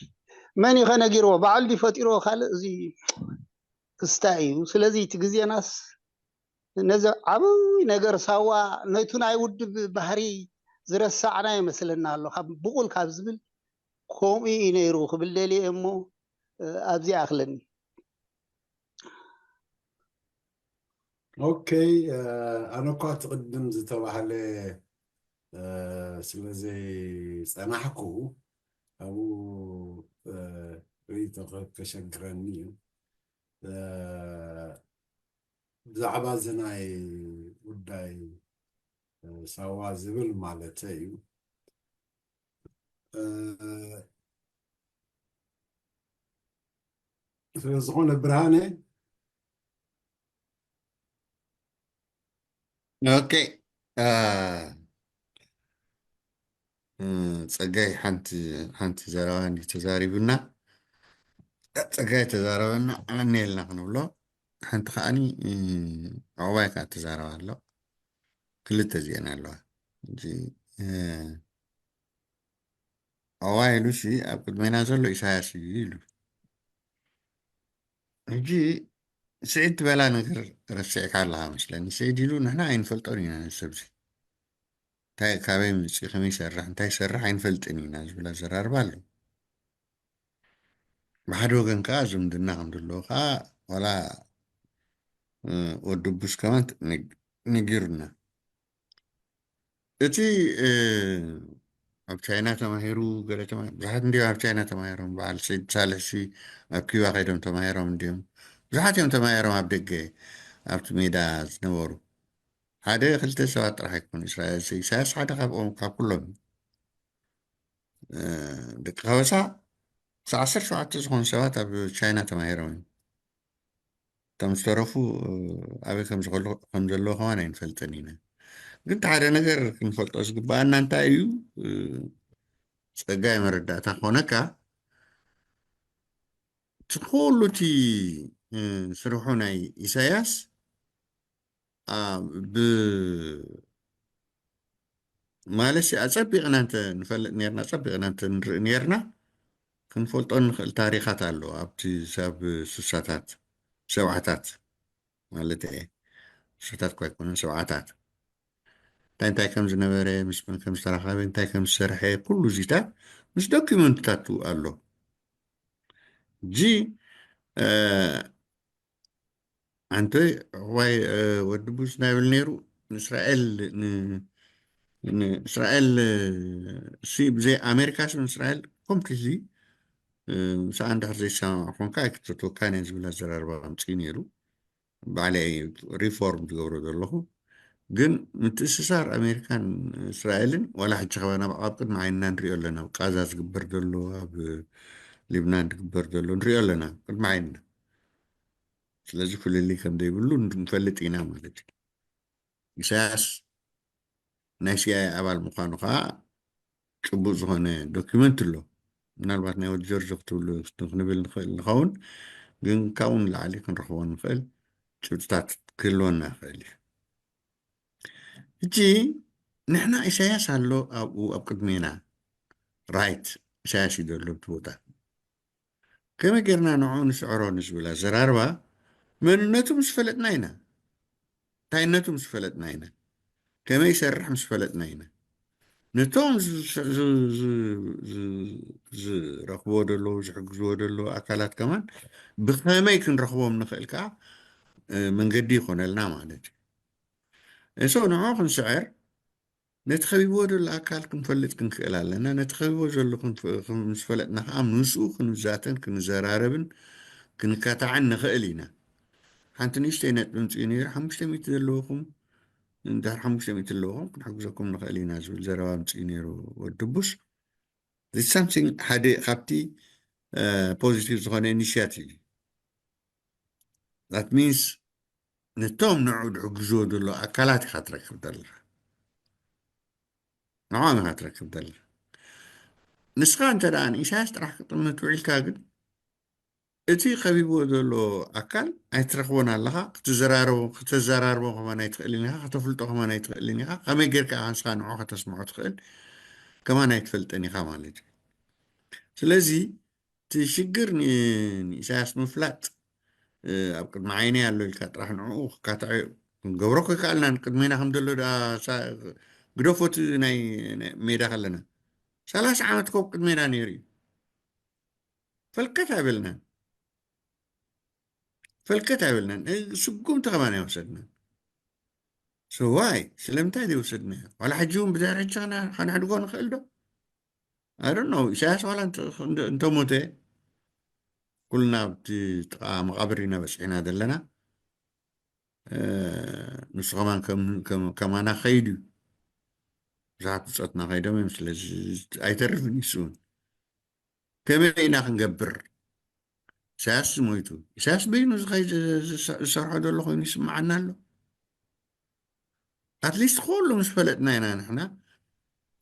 መን እዩ ከነጊርዎ? ባዕሉ ድዩ ፈጢርዎ? ካልእ እዚ ክስታይ እዩ። ስለዚ እቲ ግዜናስ ነዚ ዓብይ ነገር ሳዋ ነቱ ናይ ውድብ ባህሪ ዝረሳዕና ይመስለና ኣሎ። ካብ ብቑል ካብ ዝብል ከምኡ እዩ ነይሩ ክብል ደልየ እሞ፣ እ፣ ኣብዚ ይኣኽለኒ። ኦኬ፣ እ፣ ኣነ እኳ እቲ ቅድም ዝተባህለ፣ እ፣ ስለ ዘይጸናሕኩ ኣብኡ፣ እ፣ ርእይቶ ከ-፣ ከሸግረኒ እዩ። እ፣ ብዛዕባ እዚ ናይ ጉዳይ፣ እ፣ ሳዋ ዝብል ማለተይ እዩ። እ፣ ስለ ዝኾነ ብርሃነ፣ ኦኬ፣ እ፣ እ፣ ጸጋይ ሓንቲ፣ ሓንቲ ዘረባ እንዲ ተዛሪቡና፣ ጸጋይ ተዛረበና፣ ኣነ ኢልና ክንብሎ፣ ሓንቲ ከዓኒ፣ እ፣ ዕቑባይ ከኣ ተዛረባ ኣሎ። ክልተ እዚአን ኣለዋ። ሕጂ፣ እ፣ ዕቑባይ ኢሉ ሲ ኣብ ቅድሜና ዘሎ ኢሳያስ እዩ ኢሉ። ሕጂ ስዒድ ትበላ ነገር ረሲዕካ ኣለኻ መስለኒ። ስዒድ ኢሉ ንሕና ኣይንፈልጦን ኢና ነዚ ሰብዚ። እንታይ፣ ካበይ ምጽእ፣ ከመይ ይሰርሕ፣ እንታይ ይሰርሕ ኣይንፈልጥን ኢና ዝብል ኣዘራርባ ኣሎ። ብሓደ ወገን ከኣ ዝምድና ከም ዘለዎ ከኣ ዋላ፣ እ፣ ወዲ ቡሽ ከማን ነግ-፣ ነጊሩና። እቲ፣ እ፣ ኣብ ቻይና ተማሂሩ፣ ገለ ተማ-፣ ብዙሓት እንዲዮም ኣብ ቻይና ተማሂሮም። በዓል ሰይድ ሳልሕ ሲ ኣብ ኪባ ከይዶም ተማሂሮም እንዲዮም። ብዙሓት እዮም ተማሂሮም ኣብ ደገ፣ ኣብቲ ሜዳ ዝነበሩ። ሓደ ክልተ ሰባት ጥራሕ ኣይኮኑ። ኢሳያስ፣ ኢሳያስ ሓደ ካብኦም፣ ካብ ኩሎም እዩ። እ፣ ደቂ ከበሳ ክሳዕ ዓሰርተ ሸውዓተ ዝኾኑ ሰባት ኣብ ቻይና ተማሂሮም እዮም። እቶም ዝተረፉ ኣበይ ከም ዘለዉ ከማን ኣይንፈልጥን ኢና። ግን ሓደ ነገር ክንፈልጦ ዝግባኣና እንታይ እዩ? ጸጋይ መረዳእታ ክኾነካ፣ እቲ ኩሉ እቲ ስርሑ ናይ ኢሳያስ ብ ማለት ኣጸቢቕና እንተ ንፈልጥ ኔርና ኣጸቢቕና እንተ ንርኢ ኔርና ክንፈልጦ ንኽእል ታሪኻት ኣሎ። ኣብቲ ሳብ ሱሳታት ሰብዓታት ማለት እየ፣ ሱሳታት እኳ ኣይኮነን ሰብዓታት እንታይ እንታይ ከም ዝነበረ፣ ምስ መን ከም ዝተራኸበ፣ እንታይ ከም ዝሰርሐ፣ ኩሉ እዚታት ምስ ዶኪመንትታቱ ኣሎ። እጂ ኣንቶይ ዕቑባይ ወዲ ቡሽ እንታይ ይብል ነይሩ? ንእስራኤል ንእስራኤል ሲ ብዘይ ኣሜሪካ ሲ ንእስራኤል ኮምፕሊትሊ ምስኣ እንድሕር ዘይሰማማዕ ኮንካ ኣይክተትወካን እየ ዝብል ኣዘራርባ ኣምፅኡ ነይሩ። ባዕለይ ሪፎርም ዝገብሮ ዘለኹ ግን ምትእስሳር ኣሜሪካን እስራኤልን ዋላ ሕጂ ከባ ናብ ኣብ ቅድሚ ዓይንና ንሪኦ ኣለና። ኣብ ቃዛ ዝግበር ዘሎ ኣብ ሊብናን ዝግበር ዘሎ ንሪኦ ኣለና ቅድሚ ዓይንና። ስለዚ ፍልልይ ከም ዘይብሉ ንፈልጥ ኢና ማለት እዩ። ኢሳያስ ናይ ሲኣይኤ ኣባል ምዃኑ ከዓ ጭቡጥ ዝኾነ ዶኪመንት ኣሎ። ምናልባት ናይ ወዲ ጆርጆ ክትብሉ ክንብል ንኽእል ንኸውን፣ ግን ካብኡ ንላዕሊ ክንረኽቦ ንኽእል ጭብጥታት ክህልወና ይኽእል እዩ። ሕጂ ንሕና ኢሳያስ ኣሎ ኣብኡ ኣብ ቅድሜና፣ ራይት፣ ኢሳያስ እዩ ዘሎ ኣብቲ ቦታ። ከመይ ጌርና ንዕኡ ንስዕሮ ንዝብል ኣዘራርባ መንነቱ ምስ ፈለጥና ኢና፣ እንታይነቱ ምስ ፈለጥና ኢና፣ ከመይ ይሰርሕ ምስ ፈለጥና ኢና። ነቶም ዝረኽብዎ ዘለዉ ዝሕግዝዎ ዘለዉ ኣካላት ከማን ብኸመይ ክንረኽቦም ንኽእል ከዓ መንገዲ ይኾነልና ማለት እዩ። እሶ ንዕኡ ክንስዕር ነቲ ከቢብዎ ዘሎ ኣካል ክንፈልጥ ክንክእል ኣለና። ነቲ ከቢብዎ ዘሎ ምስ ፈለጥና ከዓ ምስኡ ክንዛተን ክንዘራረብን ክንካታዕን ንኽእል ኢና። ሓንቲ ንእሽተይ ነጥቢ ምፅኡ ነይሩ፣ ሓሙሽተ ሚእቲ ዘለውኹም እንድሕር ሓሙሽተ ሚእቲ ኣለውኹም ክንሕግዘኩም ንኽእል ኢና ዝብል ዘረባ ምፅኡ ነይሩ ወዲ ቡሽ። ሳምሲንግ ሓደ ካብቲ ፖዚቲቭ ዝኾነ ኢኒሽያቲቭ እዩ። ዛት ሚንስ ነቶም ንዑ ድሕግዝዎ ዘሎ ኣካላት ኢኻ ትረክብ ዘለኻ፣ ንዖም ኢኻ ትረክብ ዘለኻ። ንስኻ እንተ ደኣ ንኢሳያስ ጥራሕ ክጥምት ውዒልካ ግን እቲ ከቢብዎ ዘሎ ኣካል ኣይትረኽቦን ኣለኻ። ክትዘራረቦ ከተዘራርቦ ከማን ኣይትኽእልን ኢኻ፣ ከተፍልጦ ከማን ኣይትኽእልን ኢኻ። ከመይ ጌርካ ኢኻ ንስኻ ንዑ ከተስምዖ ትኽእል ከማን ኣይትፈልጥን ኢኻ ማለት እዩ። ስለዚ እቲ ሽግር ንኢሳያስ ምፍላጥ ኣብ ቅድሚ ዓይነይ ኣሎ ኢልካ ጥራሕ ንዕኡ ክካትዖ ክንገብሮ ከይከኣልናን ቅድሜና ከም ዘሎ ግደፎ እቲ ናይ ሜዳ ከለና ሰላሳ ዓመት ኮብ ቅድሜና ነይሩ እዩ። ፈልከት ኣይበልናን፣ ፈልከት ኣይበልናን። ስጉምቲ ከማን ኣይወሰድናን። ሰዋይ ስለምንታይ ዘይወሰድናዮ? ዋላ ሕጂ እውን ብድሕሪ ሕጂ ከነሕድጎ ንኽእል ዶ? ኣይ ዶንት ኖው። ኢሳያስ ዋላ እንተሞተ ኩልና ኣብቲ ጥቓ መቓብር ኢና በፂሕና ዘለና። ንሱ ከማን ከማና ከይዱ እዩ። ብዙሓት ብፆትና ከይዶም እዮም። ስለዚ ኣይተርፍን እዩ። ንሱ እውን ከመይ ኢና ክንገብር? ኢሳያስ ሞይቱ፣ ኢሳያስ በይኑ ዝሰርሖ ዘሎ ኮይኑ ይስምዓና ኣሎ። ኣትሊስት ኩሉ ምስ ፈለጥና ኢና ንሕና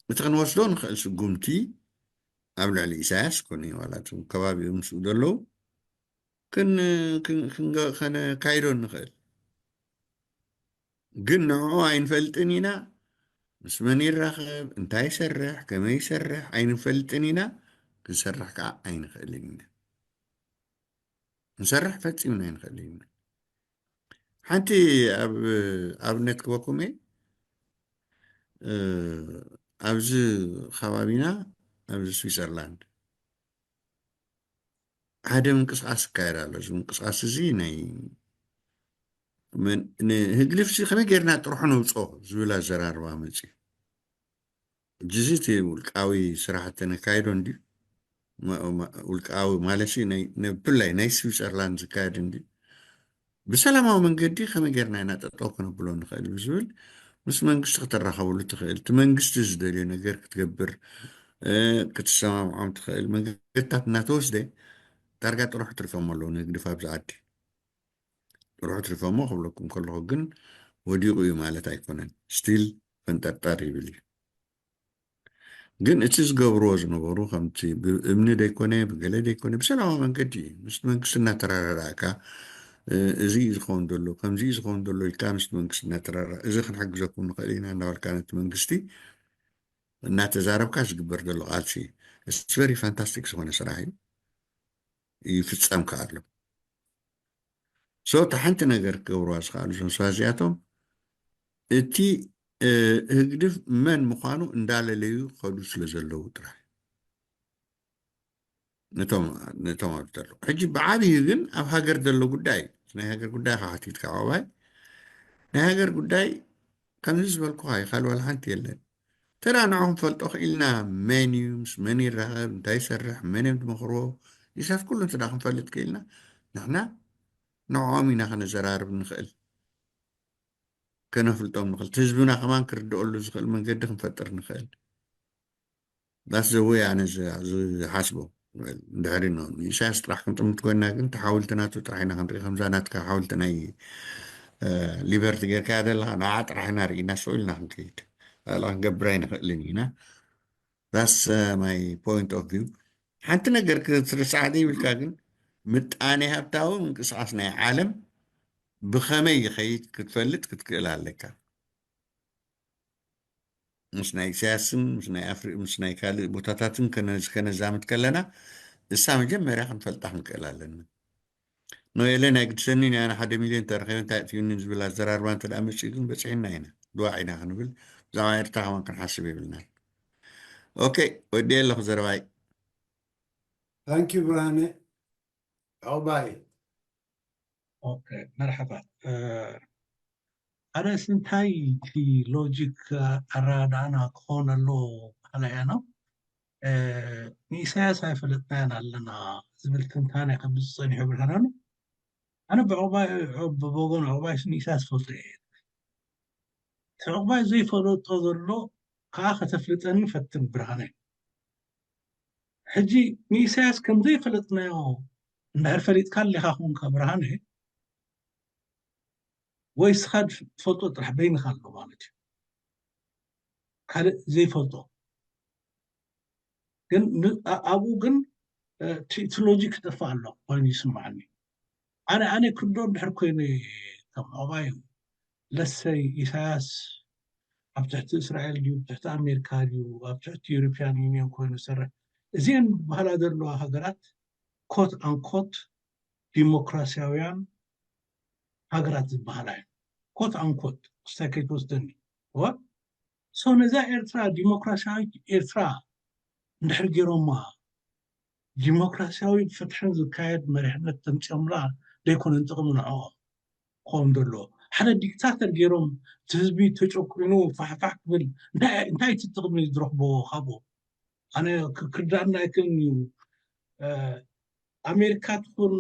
እቲ ክንወስዶ ንኽእል ስጉምቲ ኣብ ልዕሊ ኢሳያስ ኮነ ዋላ እቶም ከባቢኡ ምስኡ ዘለዉ ከነካይዶ ንኽእል። ግን ንዕኡ ኣይንፈልጥን ኢና። ምስ መን ይራኸብ፣ እንታይ ይሰርሕ፣ ከመይ ይሰርሕ ኣይንፈልጥን ኢና። ክንሰርሕ ከዓ ኣይንኽእልን ኢና። ክንሰርሕ ፈፂምና ኣይንኽእልን ኢና። ሓንቲ ኣብነት ክበኩም እየ። ኣብዚ ከባቢና ኣብዚ ስዊዘርላንድ ሓደ ምንቅስቃስ ይካየድ ኣሎ። እዚ ምንቅስቃስ እዚ ናይ ንህግድፍ ከመይ ጌርና ጥርሑ ነውፅኦ ዝብል ኣዘራርባ መፅዩ። ሕጂ እዚ እቲ ውልቃዊ ስራሕ እተነካይዶ እንድዩ፣ ውልቃዊ ማለት ብፍላይ ናይ ስዊዘርላንድ ዝካየድ እንድዩ። ብሰላማዊ መንገዲ ከመይ ጌርና ኢና ጠጠው ክነብሎ ንኽእል ብዝብል ምስ መንግስቲ ክትራኸብሉ ትኽእል፣ እቲ መንግስቲ ዝደልዮ ነገር ክትገብር ክትሰማምዖም ትኽእል መንገድታት እናተወስደ ዳርጋ ጥርሑ ትሪፎም ኣለዉ ንህግድፍ ኣብዚ ዓዲ። ርሑት ሪፎሞ ክብለኩም ከለኹ ግን ወዲቑ እዩ ማለት ኣይኮነን። ስቲል ፈንጠርጠር ይብል እዩ። ግን እቲ ዝገብርዎ ዝነበሩ ከምቲ ብእምኒ ደይኮነ ብገለ ደይኮነ ብሰላማዊ መንገዲ እዩ። ምስ መንግስቲ እናተረዳዳእካ እዚ እዩ ዝኸውን ዘሎ ከምዚ እዩ ዝኸውን ዘሎ ኢልካ ምስ መንግስቲ እናተረዳ እዚ ክንሕግዘኩም ንኽእል ኢና እናበልካ ነቲ መንግስቲ እናተዛረብካ ዝግበር ዘሎ ቃልሲ very fantastic ዝኾነ ስራሕ እዩ። ይፍጸም ከኣሎ so እታ ሓንቲ ነገር ክገብርዋ ዝኽኣሉ እዞም ሰባት እዚኣቶም እቲ ህግድፍ መን ምዃኑ እንዳለለዩ ከዱ ስለ ዘለዉ ጥራሕ ነቶም ኣብቲ ኣለዉ ሕጂ ብዓብዩ ግን ኣብ ሃገር ዘሎ ጉዳይ ናይ ሃገር ጉዳይ ካሓቲትካ ዕባይ ናይ ሃገር ጉዳይ ከምዚ ዝበልኩኻ እዩ ካልእ ዋላ ሓንቲ የለን። ተራ ንዕኹም ፈልጦ ክኢልና መን እዩ ምስ መን ይራኸብ እንታይ ይሰርሕ መን እዮም ዝመኽርዎ ንሳት ኩሉ እንተ ክንፈልጥ ክኢልና ንሕና ንዕኦም ኢና ከነዘራርብ ንኽእል ከነፍልጦም ንኽእል ህዝብና ከማን ክርድኦሉ ዝኽእል መንገዲ ክንፈጥር ንኽእል that's the way ኣነ ዝሓስቦ ድሕሪ ኖ ኢሳያስ ጥራሕ ክንጥምት ኮይና ግን ተሓውልቲ ናቱ ጥራሕ ኢና ክንርኢ ከምዛ ናትካ ሓውልቲ ናይ ሊበርቲ ጌርካ ዘለካ ንዓ ጥራሕ ኢና ርኢና ስዑ ኢልና ክንከይድ ካልኣ ክንገብር ኣይንኽእልን ኢና that's my point of view ሓንቲ ነገር ክትርስዓ ዘይብልካ ግን ምጣኔ ሃብታዊ ምንቅስቃስ ናይ ዓለም ብኸመይ ይኸይድ ክትፈልጥ ክትክእል ኣለካ ምስ ናይ ኢሳያስን ምስ ናይ ኣፍሪ ምስ ናይ ካልእ ቦታታትን ከነዛምት ከለና እሳ መጀመርያ ክንፈልጣ ክንክእል ኣለና ኖየለ ናይ ግድሰኒ ናይ ኣነ ሓደ ሚልዮን ተረኺበ እንታይ እትዩኒ ዝብል ኣዘራርባ እንተ ደኣ መፅኡ ግን በፂሕና ኢና ድዋዕ ኢና ክንብል ብዛዕባ ኤርትራ ከማን ክንሓስብ የብልና ኦኬ ወዲ ኣለኹ ዘረባይ ታንኪ ብርሃነ ዕቑባይ መርሓባ ኣነስ እንታይ እቲ ሎጂክ ኣረዳድኣና ክኾን ኣለዎ በሃላይ ኣነ ንኢሳያስ ኣይፈለጥናዮን ኣለና ዝብል ትንታነ ከምዚ ዝፀኒሑ ብርሃናኑ ኣነ ብዕቑባይ ብወገን ዕቑባይ ንኢሳያስ ፈልጦ እየ እቲ ዕቑባይ ዘይፈለጦ ዘሎ ከዓ ከተፍልጠኒ ፈትን ብርሃነ ሕጂ ንኢሳያስ ከምዘይፈለጥናዮ እንድሕር ፈሊጥካ ኣለካ ኮንካ ብርሃነ ወይ ስኻ ትፈልጦ ጥራሕ በይንካ ኣሎ ማለት እዩ ካልእ ዘይፈልጦ ግን ኣብኡ ግን እቲ ሎጂክ ክጠፍእ ኣሎ ኮይኑ ይስማዓኒ ኣነ ኣነ ክርዶ እንድሕር ኮይኑ ከም ዕቑባይ እዩ ለሰይ ኢሳያስ ኣብ ትሕቲ እስራኤል ድዩ ትሕቲ ኣሜሪካ ድዩ ኣብ ትሕቲ ዩሮፒያን ዩኒየን ኮይኑ ዝሰርሕ እዚአን ዝበሃላ ዘለዋ ሃገራት ኮት ኣንኮት ዲሞክራሲያውያን ሃገራት ዝበሃላ እየን ኮት ኣንኮት ክስታይ ከይትወስደኒ እዋ so ነዛ ኤርትራ ዲሞክራሲያዊት ኤርትራ እንድሕር ገይሮማ ዲሞክራሲያዊ ፍትሕን ዝካየድ መሪሕነት ተምፅኦምላ ዘይኮነን ጥቕሚ ንዕኦም ክኸውን ዘለዎ ሓደ ዲክታተር ገይሮም እቲ ህዝቢ ተጨቁኑ ፋሕፋሕ ክብል እንታይ እቲ ጥቕሚ ዝረኽቦ ካብኡ ኣነ ክርዳእና ኣይክእልን እዩ ኣሜሪካ ትኹን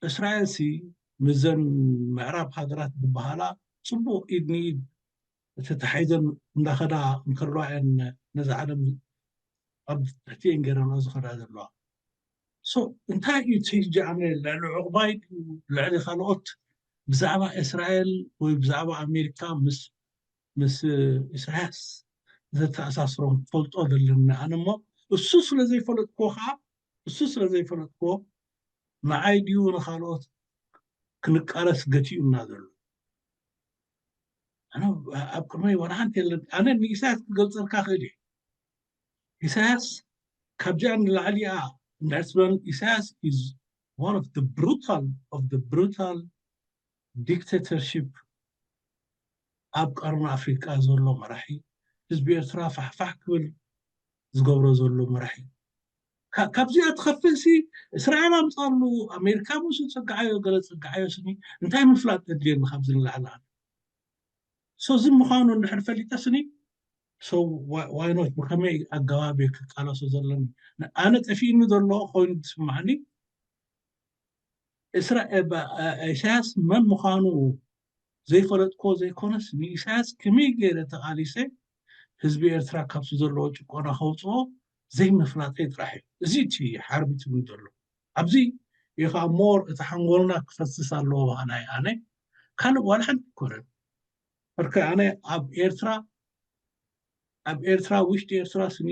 እስራኤል ሲ ምዘን ምዕራብ ሃገራት ዝበሃላ ፅቡቅ ኢድ ንኢድ ተታሒዘን እንዳኸዳ እንከለዋ እየን ነዚ ዓለም ኣብ ትሕቲኤን ገይረንኦ ዝኸዳ ዘለዋ so እንታይ እዩ ትህጂ ኣነ ልዕሊ ዕቑባይ ልዕሊ ካልኦት ብዛዕባ እስራኤል ወይ ብዛዕባ ኣሜሪካ ምስ ምስ ኢሳያስ ዘተኣሳስሮም ክፈልጦ ዘለኒ ኣነ እሞ እሱ ስለ ዘይፈለጥክዎ ከዓ እሱ ስለ ዘይፈለጥክዎ ንዓይ ድዩ ንካልኦት ክንቃለስ ገቲኡና ዘሎ ኣነ ኣብ ቅድመይ ዋላ ሓንቲ የለን ኣነ ንኢሳያስ ክገልፀልካ ክእል እየ ኢሳያስ ካብዚኣ ንላዕሊኣ እንዳስበን ኢሳያስ is one of the brutal of the brutal dictatorship ኣብ ቀርኒ ኣፍሪቃ ዘሎ መራሒ ህዝቢ ኤርትራ ፋሕፋሕ ክብል ዝገብሮ ዘሎ መራሒ ካብዚኣ ትኸፍል ሲ እስራኤል ኣምፃሉ ኣሜሪካ ምስ ፀግዓዮ ገለ ፀግዓዮ ስኒ እንታይ ምፍላጥ ተድልየኒ ካብዚ ንላዕሊ ኣነ so እዚ ምዃኑ እንድሕር ፈሊጠ ስኒ so why not ብከመይ ኣገባብ እየ ክቃለሶ ዘለኒ ኣነ ጠፊእኒ ዘሎ ኮይኑ ዝስማዕኒ ኢሳያስ መን ምዃኑ ዘይፈለጥክዎ ዘይኮነስ ንኢሳያስ ከመይ ገይረ ተቓሊሰ ህዝቢ ኤርትራ ካብቲ ዘለዎ ጭቆና ከውፅኦ ዘይምፍላጠይ ጥራሕ እዩ እዚ እቲ ሓርቢትኒ ዘሎ ኣብዚ እዩ ከዓ ሞር እቲ ሓንጎልና ክፈስስ ኣለዎ። በሃላይ ኣነ ካልእ ዋላ ሓንቲ ኣይኮነን። በርከ ኣነ ኣብ ኤርትራ ኣብ ኤርትራ ውሽጢ ኤርትራ ስኒ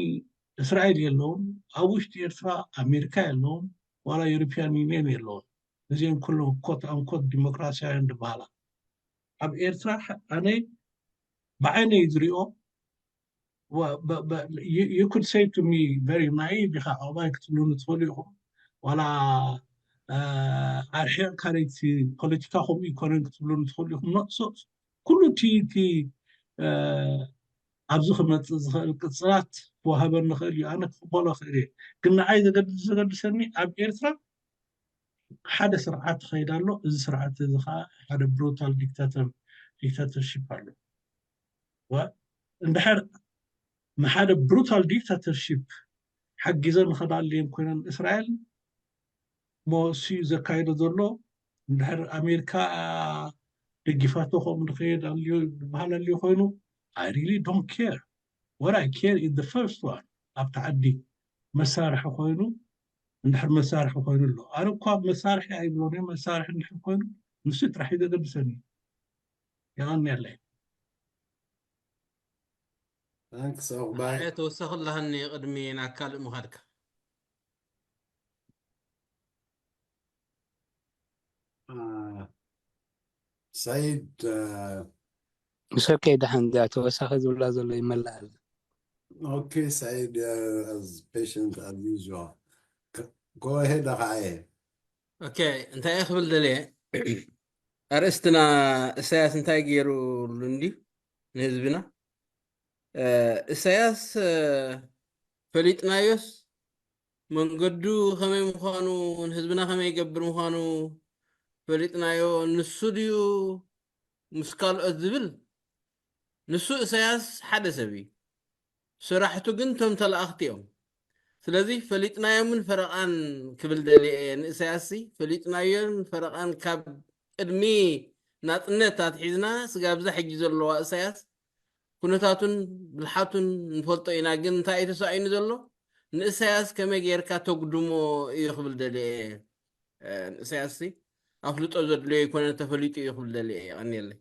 እስራኤል የለውን። ኣብ ውሽጢ ኤርትራ ኣሜሪካ የለውን፣ ዋላ ዩሮፒያን ዩኒየን የለውን። እዚኦም ኩሎም ኮት ኣንኮት ዲሞክራሲያውያን ዝበሃላ ኣብ ኤርትራ ኣነ ብዓይነይ ዝሪኦ። You could say to me very naive ኢኻ፣ ኣባይ ክትብሉኒ ትኽእሉ ኢኹም። ዋላ ኣርሒቕካ ለይቲ ፖለቲካ ከምኡ ይኮነን ክትብሉኒ ትኽእሉ ኢኹም። ኩሉ እቲ ኣብዚ ክመፅእ ዝኽእል ቅፅላት ክወሃበኒ ይኽእል እዩ። ኣነ ክቕበሎ ይኽእል እየ። ግን ንዓይ ዘገድሰኒ ኣብ ኤርትራ ሓደ ስርዓት ይኸይድ ኣሎ። እዚ ስርዓት እዚ ከዓ ሓደ ብሩታል ዲክታተር ዲክታተርሺፕ ኣሎ። እንድሕር ንሓደ ብሩታል ዲክታተርሺፕ ሓጊዘን ንኸዳ ኣልየን ኮይነን እስራኤል ሞ እሱ ዘካየዶ ዘሎ እንድሕር ኣሜሪካ ደጊፋቶ ከምኡ ንኸየድ ኣልዮ ዝበሃል ኣልዮ ኮይኑ I really don't care. What I care is the first one. ኣብቲ ዓዲ መሳርሒ ኮይኑ እንድሕር መሳርሒ ኮይኑ ኣሎ። ኣነ እኳ መሳርሒ ኣይብሎን እየ። መሳርሒ እንድሕር ኮይኑ ንሱ ጥራሕ እዩ ዘገድሰኒ። የቐንየለይ። ተወሰኺ ኣለሃኒ ቅድሚ ናብ ካልእ ምኻድካ። ሰይድ ምሰከይ ደሓን እዛ ተወሳኺ ዝብላ ዘሎ ይመላእ። ኦኬ ሰይድ as patient as usual. Go ahead ኣኸዓየ። ኦኬ እንታይ እየ ክብል ደልየ ኣርእስትና እሳያስ እንታይ ገይሩሉ እንድዩ ንህዝብና? እሳያስ ፈሊጥናዮስ መንገዱ ከመይ ምዃኑ ንህዝብና ከመይ ይገብር ምዃኑ ፈሊጥናዮ። ንሱ ድዩ ምስ ካልኦት ዝብል? ንሱ እሳያስ ሓደ ሰብ እዩ። ስራሕቱ ግን ቶም ተላእኽቲ እዮም። ስለዚ ፈሊጥናዮምን ፈረቓን ክብል ደልየ እየ ንእሳያስሲ ፈሊጥናዮን ፈረቓን ካብ ቅድሚ ናፅነት ኣትሒዝና ስጋብ እዛ ሕጂ ዘለዋ እሳያስ ኩነታቱን ብልሓቱን ንፈልጦ ኢና። ግን እንታይ እዩ ተሳኢኑ ዘሎ ንእሳያስ ከመይ ጌርካ ተጉድሞ እዩ ክብል ደልየ እየ። ንእሳያስሲ ኣፍልጦ ዘድልዮ ኣይኮነ ተፈሊጡ እዩ ክብል ደልየ እየ። የቐንየለይ።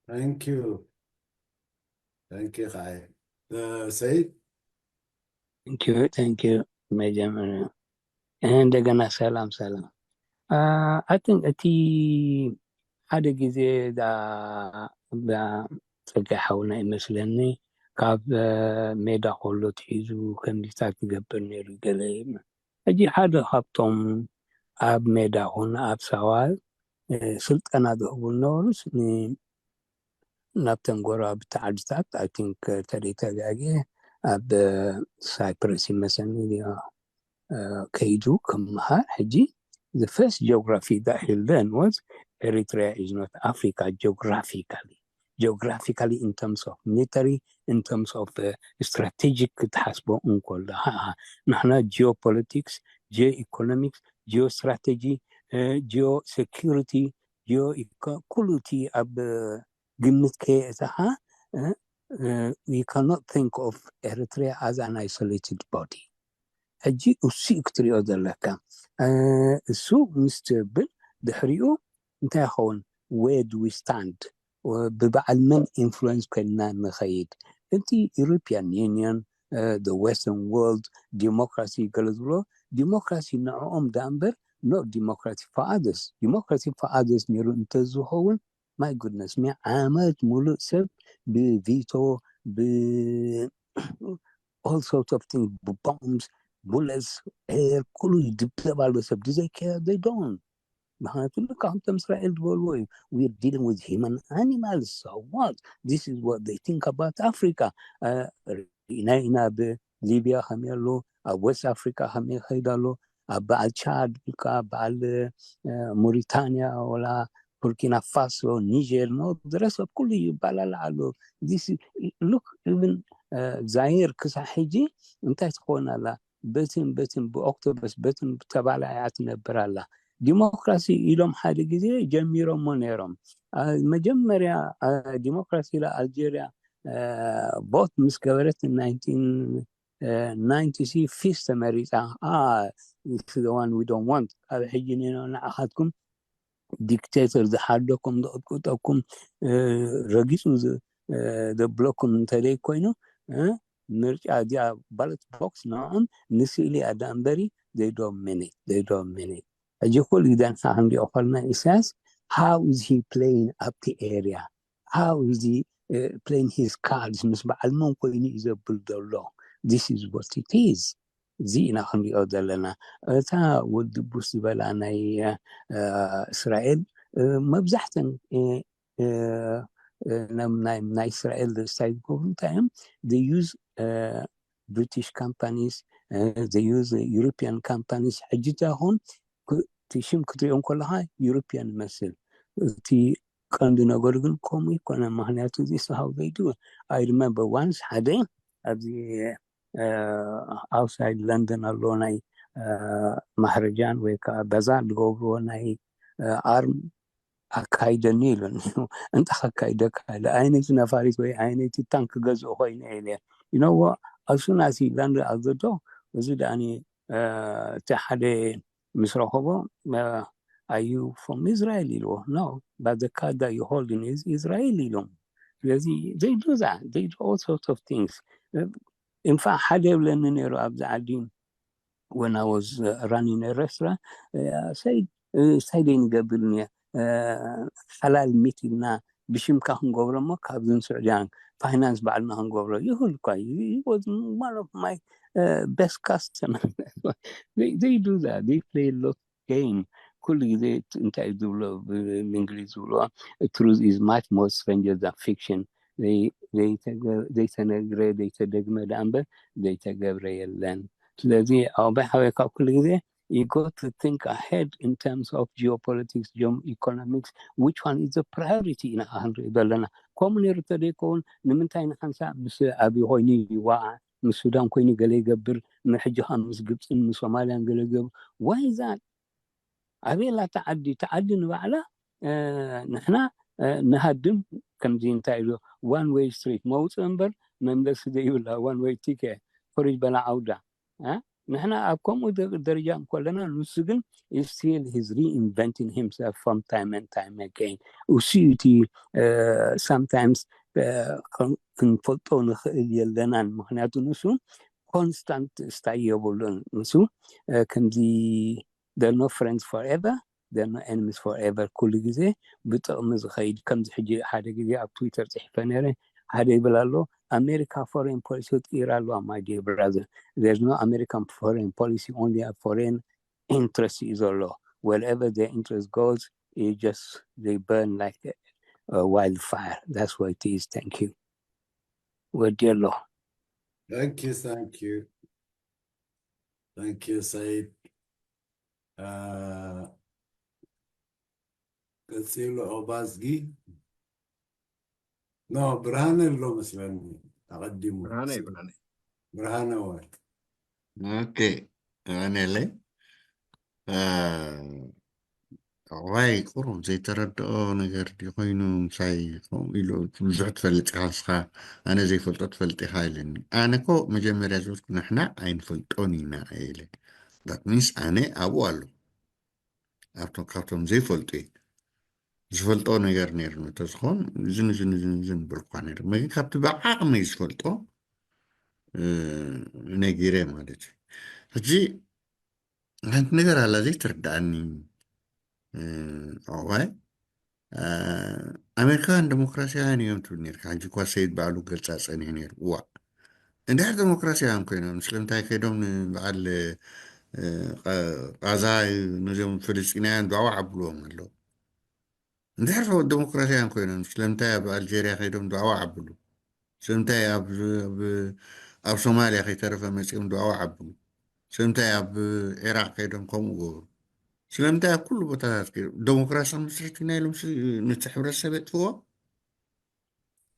Thank you. Thank you ኸዓ ሰይድ Thank you, thank you መጀመርያ እንደገና ሰላም ሰላም። I think እቲ ሓደ ግዜ ጸጋይ ሓውና ይመስለኒ ካብ ሜዳ ከሎ ትሒዙ ከምዚታት ይገብር ነይሩ ገለ ሕጂ ሓደ ካብቶም ኣብ ሜዳ ኹን ኣብ ሳዋ ስልጠና ዝህቡ ዝነበሩስ ናብተን ጎረባብቲ ዓድታት I think ተደይተጋግየ ኣብ ሳይፕረስ ይመሰኒ ከይዱ ክምሃር ሕጂ the first geography that he learned was Eritrea is not Africa geographically geographically in terms of military in terms of strategic ክትሓስቦ እንኮሎ ንሕና geopolitics geoeconomics geostrategy geosecurity geo ኩሉ እቲ ኣብ ግምት ከየእተኻ you cannot think of Eritrea as an isolated body ሕጂ እሱ ክትሪኦ ዘለካ እሱ ምስ ትብል ድሕሪኡ እንታይ ይኸውን where do we stand ብበዓል መን influence ኮይንና ንኸይድ እቲ European Union the Western world democracy ገለ ዝብሎ democracy ንዕኦም ዳ እምበር not democracy for others democracy for others ነይሩ እንተዝኸውን my goodness me ዓመት ሙሉእ ሰብ ብቪቶ ብ all sort of things bombs bullets air ኩሉ ይድብደብ ኣሎ ሰብ do they care they don't ምክንያቱ ልካ ከምቶም እስራኤል ዝበልዎ እዩ we're dealing with human animals so what this is what they think about Africa ርኢና ኢና ብሊብያ ከመይ ኣሎ ኣብ West Africa ከመይ ይኸይድ ኣሎ ኣብ በዓል ቻድ ከዓ በዓል ሙሪታንያ ወላ ቡርኪና ፋሶ ኒጀር no the rest of ኩሉ ይባላላ ኣሎ look even ዛየር ክሳብ ሕጂ እንታይ ትኸውን ኣላ በትን በትን ብኦክቶበስ በትን ተባላዒያ ትነብር ኣላ ዲሞክራሲ ኢሎም ሓደ ግዜ ጀሚሮሞ ነይሮም መጀመርያ ዲሞክራሲ ኢላ ኣልጀርያ vote ምስ ገበረት nineteen ናይንቲ ሲ ፊስ ተመሪፃ። Ah, this is the one we don't want. ካብ ሕጂ ንዓኻትኩም ዲክቴተር ዝሓደኩም ዝቕጥቅጠኩም ረጊፁ ዘብለኩም እንተደይ ኮይኑ ምርጫ እዚኣ ባለት ቦክስ ንዕኦም ንስእሊ ኣዳ እምበሪ they don't mean it. ሕጂ ኩሉ ግዜ ንሕና ክንሪኦ ከለና ኢሳያስ how is he playing up the area? How is he playing his cards? ምስ በዓል መን ኮይኑ እዩ ዘብል ዘሎ? This is what it is. እዚ ኢና ክንሪኦ ዘለና። እታ ወዲ ቡሽ ዝበላ ናይ እስራኤል መብዛሕተን ናይ እስራኤል ስታይ ዝገብሩ እንታይ እዮም? They use British companies, they use European companies። ሕጂ ዳኹም እቲ ሽም ክትሪኦም ከለካ ዩሮፒያን ይመስል። እቲ ቀንዲ ነገሩ ግን ከምኡ ይኮነ። ምክንያቱ this is how they do. I remember once ሓደ ኣብዚ ኣውትሳይድ ለንደን ኣሎ ናይ ማህረጃን ወይ ከዓ በዛ ዝገብርዎ ናይ ኣርም ኣካይደኒ ኢሉን። እንታይ ከካይደካ ኢለ? ኣይነቲ ነፋሪት ወይ ኣይነቲ ታንክ ገዝእ ኮይነ ኢለ። You know what? As soon as he landed at the door, እዚ ደኣኒ እቲ ሓደ ምስ ረኸቦ are you from Israel ኢልዎ። No, but the card that you holding is Israel ኢሎም። ስለዚ they do that, they do all sort of things. In fact ሓደ የብለኒ ነይሩ ኣብዚ ዓዲ when I was running a restaurant. Said እንታይ ደይ ንገብር ሓላል ሚት ኢልና ብሽምካ ክንገብሮ እሞ ካብዝን ስዑድያን ፋይናንስ ባዕልና ክንገብሮ ይኽእል እኳ። He was one of my best customers. They do that, they play a lot game. ኩሉ ግዜ እንታይ ዝብሎ ብእንግሊዝ ዝብልዋ truth is much more stranger than fiction. ዘይተነግረ ዘይተደግመ ደኣ እምበር ዘይተገብረ የለን። ስለዚ ኣባይ ሓወይ ካብ ኩሉ ግዜ you got to think ahead in terms of geopolitics, geoeconomics, which one is the priority ኢና ክንርኢ ዘለና። ከምኡ ነይሩ ተደይከውን ንምንታይ ንሓንሳእ ምስ ኣብይ ኮይኑ ይዋዓ ምስ ሱዳን ኮይኑ ገለ ይገብር ንሕጂ ከዓ ምስ ግብፅን ምስ ሶማልያን ገለ ይገብር? Why is that? ኣበይ ኣላ እታ ዓዲ? እታ ዓዲ ንባዕላ ንሕና ንሃድም ከምዚ እንታይ ኢሉ one way street መውፅእ እምበር መምለሲ ዘይብላ one way ticket ኮሪጅ በላ ዓውዳ። ንሕና ኣብ ከምኡ ደረጃ እንከለና ንሱ ግን still he's reinventing himself from time and time again። እሱ እቲ sometimes ክንፈልጦ ንኽእል የለናን። ምክንያቱ ንሱ constant style የብሉን። ንሱ ከምዚ there are no friends forever, there are no enemies forever። ኩሉ ግዜ ብጥቕሚ ዝኸይድ። ከምዚ ሕጂ ሓደ ግዜ ኣብ ትዊተር ፅሒፈ ነይረ። ሓደ ይብል ኣሎ ኣሜሪካ ፎሬን ፖሊሲ ትቅይር ኣለዋ። My dear brother, there's no American foreign policy, only a foreign interest እዩ ዘሎ። Wherever their interest goes, it just they burn like a wildfire. That's what it is. Thank you. ወዲ ኣሎ Thank you, thank you. Thank you, Said. ቀፂሉ ኦባዝጊ ኖ ብርሃነ ኣሎ መስለኒ ኣቐዲሙ። ብርሃነ ብርሃነ ብርሃነ ወይ ኦኬ። ብርሃነ ኣለይ ዋይ ቁሩብ ዘይተረድኦ ነገር ድዩ ኮይኑ ምሳይ ከምኡ ኢሉ ብዙሕ ትፈልጥ ኢኻ ንስኻ ኣነ ዘይፈልጦ ትፈልጥ ኢኻ ኢለኒ። ኣነ ኮ መጀመርያ ዝበልኩ ንሕና ኣይንፈልጦን ኢና ኢለ። That means ኣነ ኣብኡ ኣሎ ኣብቶም ካብቶም ዘይፈልጡ እየ ዝፈልጦ ነገር ነይሩ እንተዝኾን ዝን ዝን ዝን ዝን ብልኳ ነይሩ መግን ካብቲ ብዓቕመይ ዝፈልጦ ነጊረ ማለት እዩ። ሕጂ ሓንቲ ነገር ኣላ ዘይትርድኣኒ ዋይ ኣሜሪካውያን ዲሞክራሲያውያን እዮም ትብል ነርካ። ሕጂ እኳ ሰይድ ባዕሉ ገልፃ ፀኒሑ ነይሩ። እዋ እንድሕር ዲሞክራሲያውያን ኮይኖም ስለምንታይ ከይዶም ንበዓል ቃዛ ነዚኦም ፍልስጢናውያን ዱዓዋ ዓብልዎም ኣለዉ። እንድሕር ዲሞክራሲያውያን ኮይኖም ስለምንታይ ኣብ ኣልጀርያ ከይዶም ዱዓዋ ዓብሉ? ስለምንታይ ኣብ ሶማልያ ከይተረፈ መፂኦም ዱዓዋ ዓብሉ? ስለምንታይ ኣብ ዒራቅ ከይዶም ከምኡ ገበሩ? ስለምንታይ ኣብ ኩሉ ቦታታት ከይዶም ዲሞክራሲ መስርሕቲ ናይ ኢሎም ነቲ ሕብረተሰብ የጥፍዎ?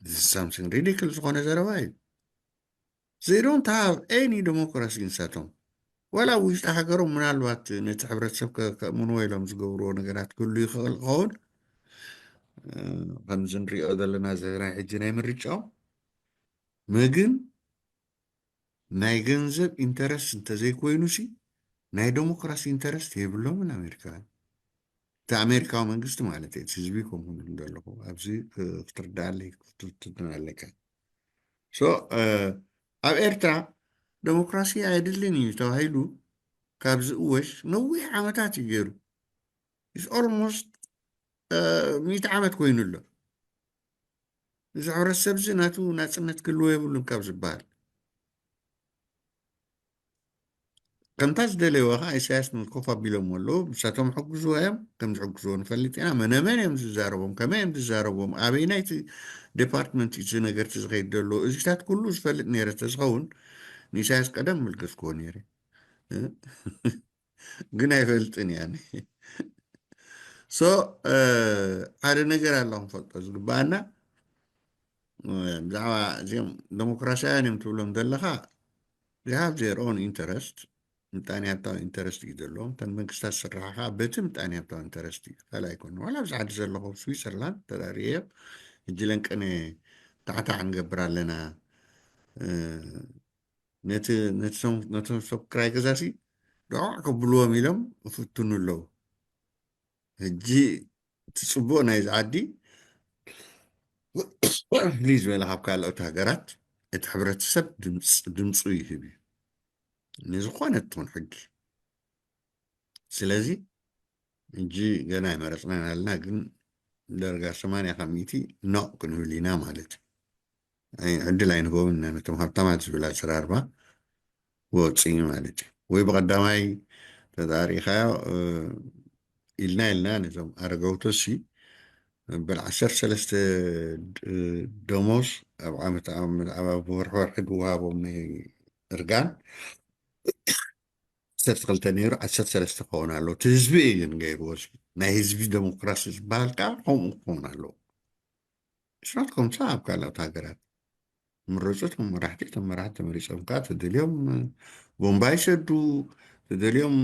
This is something ridiculous ዝኾነ ዘረባ እዩ። They don't have any democracy ንሳቶም ዋላ ኣብ ውሽጢ ሃገሮም ምናልባት ነቲ ሕብረተሰብ ከእምንዎ ኢሎም ዝገብርዎ ነገራት ክህሉ ይኽእል ክኸውን ከምዚ ንሪኦ ዘለና ዘናይ ሕጂ ናይ ምርጫኦም ምግን ናይ ገንዘብ ኢንተረስት እንተዘይኮይኑሲ ናይ ዴሞክራሲ ኢንተረስት የብሎምን ኣሜሪካውያን። እቲ ኣሜሪካዊ መንግስቲ ማለት እዩ፣ እቲ ህዝቢ ከምኡ ዝብል ዘለኹ ኣብዚ ክ- ክትርዳኣለይ ክትፍትትን ኣለካ። ሶ ኣብ ኤርትራ ዴሞክራሲ ኣየድልን እዩ ተባሂሉ ካብ ዝእወጅ ነዊሕ ዓመታት እዩ ገይሩ። ኢስ ኦልሞስት ሚእቲ ዓመት ኮይኑ ኣሎ። እዚ ሕብረተሰብ እዚ ናቱ ናፅነት ክህልዎ የብሉን ካብ ዝበሃል ከምታ ዝደለይዎ ከዓ ኢሳያስ ኮፍ ኣቢሎም ኣለዉ። ንሳቶም ሕግዝዎ እዮም፣ ከም ዝሕግዝዎ ንፈልጥ ኢና። መነመን እዮም ዝዛረቦም፣ ከመይ እዮም ዝዛረቦም፣ ኣበይናይቲ ዴፓርትመንት እዩ እዚ ነገር እቲ ዝኸይድ ዘሎ። እዚታት ኩሉ ዝፈልጥ ነይረ ተዝኸውን ንኢሳያስ ቀደም ምልገስክዎ ነይረ። ግን ኣይፈልጥን እያ። ሶ ሓደ ነገር ኣሎ ክንፈልጦ ዝግባኣና ብዛዕባ እዚኦም ዴሞክራሲያውያን እዮም ትብሎም ዘለኻ። They have their own interest፣ ምጣኔ ሃብታዊ ኢንተረስት እዩ ዘለዎም። እተን መንግስታት ዝስርሓ ከዓ በቲ ምጣኔ ሃብታዊ ኢንተረስት እዩ፣ ካልእ ኣይኮነ። ዋላ ኣብዚ ዓዲ ዘለኹ ስዊዘርላንድ ተዳርየ ሕጂ ለንቀነ ታዕታዕ ንገብር ኣለና። ነቶም ሰብ ክራይ ገዛሲ ደዖዕ ከብልዎም ኢሎም ይፍትኑ ኣለዉ። ሕጂ እቲ ፅቡቅ ናይዚ ዓዲ ፍልይ ዝበለ ካብ ካልኦት ሃገራት እቲ ሕብረተሰብ ድምፁ ይህብ እዩ ንዝኾነ ትኹን ሕጊ። ስለዚ ሕጂ ገና ኣይመረፅናን ኣለና፣ ግን ደረጃ ሰማንያ ካብ ሚእቲ ኖ ክንብል ኢና ማለት እዩ። ዕድል ኣይንህቦምን ኢና ነቶም ሃብታማት ዝብል ኣዘራርባ ክወፅእ እዩ ማለት እዩ። ወይ ብቐዳማይ ተጣሪኻዮ ኢልና ኢልና ነዞም ኣረገውቶሲ በል ዓሰርተ ሰለስተ ደሞዝ ኣብ ዓመት ኣብ ወርሒ ወርሒ ዝወሃቦም ናይ እርጋን ዓሰርተ ክልተ ነይሩ ዓሰርተ ሰለስተ ክኸውን ኣለዎ። እቲ ህዝቢ እዩ ግን ገይርዎ። ናይ ህዝቢ ዴሞክራሲ ዝበሃል ከዓ ከምኡ ክኸውን ኣለዎ። ስራት ከምሳ ኣብ ካልኦት ሃገራት ምረፁ እቶም መራሕቲ እቶም መራሕቲ ተመሪፆም ከዓ ተደልዮም ቦምባ ይሰዱ፣ ተደልዮም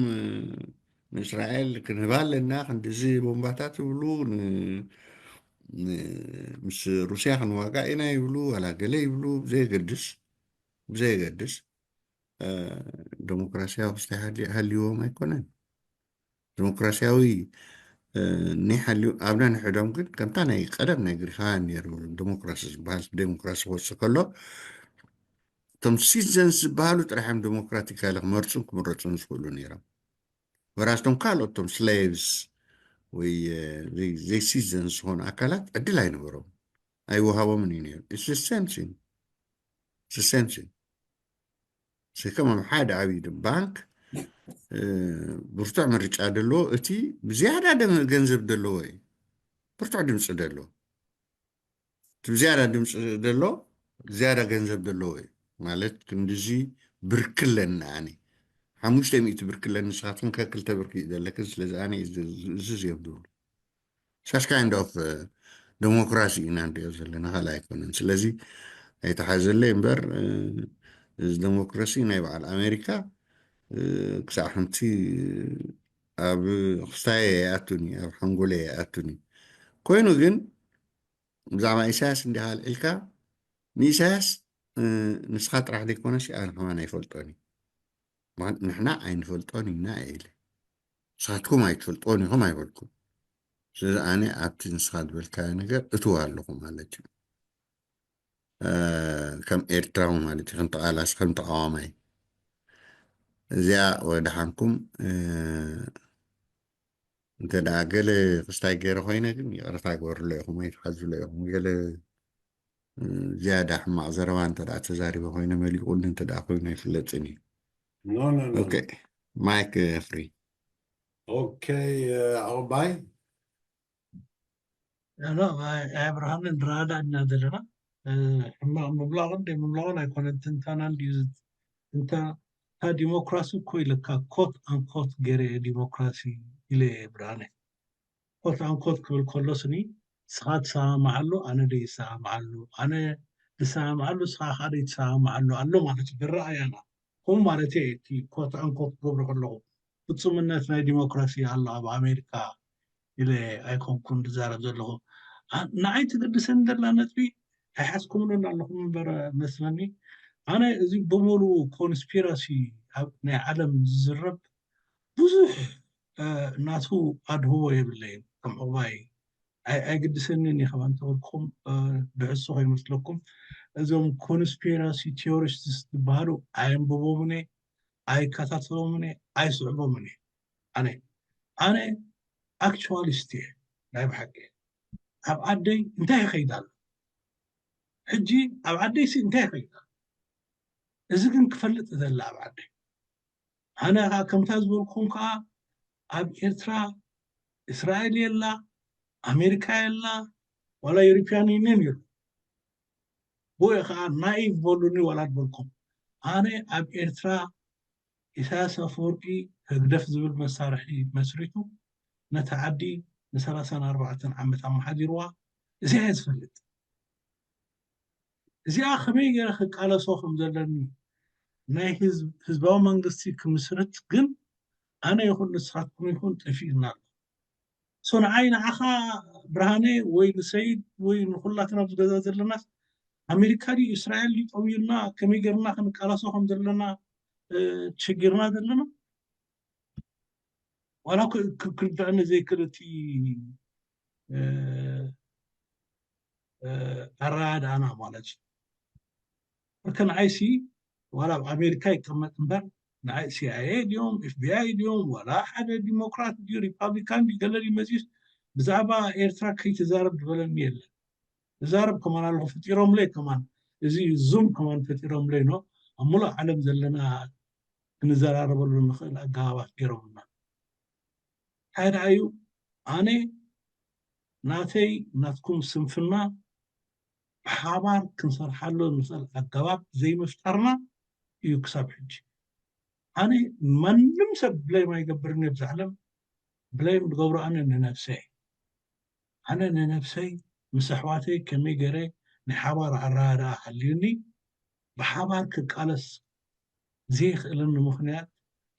ንእስራኤል ክንህባ ኣለና ክንዲዚ ቦምባታት ይብሉ፣ ምስ ሩስያ ክንዋጋእ ኢና ይብሉ፣ ዋላ ገለ ይብሉ፣ ብዘየገድስ ብዘየገድስ ዴሞክራሲያዊ ክስታይ ሃልይዎም ኣይኮነን። ዴሞክራሲያዊ ናይ ሓልዩ ኣብና ንሕዶም ግን ከምታ ናይ ቀደም ናይ ግሪኻውያን ነይሩ ዴሞክራሲ ዝበሃል ዴሞክራሲ ክወፅእ ከሎ እቶም ሲቲዘንስ ዝበሃሉ ጥራሕ እዮም ዴሞክራቲካሊ ክመርፁን ክምረፁን ዝኽእሉ ነይሮም። ወራስቶም ካልኦት ቶም ስሌቭስ ወይ ዘይሲቲዘንስ ዝኾኑ ኣካላት ዕድል ኣይነበሮም ኣይወሃቦምን እዩ ነይሩ። It's the same thing። It's the same thing። ስከም ኣብ ሓደ ዓብዪ ባንክ ብርቱዕ ምርጫ ዘለዎ እቲ ብዝያዳ ገንዘብ ዘለዎ እዩ ብርቱዕ ድምፂ ዘለዎ። እቲ ብዝያዳ ድምፂ ዘሎ ዝያዳ ገንዘብ ዘለዎ እዩ ማለት ክንድዚ ብርኪ ኣለኒ ኣነ ሓሙሽተ ሚእቲ ብርኪ ኣለኒ ንስኻትኩም ከክልተ ብርኪ እዩ ዘለክን ስለዚ ኣነ እዝዝ እዮም ዝብሉ። Such kind of ዴሞክራሲ ኢና ንሪኦ ዘለና ካልእ ኣይኮነን። ስለዚ ኣይተሓዘለይ እምበር እዚ ዴሞክራሲ ናይ በዓል ኣሜሪካ ክሳዕ ከምቲ ኣብ ክስታየ ኣይኣቱን እዩ ኣብ ሓንጎለ ኣይኣቱን እዩ። ኮይኑ ግን ብዛዕባ ኢሳያስ እንዲኻ ኣልዒልካ ንኢሳያስ ንስኻ ጥራሕ ዘይኮነሲ ኣነ ከማን ኣይፈልጦን እዩ። ንሕና ኣይንፈልጦን ኢና ኢለ ንስኻትኩም ኣይትፈልጦን ኢኹም ኣይበልኩም። ስለዚ ኣነ ኣብቲ ንስኻ ዝበልካዮ ነገር እትው ኣለኹ ማለት እዩ። ከም ኤርትራዊ ማለት እዩ ከም ተቓላሲ ከም ተቃዋማይ እዚኣ ወደሓንኩም እንተ ደኣ ገለ ክስታይ ገይረ ኮይነ ግን ይቕርታ ግበርሎ ኢኹም ኣይትሓዝሎ ኢኹም ገለ ዝያዳ ሕማቕ ዘረባ እንተ ደኣ ተዛሪበ ኮይነ መሊቑኒ እንተ ደኣ ኮይኑ ኣይፍለጥን እዩ። No, no, no. Okay. Mike uh, free. Okay, uh, Albay. ኖ ኣብርሃምን ራዳ ኢና ዘለና ሕማቕ ምምላቕን ደይ ምምላቕን ኣይኮነን ትንተና እንድዩ እንተ እታ ዲሞክራሲ እኮ ኢለካ ኮት ኣንኮት ገይረ ዲሞክራሲ ኢለ ብርሃነ ኮት ኣንኮት ክብል ከሎ ስኒ ንስኻ ትሰማማዓሉ ኣነ ደይ ይሰማማዓሉ ኣነ ዝሰማማዓሉ ንስኻ ከዓ ደይ ትሰማማዓሉ ኣሎ ማለት እዩ ብረኣያና ከምኡ ማለት እየ እቲ ኮት ኣንኮት ክገብሮ ከለኹ ፍፁምነት ናይ ዲሞክራሲ ኣሎ ኣብ ኣሜሪካ ኢለ ኣይኮንኩን ዝዛረብ ዘለኹ ንዓይ ትግድሰኒ ዘላ ነጥቢ ኣይሓዝኩምንን ኣለኹም እምበር መስለኒ ኣነ እዚ ብምሉኡ ኮንስፒራሲ ኣብ ናይ ዓለም ዝዝረብ ብዙሕ ናቱ ኣድህቦ የብለይን። ከም ዕቑባይ ኣይግድሰንን እየ። ከማን ተወልኩም ብዕሱ ከይመስለኩም፣ እዞም ኮንስፒራሲ ቲዮሪስትስ ዝበሃሉ ኣየንብቦምን እየ፣ ኣይከታተሎምን እየ፣ ኣይስዕቦምን እየ። ኣነ ኣነ ኣክቹዋሊስት እየ። ናይ ብሓቂ ኣብ ዓደይ እንታይ ይኸይድ ኣሎ? ሕጂ ኣብ ዓደይሲ እንታይ ይኸይድ ኣሎ? እዚ ግን ክፈልጥ ዘላ ኣብ ዓደይ። ኣነ ከዓ ከምታ ዝበልኩም ከዓ ኣብ ኤርትራ እስራኤል የላ፣ ኣሜሪካ የላ፣ ዋላ ዩሮፒያን ዩኒየን የሉ። ብኡ ከዓ ናኢቭ በሉኒ ዋላ ዝበልኩም። ኣነ ኣብ ኤርትራ ኢሳያስ ኣፈወርቂ ህግደፍ ዝብል መሳርሒ መስሪቱ ነቲ ዓዲ ንሰላሳን ኣርባዕተን ዓመት ኣመሓዲርዋ። እዚኣ እየ ዝፈልጥ። እዚኣ ከመይ ገይረ ክቃለሶ ከም ዘለኒ፣ ናይ ህዝብ ህዝባዊ መንግስቲ ክምስርት ግን ኣነ ይኹን ንስኻትኩም ይኹን ጠፊእና ኣሎ። ሶ ንዓይ ንዓኻ ብርሃነ ወይ ንሰይድ ወይ ንኹላትና ኣብዚ ገዛ ዘለናስ ኣሜሪካ ድዩ እስራኤል ድዩ ጠውዩና ከመይ ገርና ክንቃላሶ ከም ዘለና ችግርና ዘለና ዋላ ክርዳእኒ ዘይክእል እቲ ኣረዳድኣና ማለት እዩ። ከ ንዓይሲ ዋላ ኣብ ኣሜሪካ ይቀመጥ እምበር ንዓይ ሲኣይኤ ድዮም ኤፍቢኣይ ድዮም ዋላ ሓደ ዲሞክራት ድዩ ሪፓብሊካን ድዩ ገለ ድዩ መፂኡስ ብዛዕባ ኤርትራ ከይትዛረብ ዝበለኒ የለን። እዛረብ ከማን ኣለኹ ፈጢሮምለይ ከማን እዚ ዙም ከማን ፈጢሮምለይ ኖ ኣብ ሙሉእ ዓለም ዘለና ክንዘራረበሉ ንኽእል ኣገባባት ገይሮምና። እንታይ ደኣ እዩ ኣነ ናተይ ናትኩም ስንፍና ብሓባር ክንሰርሓሉ ንኽእል ኣገባብ ዘይምፍጣርና እዩ ክሳብ ሕጂ። ኣነ ማንም ሰብ ብለይም ኣይገብርን እየ ብዛ ዓለም ብለይም ዝገብሮ ኣነ ንነብሰይ ኣነ ንነብሰይ ምስ ኣሕዋተይ ከመይ ገይረ ናይ ሓባር ኣረዳድኣ ሃልዩኒ ብሓባር ክቃለስ ዘይኽእለኒ ምኽንያት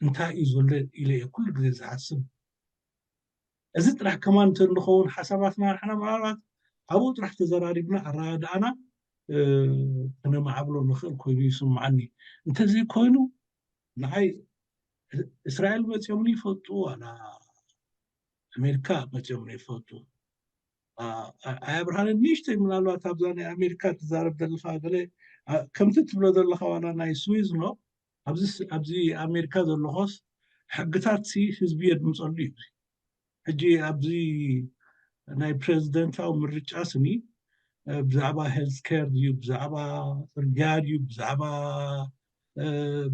እንታይ እዩ ዘሎ ኢለ እየ ኩሉ ግዜ ዝሓስብ። እዚ ጥራሕ ከማን እንተንኸውን ሓሳባትና ንሕና ምናልባት ኣብኡ ጥራሕ ተዘራሪብና ኣረዳድኣና ክነማዕብሎ ንኽእል ኮይኑ ይስምዓኒ። እንተዘይኮይኑ ንዓይ እስራኤል መፅዮምኒ ይፈልጡ ዋላ ኣሜሪካ መፅዮምኒ ይፈልጡ። ኣያ ብርሃነ ንእሽተይ ምናልባት ኣብዛ ናይ ኣሜሪካ ትዛረብ ዘለካ ገለ ከምቲ ትብሎ ዘለካ ዋላ ናይ ስዊዝ ኖ ኣብዚ ኣሜሪካ ዘለኾስ ሕግታት ሲ ህዝቢ የድምፀሉ እዩ። ሕጂ ኣብዚ ናይ ፕሬዚደንታዊ ምርጫ ስኒ ብዛዕባ ሄልት ኬር ድዩ ብዛዕባ ፅርግያ ድዩ ብዛዕባ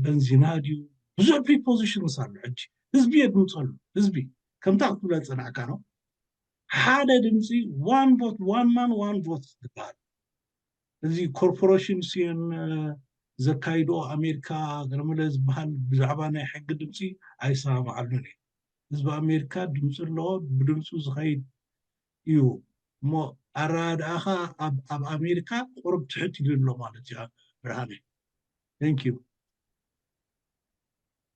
በንዚና ድዩ ብዙሕ ፕሪፖዚሽንስ ኣሎ። ሕጂ ህዝቢ የድምፀሉ ህዝቢ ከምታ ክትብሎ ዝፀናዕካ ነው ሓደ ድምፂ ዋን ቮት ዋን ማን ዋን ቮት ዝበሃል እዚ ኮርፖሬሽን ሲን ዘካይድኦ ኣሜሪካ ገለመለ ዝበሃል ብዛዕባ ናይ ሕጊ ድምፂ ኣይሰማማዓሉን እዩ። ህዝቢ ኣሜሪካ ድምፂ ኣለዎ ብድምፁ ዝኸይድ እዩ እሞ ኣረዳድኣኻ ኣብ ኣሜሪካ ቁሩብ ትሕት ኢሉ ኣሎ ማለት እዩ። ብርሃነ thank you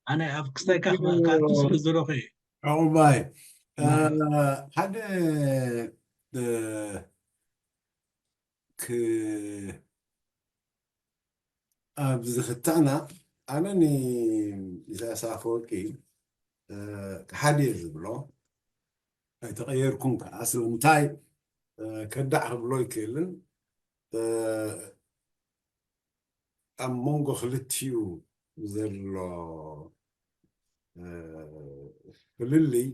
ኣነ ኣብ ክስታይካ ክመልካቱ ስለ ዘለኹ እየ። ዕቑባይ ሓደ ኣብዚ ክታዕና ኣነ ንኢሳያስ ኣፈወርቂ ክሓድ እየ ዝብሎ ኣይተቐየርኩም ከዓ ስለምንታይ ከዳዕ ክብሎ ይክእልን ኣብ መንጎ ክልቲኡ ዘሎ ፍልልይ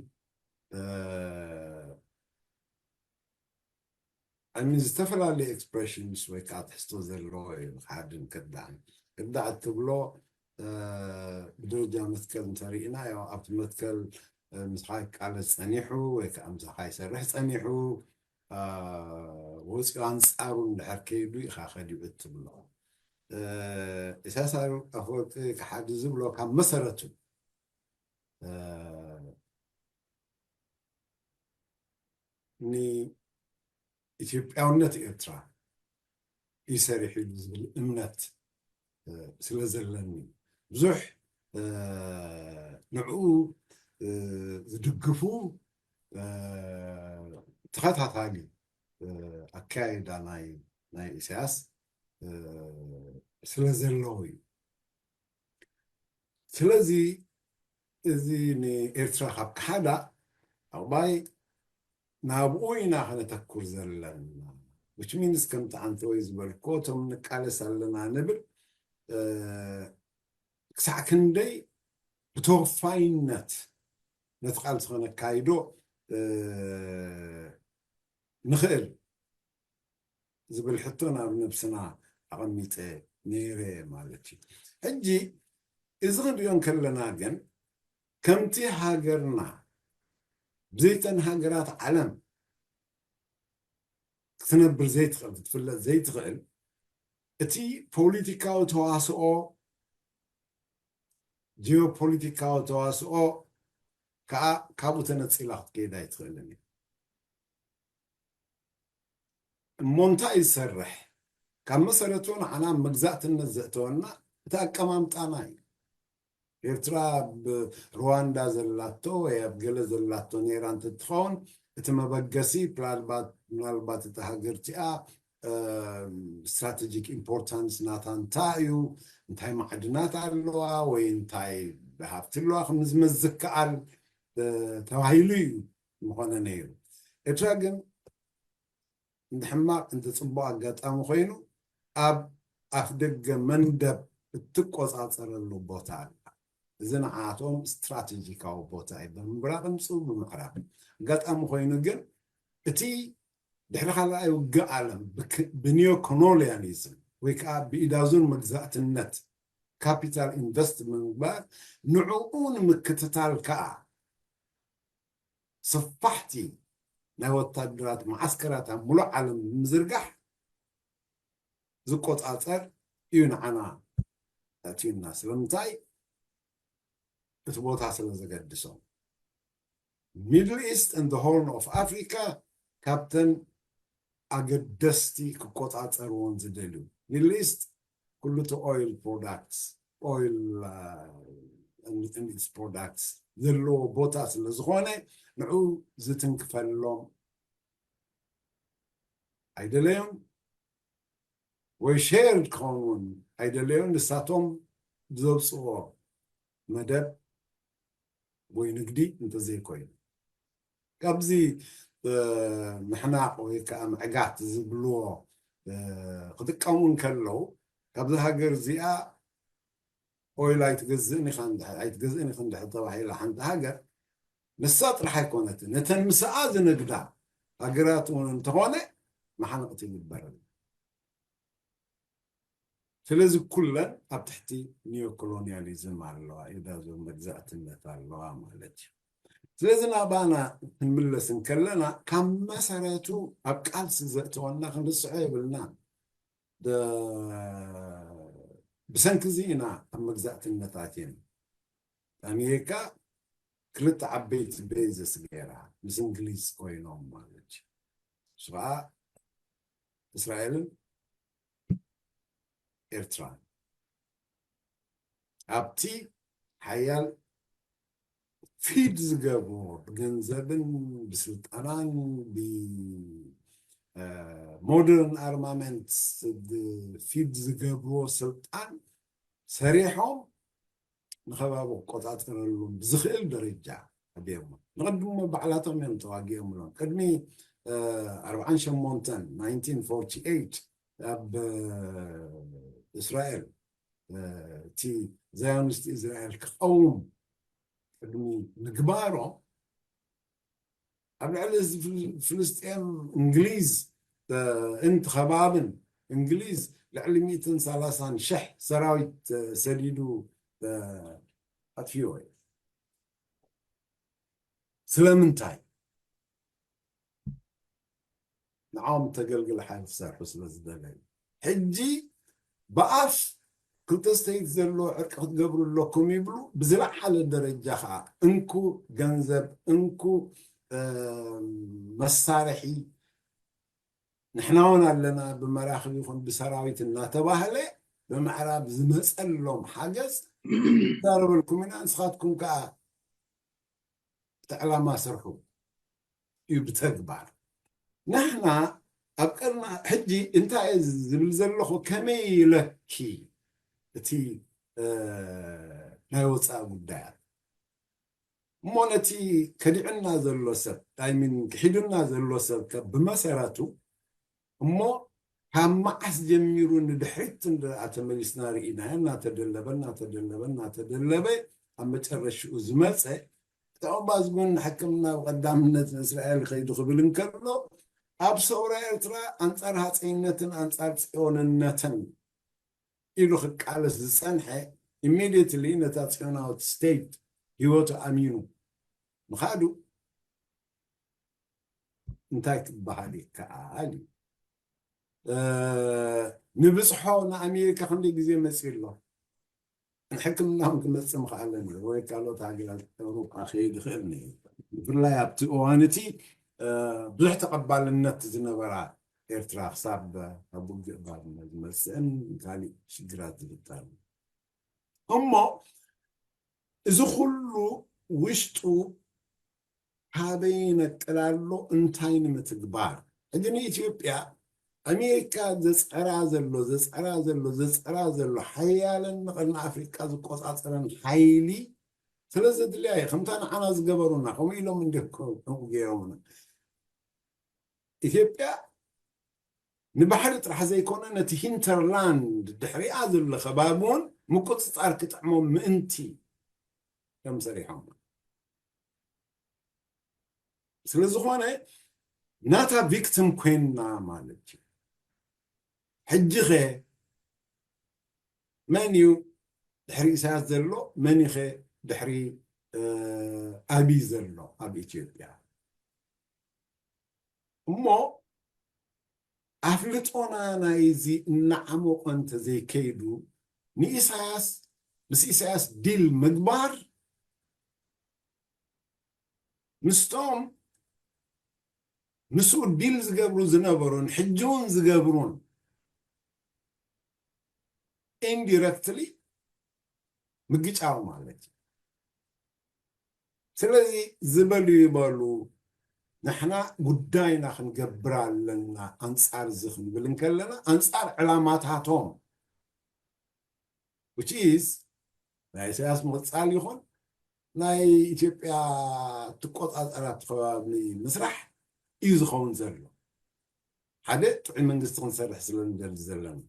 ኣኒ ዝተፈላለዩ ኤክስፕሬሽንስ ወይ ከዓ ትሕዝቶ ዘለዎ እዩ። ንሓድን ክዳዕን ክዳዕ እትብሎ ብደረጃ መትከል እንተሪእና ኣብቲ መትከል ምሳኻ ይቃለስ ፀኒሑ ወይ ከዓ ምሳኻ ይሰርሕ ፀኒሑ ወፂኡ ኣንፃሩ እንድሕር ከይዱ ኢኻ ከዲዑ እትብሎ። ኢሳያስ ኣፈወርቂ ክሓዲ ዝብሎ ካብ መሰረቱ ንኢትዮጵያውነት ኤርትራ እዩ ሰሪሑ ኢሉ ዝብል እምነት ስለ ዘለኒ ብዙሕ ንዕኡ ዝድግፉ ተኸታታሊ ኣካያይዳ ናይ ናይ ኢሳያስ ስለ ዘለዉ እዩ። ስለዚ እዚ ንኤርትራ ካብ ክሓዳ፣ ኣባይ ናብኡ ኢና ከነተኩር ዘለና። Which means ከምቲ ኣንተ ወይ ዝበልኮ፣ እቶም ንቃለስ ኣለና ንብል፣ እ፣ ክሳዕ ክንደይ ብተወፋይነት ነቲ ቃልሲ ከነካይዶ፣ እ፣ ንኽእል ዝብል ሕቶ ናብ ነብስና ኣቐሚጠ ነይረ ማለት እዩ። ሕጂ እዚ ክንሪኦ እንከለና ግን፣ ከምቲ ሃገርና ብዘይተን ሃገራት ዓለም ክትነብር ዘይትኽእል፣ ክትፍለጥ ዘይትኽእል፣ እቲ ፖለቲካዊ ተዋስኦ፣ ጂኦፖለቲካዊ ተዋስኦ ከዓ ካብኡ ተነጺላ ክትከይድ ኣይትኽእልን እያ። እሞ እንታይ ይሰርሕ? ካብ መሰረቱ ንዓና መግዛእትነት ዘእተወና እቲ ኣቀማምጣና እዩ። ኤርትራ ኣብ ሩዋንዳ ዘላቶ ወይ ኣብ ገለ ዘላቶ ነይራ እንትትኸውን፣ እቲ መበገሲ ምናልባት፣ ምናልባት እታ ሃገር እቲኣ፣ እ፣ ስትራቴጂክ ኢምፖርታንስ ናታ እንታይ እዩ፣ እንታይ ማዕድናት ኣለዋ ወይ እንታይ ሃብቲ ኣለዋ፣ ከም ዝመዝ ዝከኣል፣ እ፣ ተባሂሉ እዩ ምኾነ ነይሩ። ኤርትራ ግን እንተ ሕማቕ እንተ ጽቡቕ ኣጋጣሚ ኮይኑ፣ ኣብ ኣፍ ደገ መንደብ እትቆጻጸረሉ ቦታ ኣላ። እዚ ንዓቶም ስትራቴጂካዊ ቦታ እዩ፣ ብምብራቕ ምጽኡ ብምዕራብ። ኣጋጣሚ ኮይኑ ግን፣ እቲ ድሕሪ ካልኣይ ውግእ ዓለም ብክ-፣ ብኒዮኮሎኒያሊዝም ወይ ከዓ ብኢዳዙን መግዛእትነት ካፒታል ኢንቨስት ብምግባር፣ ንዕኡ ንምክትታል ከዓ ሰፋሕቲ ናይ ወታደራት መዓስከራት ኣብ ሙሉእ ዓለም ብምዝርጋሕ ዝቆጻጸር እዩ ንዓና ኣእትዩና። ስለምንታይ? እቲ ቦታ ስለ ዘገድሶም። Middle East and the Horn of Africa ካብተን ኣገደስቲ ክቆጻጸርዎን ዝደልዩ። Middle East ኩሉ እቲ ኦይል ፕሮዳክትስ፣ ኦይል፣ አ፣ and its products ዘለዎ ቦታ ስለ ዝኾነ፣ ንዑ ዝትንክፈሎም ኣይደለዩን፣ ወይ ሼርድ ክኸውን እውን ኣይደለዩን። ንሳቶም ብዘውፅኦ መደብ ወይ ንግዲ እንተዘይኮይኑ፣ ካብዚ፣ እ፣ ምሕናቕ ወይ ከዓ ምዕጋት ዝብልዎ፣ እ፣ ክጥቀሙ እንከለዉ፣ ካብዚ ሃገር እዚኣ ኦይል ኣይትገዝእን ኢኻ እንድሕር፣ ኣይትገዝእን ኢኻ እንድሕር ተባሂላ ሓንቲ ሃገር፣ ንሳ ጥራሕ ኣይኮነትን፣ ነተን ምስኣ ዝነግዳ ሃገራት እውን እንተኾነ መሓንቕቲ ይግበረን። ስለዚ ኩለን ኣብ ትሕቲ ኒዮኮሎኒያሊዝም ኣለዋ፣ ኢዳዞ መግዛእትነት ኣለዋ ማለት እዩ። ስለዚ ናባና ክንምለስ እንከለና፣ ካብ መሰረቱ ኣብ ቃልሲ ዘእተወና ክንርስዖ የብልናን። ደ-፣ ብሰንኪ እዚ ኢና ኣብ መግዛእትነት ኣትየን። ኣሜሪካ ክልተ ዓበይቲ ቤዘስ ገይራ ምስ እንግሊዝ ኮይኖም ማለት እዩ። እሱ ከዓ እስራኤልን ኤርትራን። ኣብቲ ሓያል ፊድ ዝገብሮ ብገንዘብን ብስልጠናን ብ-፣ እ፣ ሞደርን ኣርማመንት ፊድ ዝገብሮ ስልጣን ሰሪሖም ንኸባቢ ክቆጻጸረሉ ብዝኽእል ደረጃ ኣብዮሞ። ንቐድሞ ባዕላቶም እዮም ተዋጊኦምሎም። ቅድሚ፣ እ፣ ኣርብዓን ሸሞንተን፣ ናይንቲን ፎርቲ ኤይት፣ ኣብ፣ እ፣ እስራኤል፣ እ፣ እቲ ዛዮኒስት እስራኤል ክቐውም ቅድሚ ምግባሮም፣ ኣብ ልዕሊ ህዝቢ ፍል-፣ ፍልስጤም እንግሊዝ፣ እ፣ እንቲ ከባብን እንግሊዝ ልዕሊ ሚእትን ሰላሳን ሽሕ ሰራዊት፣ እ፣ ሰዲዱ፣ እ፣ ኣጥፊዎ እዩ። ስለምንታይ? ንዓኦም እተገልግል ሓይሊ ክሰርሑ ስለ ዝደለዩ። ሕጂ ብኣፍ ክልተ ስተይት ዘለዎ ዕርቂ ክትገብሩ ኣለኩም ይብሉ። ብዝለዓለ ደረጃ ከዓ እንኩ ገንዘብ፣ እንኩ፣ እ፣ መሳርሒ፣ ንሕና እውን ኣለና ብመራኽብ ይኹን ብሰራዊት እናተባህለ ብምዕራብ ዝመፀሎም ሓገዝ ይዛረበልኩም ኢና። ንስኻትኩም ከዓ እቲ ዕላማ ስርሑ እዩ ብተግባር። ንሕና ኣብ ቅድሚ ሕጂ እንታይ እየ ዝብል ዘለኹ፣ ከመይ ኢለኪ እቲ ናይ ወፃኢ ጉዳያት። እሞ ነቲ ከዲዕና ዘሎ ሰብ ኣይሚን ክሒዱና ዘሎ ሰብ ብመሰረቱ እሞ ካብ መዓስ ጀሚሩ ንድሕሪት እንድኣ ተመሊስና ርኢናዮ እናተደለበ እናተደለበ እናተደለበ ኣብ መጨረሽኡ ዝመፀ ተኦባዝጉን ሕክምና ብቐዳምነት ንእስራኤል ከይዱ ክብል እንከሎ ኣብ ሰውራ ኤርትራ ኣንጻር ሃፀይነትን ኣንጻር ፅዮንነትን ኢሉ ክቃለስ ዝጸንሐ ኢሚድየትሊ ነታ ጽዮናዊት ስቴት ህይወቱ ኣሚኑ ምኻዱ እንታይ ክበሃል ይከኣል እዩ? ንብጽሖ ንኣሜሪካ ክንደይ ግዜ መጺኡ ኣሎ? ንሕክምና እውን ክመጽእ ምኽኣለን እዩ ወይ ካልኦት ሃገራት ኤውሮጳ ክኸይድ ይኽእል ነዩ። ብፍላይ ኣብቲ እዋን እቲ ብዙሕ ተቐባልነት ዝነበራ ኤርትራ ክሳብ ካብ ውግእ ባድመ ዝመጽእን ካሊእ ሽግራት ዝፍጠር እሞ እዚ ኩሉ ውሽጡ ካበይ ይነቅል ኣሎ እንታይ ንምትግባር ሕጂ ንኢትዮጵያ ኣሜሪካ ዘፅዕራ ዘሎ ዘፅዕራ ዘሎ ዘፅዕራ ዘሎ ሓያለን ንቐርኒ ኣፍሪቃ ዝቆፃፀረን ሓይሊ ስለ ዘድልያ እዩ ከምታ ንዓና ዝገበሩና ከምኡ ኢሎም እንዲኮ ከምኡ ገይሮምና ኢትዮጵያ ንባሕሪ ጥራሕ ዘይኮነ ነቲ ሂንተርላንድ ድሕሪኣ ዘሎ ከባቢ እውን ምቁፅፃር ክጥዕሞም ምእንቲ እዮም ሰሪሖም ስለ ዝኾነ ናታ ቪክቲም ኮይንና ማለት እዩ ሕጂ ኸ መን እዩ ድሕሪ ኢሳያስ ዘሎ መን ይኸ ድሕሪ ኣብይ ዘሎ ኣብ ኢትዮጵያ እሞ ኣፍልጦና ናይዚ እናዓመቆ እንተዘይከይዱ ንኢሳያስ ምስ ኢሳያስ ዲል ምግባር ምስቶም ምስኡ ዲል ዝገብሩ ዝነበሩን ሕጂ እውን ዝገብሩን ኢንዲረክትሊ ምግጫው ማለት እዩ ስለዚ ዝበሉ ይበሉ ንሕና ጉዳይና ክንገብር ኣለና ኣንፃር እዚ ክንብል እንከለና ኣንፃር ዕላማታቶም which is ናይ ኢሳያስ ምቕፃል ይኹን ናይ ኢትዮጵያ ትቆፃፀራ ከባቢ ምስራሕ እዩ ዝኸውን ዘሎ ሓደ ጥዑይ መንግስቲ ክንሰርሕ ስለ ንደሊ ዘለና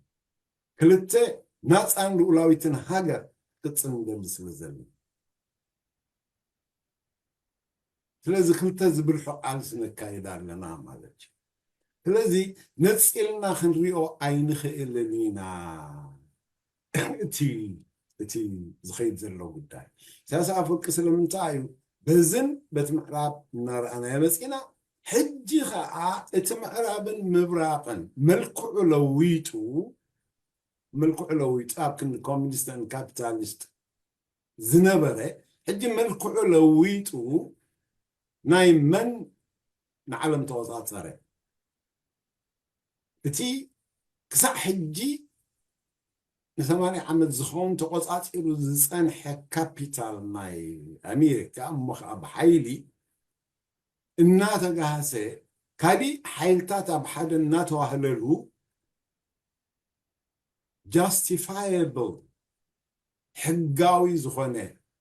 ክልተ ናፃን ልኡላዊትን ሃገር ቅፅል ንደሊ ስለ ዘለና ስለዚ ክልተ ዝብልሑ ቃልሲ ነካይድ ኣለና ማለት እዩ ስለዚ ነፂልና ክንሪኦ ኣይንኽእልን ኢና እቲ እቲ ዝኸይድ ዘሎ ጉዳይ ኢሳያስ ኣፈወርቂ ስለምንታይ እዩ በዝን በቲ ምዕራብ እናረኣናዮ መፂና ሕጂ ከዓ እቲ ምዕራብን ምብራቕን መልክዑ ለዊጡ መልክዑ ለዊጡ ኣብ ክንዲ ኮሚኒስትን ካፒታሊስት ዝነበረ ሕጂ መልክዑ ለዊጡ ናይ መን ንዓለም ተቆፃፀረ እቲ ክሳዕ ሕጂ ንሰማንያ ዓመት ዝኸውን ተቆፃፂሩ ዝፀንሐ ካፒታል ናይ ኣሜሪካ እሞ ከዓ ብሓይሊ እናተጋሃሰ ካሊእ ሓይልታት ኣብ ሓደ እናተዋህለሉ ጃስቲፋየብል ሕጋዊ ዝኾነ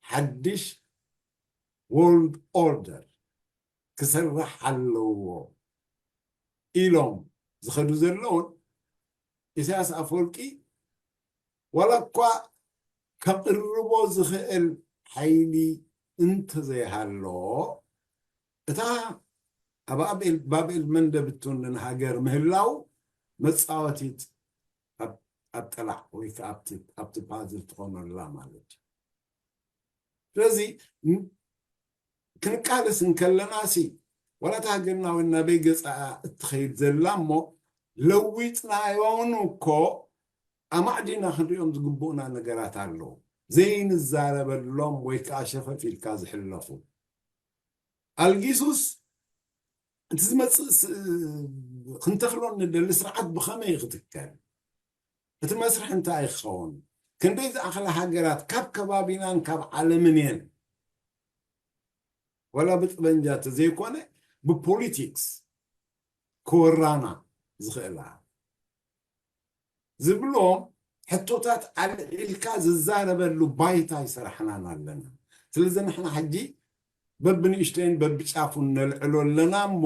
ሓድሽ ወርልድ ኦርደር ክሰርሕ ኣለዎ ኢሎም ዝኸዱ ዘለውን ኢሳያስ ኣፈወርቂ ዋላ እኳ ከቕርቦ ዝኽእል ሓይሊ እንተዘይሃሎ እታ ኣብ ባብኤል መንደብ እትውንን ሃገር ምህላው መፃወቲት ኣብ ጠላዕ ወይ ከዓ ኣብቲ ፓዝል ትኾነላ ማለት እዩ ስለዚ ክንቃለስ እንከለና ሲ ዋላ እታ ሃገርና እውን ናበይ ገፃ እትኸይድ ዘላ እሞ ለዊጥናዮን እኮ ኣማዕዲና ክንሪኦም ዝግብኡና ነገራት ኣለዉ ዘይንዛረበሎም ወይ ከዓ ሸፈፍ ኢልካ ዝሕለፉ ኣልጊሱስ እቲ ዝመፅእ ክንተኽሎ ንደሊ ስርዓት ብኸመይ ክትከል እቲ መስርሕ እንታይ ክኸውን ክንደይ ዝኣኽላ ሃገራት ካብ ከባቢናን ካብ ዓለምን እየን ወላ ብጥበንጃ ተዘይኮነ ብፖሊቲክስ ክወራና ዝኽእላ ዝብሎም ሕቶታት ኣልዒልካ ዝዛረበሉ ባይታ ኣይሰራሕናን ኣለና። ስለዚ ንሕና ሕጂ በብንእሽተይን በብጫፉን ነልዕሎ ኣለና እሞ፣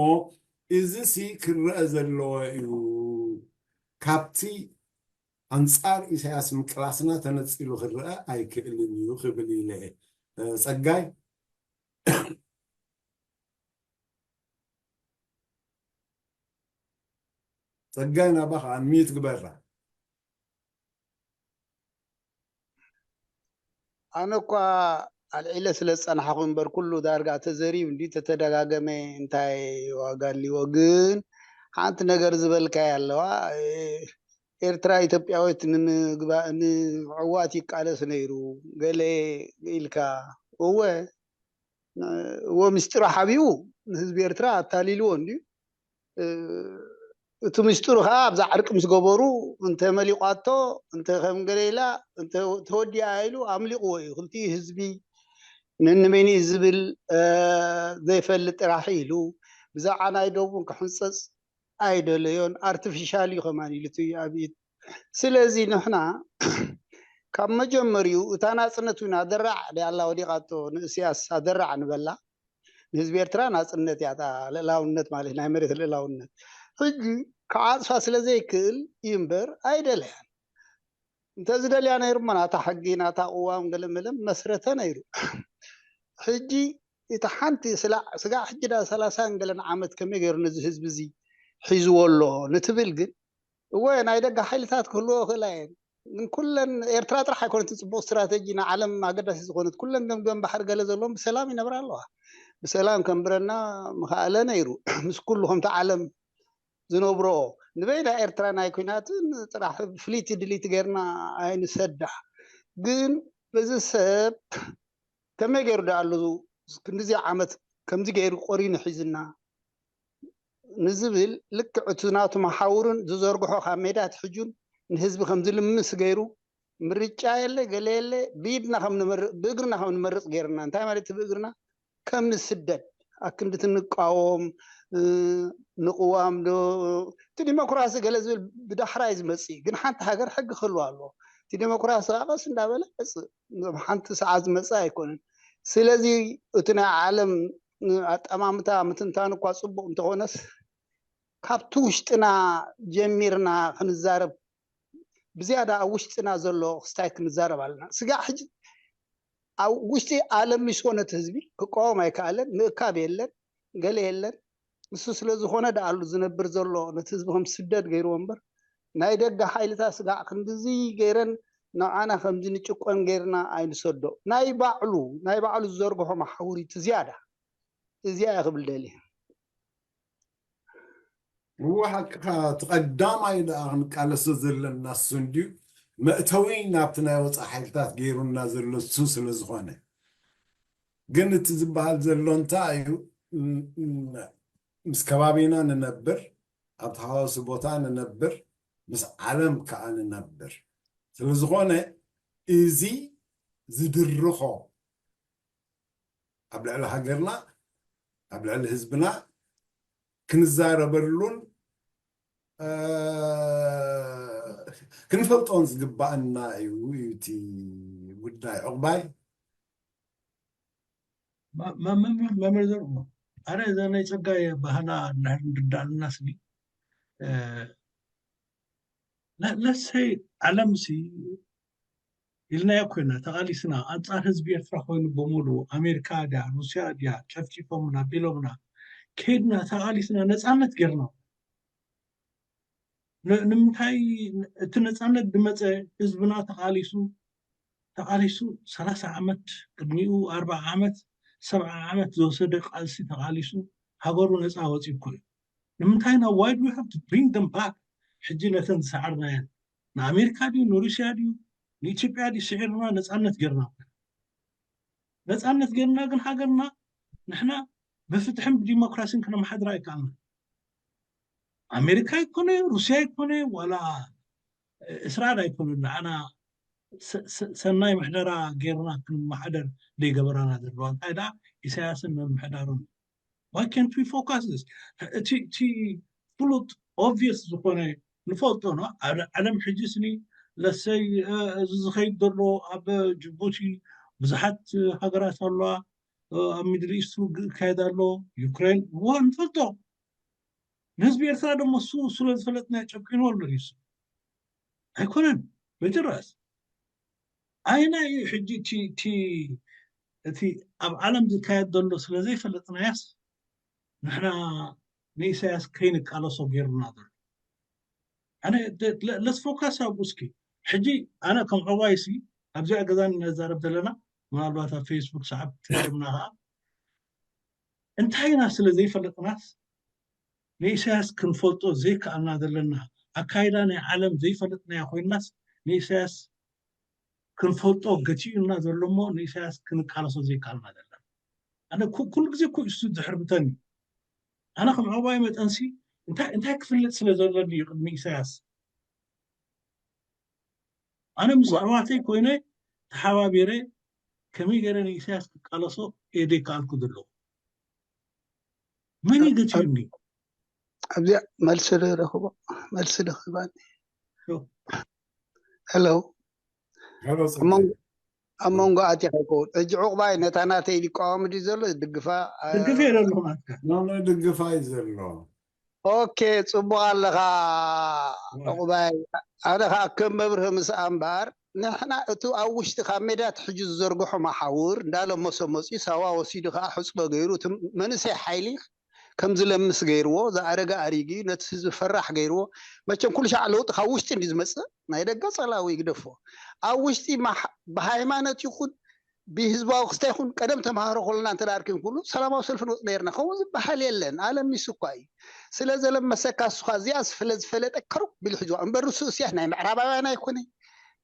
እዚ ሲ ክረአ ዘለዎ እዩ። ካብቲ ኣንጻር ኢሳያስ ምቅላስና ተነጺሉ ክረአ ኣይክእልን እዩ ክብል ኢለ። ጸጋይ፣ ጸጋይ ናባኻ፣ ኣንሚዩት ግበራ። ኣነ እኳ ኣልዒለ ስለ ዝጸናሕኹ እምበር፣ ኩሉ ዳርጋ ተዘሪቡ እንዲ ተተደጋገመ እንታይ ዋጋ ኣልዎ። ግን ሓንቲ ነገር ዝበልካያ ኣለዋ። ኤርትራ ኢትዮጵያዊት ንምግባእ ንምዕዋት ይቃለስ ነይሩ ገለ ኢልካ። እወ፣ እወ፣ ምስጢሩ ሓቢኡ ንህዝቢ ኤርትራ ኣታሊልዎ እንድዩ። እቲ ምስጢሩ ከዓ ኣብዛ ዕርቂ ምስ ገበሩ እንተ መሊቋቶ፣ እንተ ከም ገለ ኢላ፣ እንተ ተወዲኣ ኢሉ ኣምሊቕዎ እዩ። ክልቲኡ ህዝቢ ነንመን እዩ ዝብል ዘይፈልጥ ጥራሕ ኢሉ ብዛዕባ ናይ ደቡብ ክሕንፀፅ ኣይደለዮን። ኣርቲፊሻል እዩ ከማን ኢሉ እቲ ኣብይ። ስለዚ ንሕና ካብ መጀመሪኡ እታ ናፅነት እውን ኣደራዕ ድያ ኣላ ወዲቓቶ፣ ንእስያስ ኣደራዕ ንበላ። ንህዝቢ ኤርትራ ናፅነት እያ እታ ልእላውነት ማለት ናይ መሬት ልእላውነት። ሕጂ ክዓፅፋ ስለ ዘይክእል እዩ እምበር ኣይደለያን። እንተዝደልያ ነይሩ እሞ ናታ ሕጊ ናታ ቅዋም ገለመለም መስረተ ነይሩ። ሕጂ እቲ ሓንቲ ስላ- ስጋዕ ሕጂ ዳ ሰላሳን ገለን ዓመት ከመይ ገይሩ ነዚ ህዝቢ እዚ ሒዝዎ ኣሎ ንትብል ግን፣ እወ ናይ ደገ ሓይልታት ክህልዎ ይኽእላ እየን። ግን ኩለን ኤርትራ ጥራሕ ኣይኮነትን ጽቡቕ ስትራተጂ ንዓለም ኣገዳሲ ዝኾነት፣ ኩለን ገምገም ባሕሪ ገለ ዘለዎም ብሰላም ይነብራ ኣለዋ። ብሰላም ከንብረና ምኽኣለ ነይሩ ምስ ኩሉ ከምቲ ዓለም ዝነብሮ። ንበይና ኤርትራ ናይ ኩናትን ጥራሕ ፍልይቲ ድልይቲ ጌርና ኣይንሰዳ። ግን በዚ ሰብ ከመይ ገይሩ ደኣ ኣሎ ክንድዚ ዓመት ከምዚ ገይሩ ቆሪኑ ሒዝና ንዝብል ልክዕ እቲ ናቱ መሓውርን ዝዘርግሖ ካብ ሜዳ ትሕጁን ንህዝቢ ከም ዝልምስ ገይሩ ምርጫ የለ ገለ የለ ብኢድና ከም ንመርፅ ብእግርና ከም ንመርፅ ገይርና። እንታይ ማለት እቲ ብእግርና? ከም ንስደድ ኣክንድቲ ንቃወም ንቅዋም ዶ እቲ ዲሞክራሲ ገለ ዝብል ብዳሕራይ ዝመፅእ እዩ። ግን ሓንቲ ሃገር ሕጊ ክህልዋ ኣለዎ። እቲ ዲሞክራሲ ከዓ ቀስ እንዳበለ መፅእ ሓንቲ ሰዓት ዝመፅእ ኣይኮነን። ስለዚ እቲ ናይ ዓለም ኣጠማምታ ምትንታን እኳ ፅቡቅ እንተኾነስ ካብቲ ውሽጥና ጀሚርና ክንዛረብ ብዝያዳ ኣብ ውሽጥና ዘሎ ክስታይ ክንዛረብ ኣለና። ስጋዕ ሕጂ ኣብ ውሽጢ ኣለሚስዎ ነቲ ህዝቢ ክቃወም ኣይከኣለን። ምእካብ የለን፣ ገለ የለን። ንሱ ስለ ዝኾነ ደኣሉ ዝነብር ዘሎ ነቲ ህዝቢ ከም ስደድ ገይርዎ እምበር ናይ ደገ ሓይልታት ስጋዕ ክንድዚ ገይረን ንዓና ከምዚ ንጭቆን ገይርና ኣይንሰዶ። ናይ ባዕሉ ናይ ባዕሉ ዝዘርግሖ መሓውሪቲ ዝያዳ እዚኣ እየ ክብል ደልየ። እወ ሓቅኻ፣ እቲ ቀዳማይ ደኣ ክንቃለሶ ዘለና እሱ እንድዩ። መእተዊ ናብቲ ናይ ወፃኢ ሓይልታት ገይሩና ዘሎ እሱ ስለ ዝኾነ። ግን እቲ ዝበሃል ዘሎ እንታይ እዩ? ም- ም- ምስ ከባቢና ንነብር፣ ኣብ ተሃዋሲ ቦታ ንነብር፣ ምስ ዓለም ከዓ ንነብር። ስለ ዝኾነ እዚ ዝድርኾ ኣብ ልዕሊ ሃገርና ኣብ ልዕሊ ህዝብና ክንዛረበሉን ክንፈልጦን ዝግባኣና እዩ እዩ እቲ ጉዳይ ዕቑባይ። መምህር ዘርሞ ኣረ እዛ ናይ ፀጋይ ባህና እንድሕር እንድዳልና ስኒ ለሰይ ዓለም ሲ ኢልናዮ ኮይና ተቓሊስና ኣንጻር ህዝቢ ኤርትራ ኮይኑ ብምሉኡ ኣሜሪካ ድያ ሩስያ ድያ ጨፍጪፎምና ቢሎምና ከይድና ተቓሊስና ነፃነት ጌርና ንምንታይ እቲ ነፃነት ዝመፀ ህዝብና ተቓሊሱ ተቓሊሱ ሰላሳ ዓመት ቅድሚኡ ኣርባዓ ዓመት ሰብዓ ዓመት ዝወሰደ ቃልሲ ተቓሊሱ ሃገሩ ነፃ ወፂ እኮ እዩ ንምንታይ ና why do we have to bring them back ሕጂ ነተን ዝሰዓርናየን ንኣሜሪካ ድዩ ንሩስያ ድዩ ንኢትዮጵያ ድዩ ስዒርና ነፃነት ጌርና ነፃነት ጌርና ግን ሃገርና ንሕና ብፍትሕን ብዲሞክራሲን ክነመሓድራ ኣይከኣልና ኣሜሪካ ይኮነ ሩስያ ይኮነ ዋላ እስራኤል ኣይኮነ ንዓና ሰናይ ምሕደራ ጌርና ክንመሓደር ዘይገበራና ዘለዋ እንታይ ደኣ ኢሳያስን ምምሕዳሩን why can't we focus this እቲ እቲ ፍሉጥ obvious ዝኾነ ንፈልጦ ነው ዓለም ሕጂ ስኒ ለሰይ እዚ ዝኸይድ ዘሎ ኣብ ጅቡቲ ብዙሓት ሃገራት ኣለዋ። ኣብ ሚድል ኢስት ውግእ ይካየድ ኣሎ። ዩክሬን ዋ ንፈልጦ። ንህዝቢ ኤርትራ ደሞ እሱ ስለ ዝፈለጥና ጨኪኑ ኣሎ እዩ። ኣይኮነን በጭራስ። ኣይና እዩ ሕጂ እቲ እቲ ኣብ ዓለም ዝካየድ ዘሎ ስለ ዘይፈለጥናያስ ንሕና ንኢሳያስ ከይንቃለሶ ገይሩና ዘሎ። ኣነ ለስ ፎካስ ኣብኡ እስኪ። ሕጂ ኣነ ከም ዕባይሲ ኣብዚኣ ገዛን ነዛረብ ዘለና ምናልባት ኣብ ፌስቡክ ሰዓብ ትርምና ከዓ እንታይ ኢና ስለ ዘይፈለጥናስ ንኢሳያስ ክንፈልጦ ዘይከኣልና ዘለና ኣካይዳ ናይ ዓለም ዘይፈለጥናዮ ኮይንናስ ንኢሳያስ ክንፈልጦ ገቲኡና ዘሎ እሞ ንኢሳያስ ክንቃለሶ ዘይከኣልና ዘለና ኣነ ኩሉ ግዜ ኩ እሱ ዝሕርብተኒ ኣነ ከም ዕባይ መጠንሲ እንታይ እንታይ ክፍልጥ ስለ ዘለኒ እዩ ቅድሚ ኢሳያስ ኣነ ምስ ኣሕዋተይ ኮይነ ተሓባቢረ ከመይ ገይረ ንኢሳያስ ክቃለሶ እየ ዘይከኣልኩ ዘለኹ መን እዩ ገቲኡኒ ኣብዚኣ መልሲ ዶ ረኽቦ መልሲ ዶ ክህባኒ ሄሎ ኣብ መንጎ ኣቲኻ ይከውን ሕጂ ዕቑባይ ነታ ናተይ ይቃወም ድዩ ዘሎ ዝድግፋ ድግፍ እየ ዘለኹ ናትካ ድግፋ እዩ ዘሎ ኦኬ ፅቡቅ ኣለኻ ዕቑባይ ኣነ ከዓ ከም መብርህ ምስ ኣምባር ንሕና እቲ ኣብ ውሽጢ ካብ ሜዳ ትሕጂ ዝዘርግሖ መሓውር እንዳለመሶ መፅኡ ሳዋ ወሲዱ ከዓ ሕፅሎ ገይሩ እቲ መንእሰይ ሓይሊ ከም ዝለምስ ገይርዎ ዝኣረገ ኣሪጊ ነቲ ህዝቢ ፈራሕ ገይርዎ መቸም ኩሉ ሻዕ ለውጢ ካብ ውሽጢ እንዲ ዝመፅእ ናይ ደገ ፀላዊ ይግደፎ ኣብ ውሽጢ ብሃይማኖት ይኹን ብህዝባዊ ክስታ ይኹን ቀደም ተምሃሮ ከለና እንተ ኣርኪን ኩሉ ሰላማዊ ሰልፊ ንወፅ ነርና ከምኡ ዝበሃል የለን ኣለሚሱ እኳ እዩ ስለ ዘለመሰካ እሱኻ እዚኣ ስለ ዝፈለጠ ከሩብ ቢሉ ሕጅዋ እምበር ርሱ እስያስ ናይ ምዕራባውያን ኣይኮነ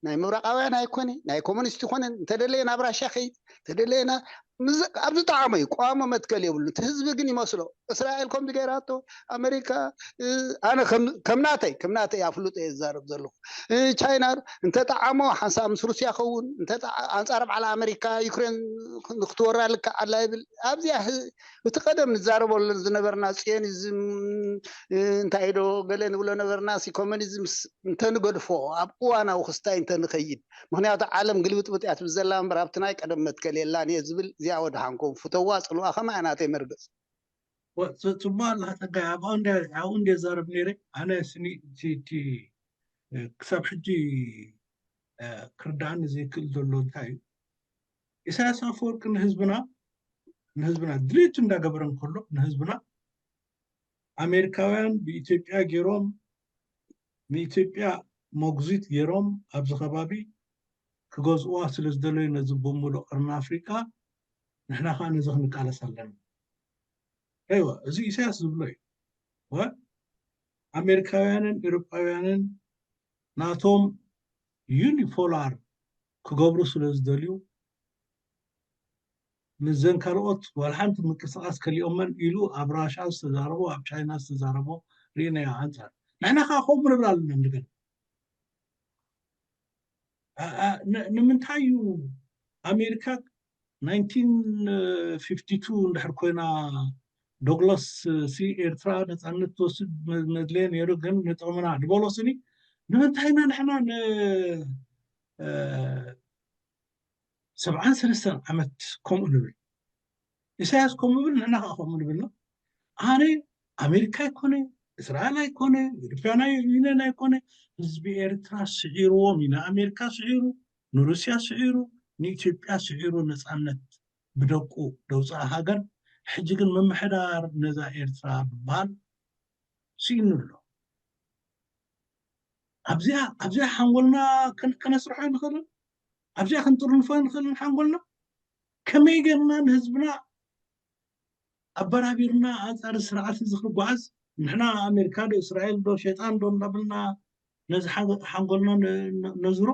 ናይ ምብራቃውያን ኣይኮነ ናይ ኮሙኒስት ይኮነ እንተደለየ ናብ ራሻ ከይድ እንተደለየ ኣብ ዝጠዓሞ እዩ ቀዋሞ መትከል የብሉ እቲ ህዝቢ ግን ይመስሎ እስራኤል ከምዚ ገይራቶ ኣመሪካ ኣነ ከምናተይ ከምናተይ ኣፍልጦ እየ ዝዛረብ ዘለኹ ቻይና እንተጠዓሞ ሓንሳብ ምስ ሩስያ ኸውን ኣንፃር በዓል ኣመሪካ ዩክሬን ንክትወራ ልክዕ ኣላ ይብል ኣብዚኣ እቲ ቀደም ንዛረበሉ ዝነበርና ፅዮኒዝም እንታይ ዶ ገለ ንብሎ ነበርና ኮሙኒዝም እንተንገድፎ ኣብ እዋናዊ ክስታይ እንተንኸይድ ምክንያቱ ዓለም ግልብጥብጥ እያ ትብል ዘላ እምበር ኣብቲ ናይ ቀደም መትከል የላን እየ ዝብል እዚኣ ወድሓንኩም ፍተዋ ፅልዋ ከማያ ናተይ መርገፅ ፅቡቅ ኣለካ ፀጋይ ኣብኡ እንደ ኣብኡ እንደ ዛረብ ነይረ ኣነ ስኒ እቲ እቲ ክሳብ ሕጂ ክርዳእኒ ዘይክእል ዘሎ እንታይ እዩ ኢሳያስ ኣፈወርቂ ንህዝብና ንህዝብና ድሌቱ እንዳገበረ እንከሎ ንህዝብና ኣሜሪካውያን ብኢትዮጵያ ገይሮም ንኢትዮጵያ ሞግዚት ገይሮም ኣብዚ ከባቢ ክገዝእዋ ስለ ዝደለዩ ነዚ ብምሉእ ቀርኒ ኣፍሪቃ ንሕና ከዓ ነዚ ክንቃለስ ኣለና ኣይዋ እዚ ኢሳያስ ዝብሎ እዩ ወ ኣሜሪካውያንን ኤሮጳውያንን ናቶም ዩኒፖላር ክገብሩ ስለ ዝደልዩ ምስዘን ካልኦት ዋላ ሓንቲ ምንቅስቃስ ከሊኦመን ኢሉ ኣብ ራሻ ዝተዛረቦ ኣብ ቻይና ዝተዛረቦ ርኢናዮ ኣንፃር ንሕና ከዓ ከምኡ ንብል ኣለና እንደገና ንምንታይ እዩ ኣሜሪካ ናይንቲን ፊፍቲ ቱ እንድሕር ኮይና ዶግላስ ሲ ኤርትራ ነፃነት ትወስድ መድለየ ነይሩ ግን ንጥቕምና ዝበሎ ስኒ ንምንታይና ንሕና ሰብዓን ሰለስተን ዓመት ከምኡ ንብል ኢሳያስ ከምኡ ብል ንሕና ከዓ ከምኡ ንብል ነው ኣነ ኣሜሪካ ኣይኮነ እስራኤል ኣይኮነ ኢሮፓና ዩኒየን ኣይኮነ ህዝቢ ኤርትራ ስዒርዎም እዩ ንኣሜሪካ ስዒሩ ንሩስያ ስዒሩ ንኢትዮጵያ ስዒሩ ነፃነት ብደቁ ደውፅኣ ሃገር ሕጂ ግን ምምሕዳር ነዛ ኤርትራ ብባል ስኢኑ ኣሎ ኣብዚኣ ኣብዚኣ ሓንጎልና ከነስርሖ ንኽእልን ኣብዚኣ ክንጥርንፎ ንኽእልን ሓንጎልና ከመይ ገርና ንህዝብና ኣበራቢርና ኣንፃር ስርዓት እዚ ክጓዓዝ ንሕና ኣሜሪካ ዶ እስራኤል ዶ ሸይጣን ዶ እንዳበልና ነዚ ሓንጎልና ነዝሮ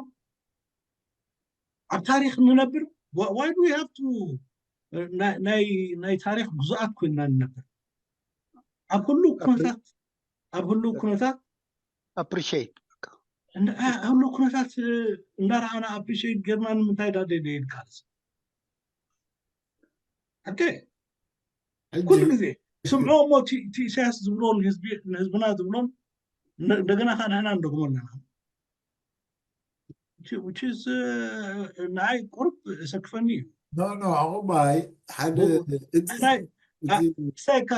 ኣብ ታሪክ ንነብር why do we have to ናይ ታሪክ ግዙኣት ኮይንና ንነብር ኣብ ኩሉ ኩነታት ኣብ ኩሉ ኩነታት appreciate ኣብ ኩሉ ኩነታት እንዳረኣና appreciate ገርና ንምንታይ ዳደ ይልካልስ ኦኬ ኩሉ ግዜ ስምዖ እሞ እቲ ኢሳያስ ዝብሎ ንህዝብና ዝብሎን እንደገና ከዓ ንሕና እንደግሞ ኣለና which is ንዓይ ቁርብ ዘሰክፈኒ እዩ። ኖ ኖ ኣቑባይ ሓደ እቲ እንታይ እንታይ ከ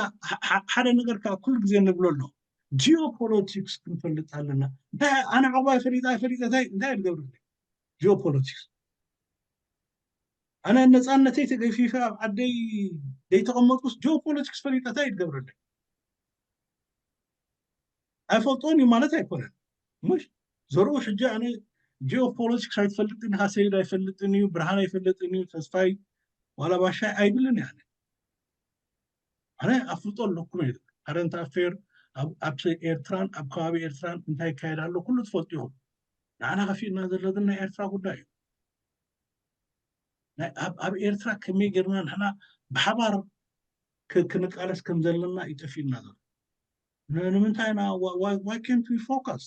ሓደ ነገር ከ ኩሉ ግዜ ንብሎ ኣሎ። ጂኦፖለቲክስ ክንፈልጥ ኣለና። እንታይ ኣነ ዕቑባይ ፈሊጠ ኣይፈሊጠ እንታይ እንታይ ድገብርለይ? ጂኦፖለቲክስ ኣነ ነፃነተይ ተገፊፈ ኣብ ዓደይ ደይተቐመጥኩስ ጂኦፖለቲክስ ፈሊጠ እንታይ ድገብርለይ? ኣይፈልጦን እዩ ማለት ኣይኮነን። ሙሽ ዘርኡ ሕጂ ኣነ ጂኦፖለቲክስ ኣይትፈልጥን፣ ሃሰይድ ኣይፈልጥን እዩ፣ ብርሃን ኣይፈልጥን እዩ፣ ተስፋይ ዋላ ባሻይ ኣይብልን እየ ኣነ። ኣነ ኣፍልጦ ኣለኩም እዩ። ከረንት ኣፌር ኣብ ኤርትራን ኣብ ከባቢ ኤርትራን እንታይ ይካየድ ኣሎ ኩሉ ትፈልጡ ኢኹም። ንዓና ከፊእና ዘሎ ግን ናይ ኤርትራ ጉዳይ እዩ። ኣብ ኤርትራ ከመይ ጌርና ንሕና ብሓባር ክንቃለስ ከም ዘለና ይጠፊእና ዘሎ። ንምንታይ ኢና why can't we focus?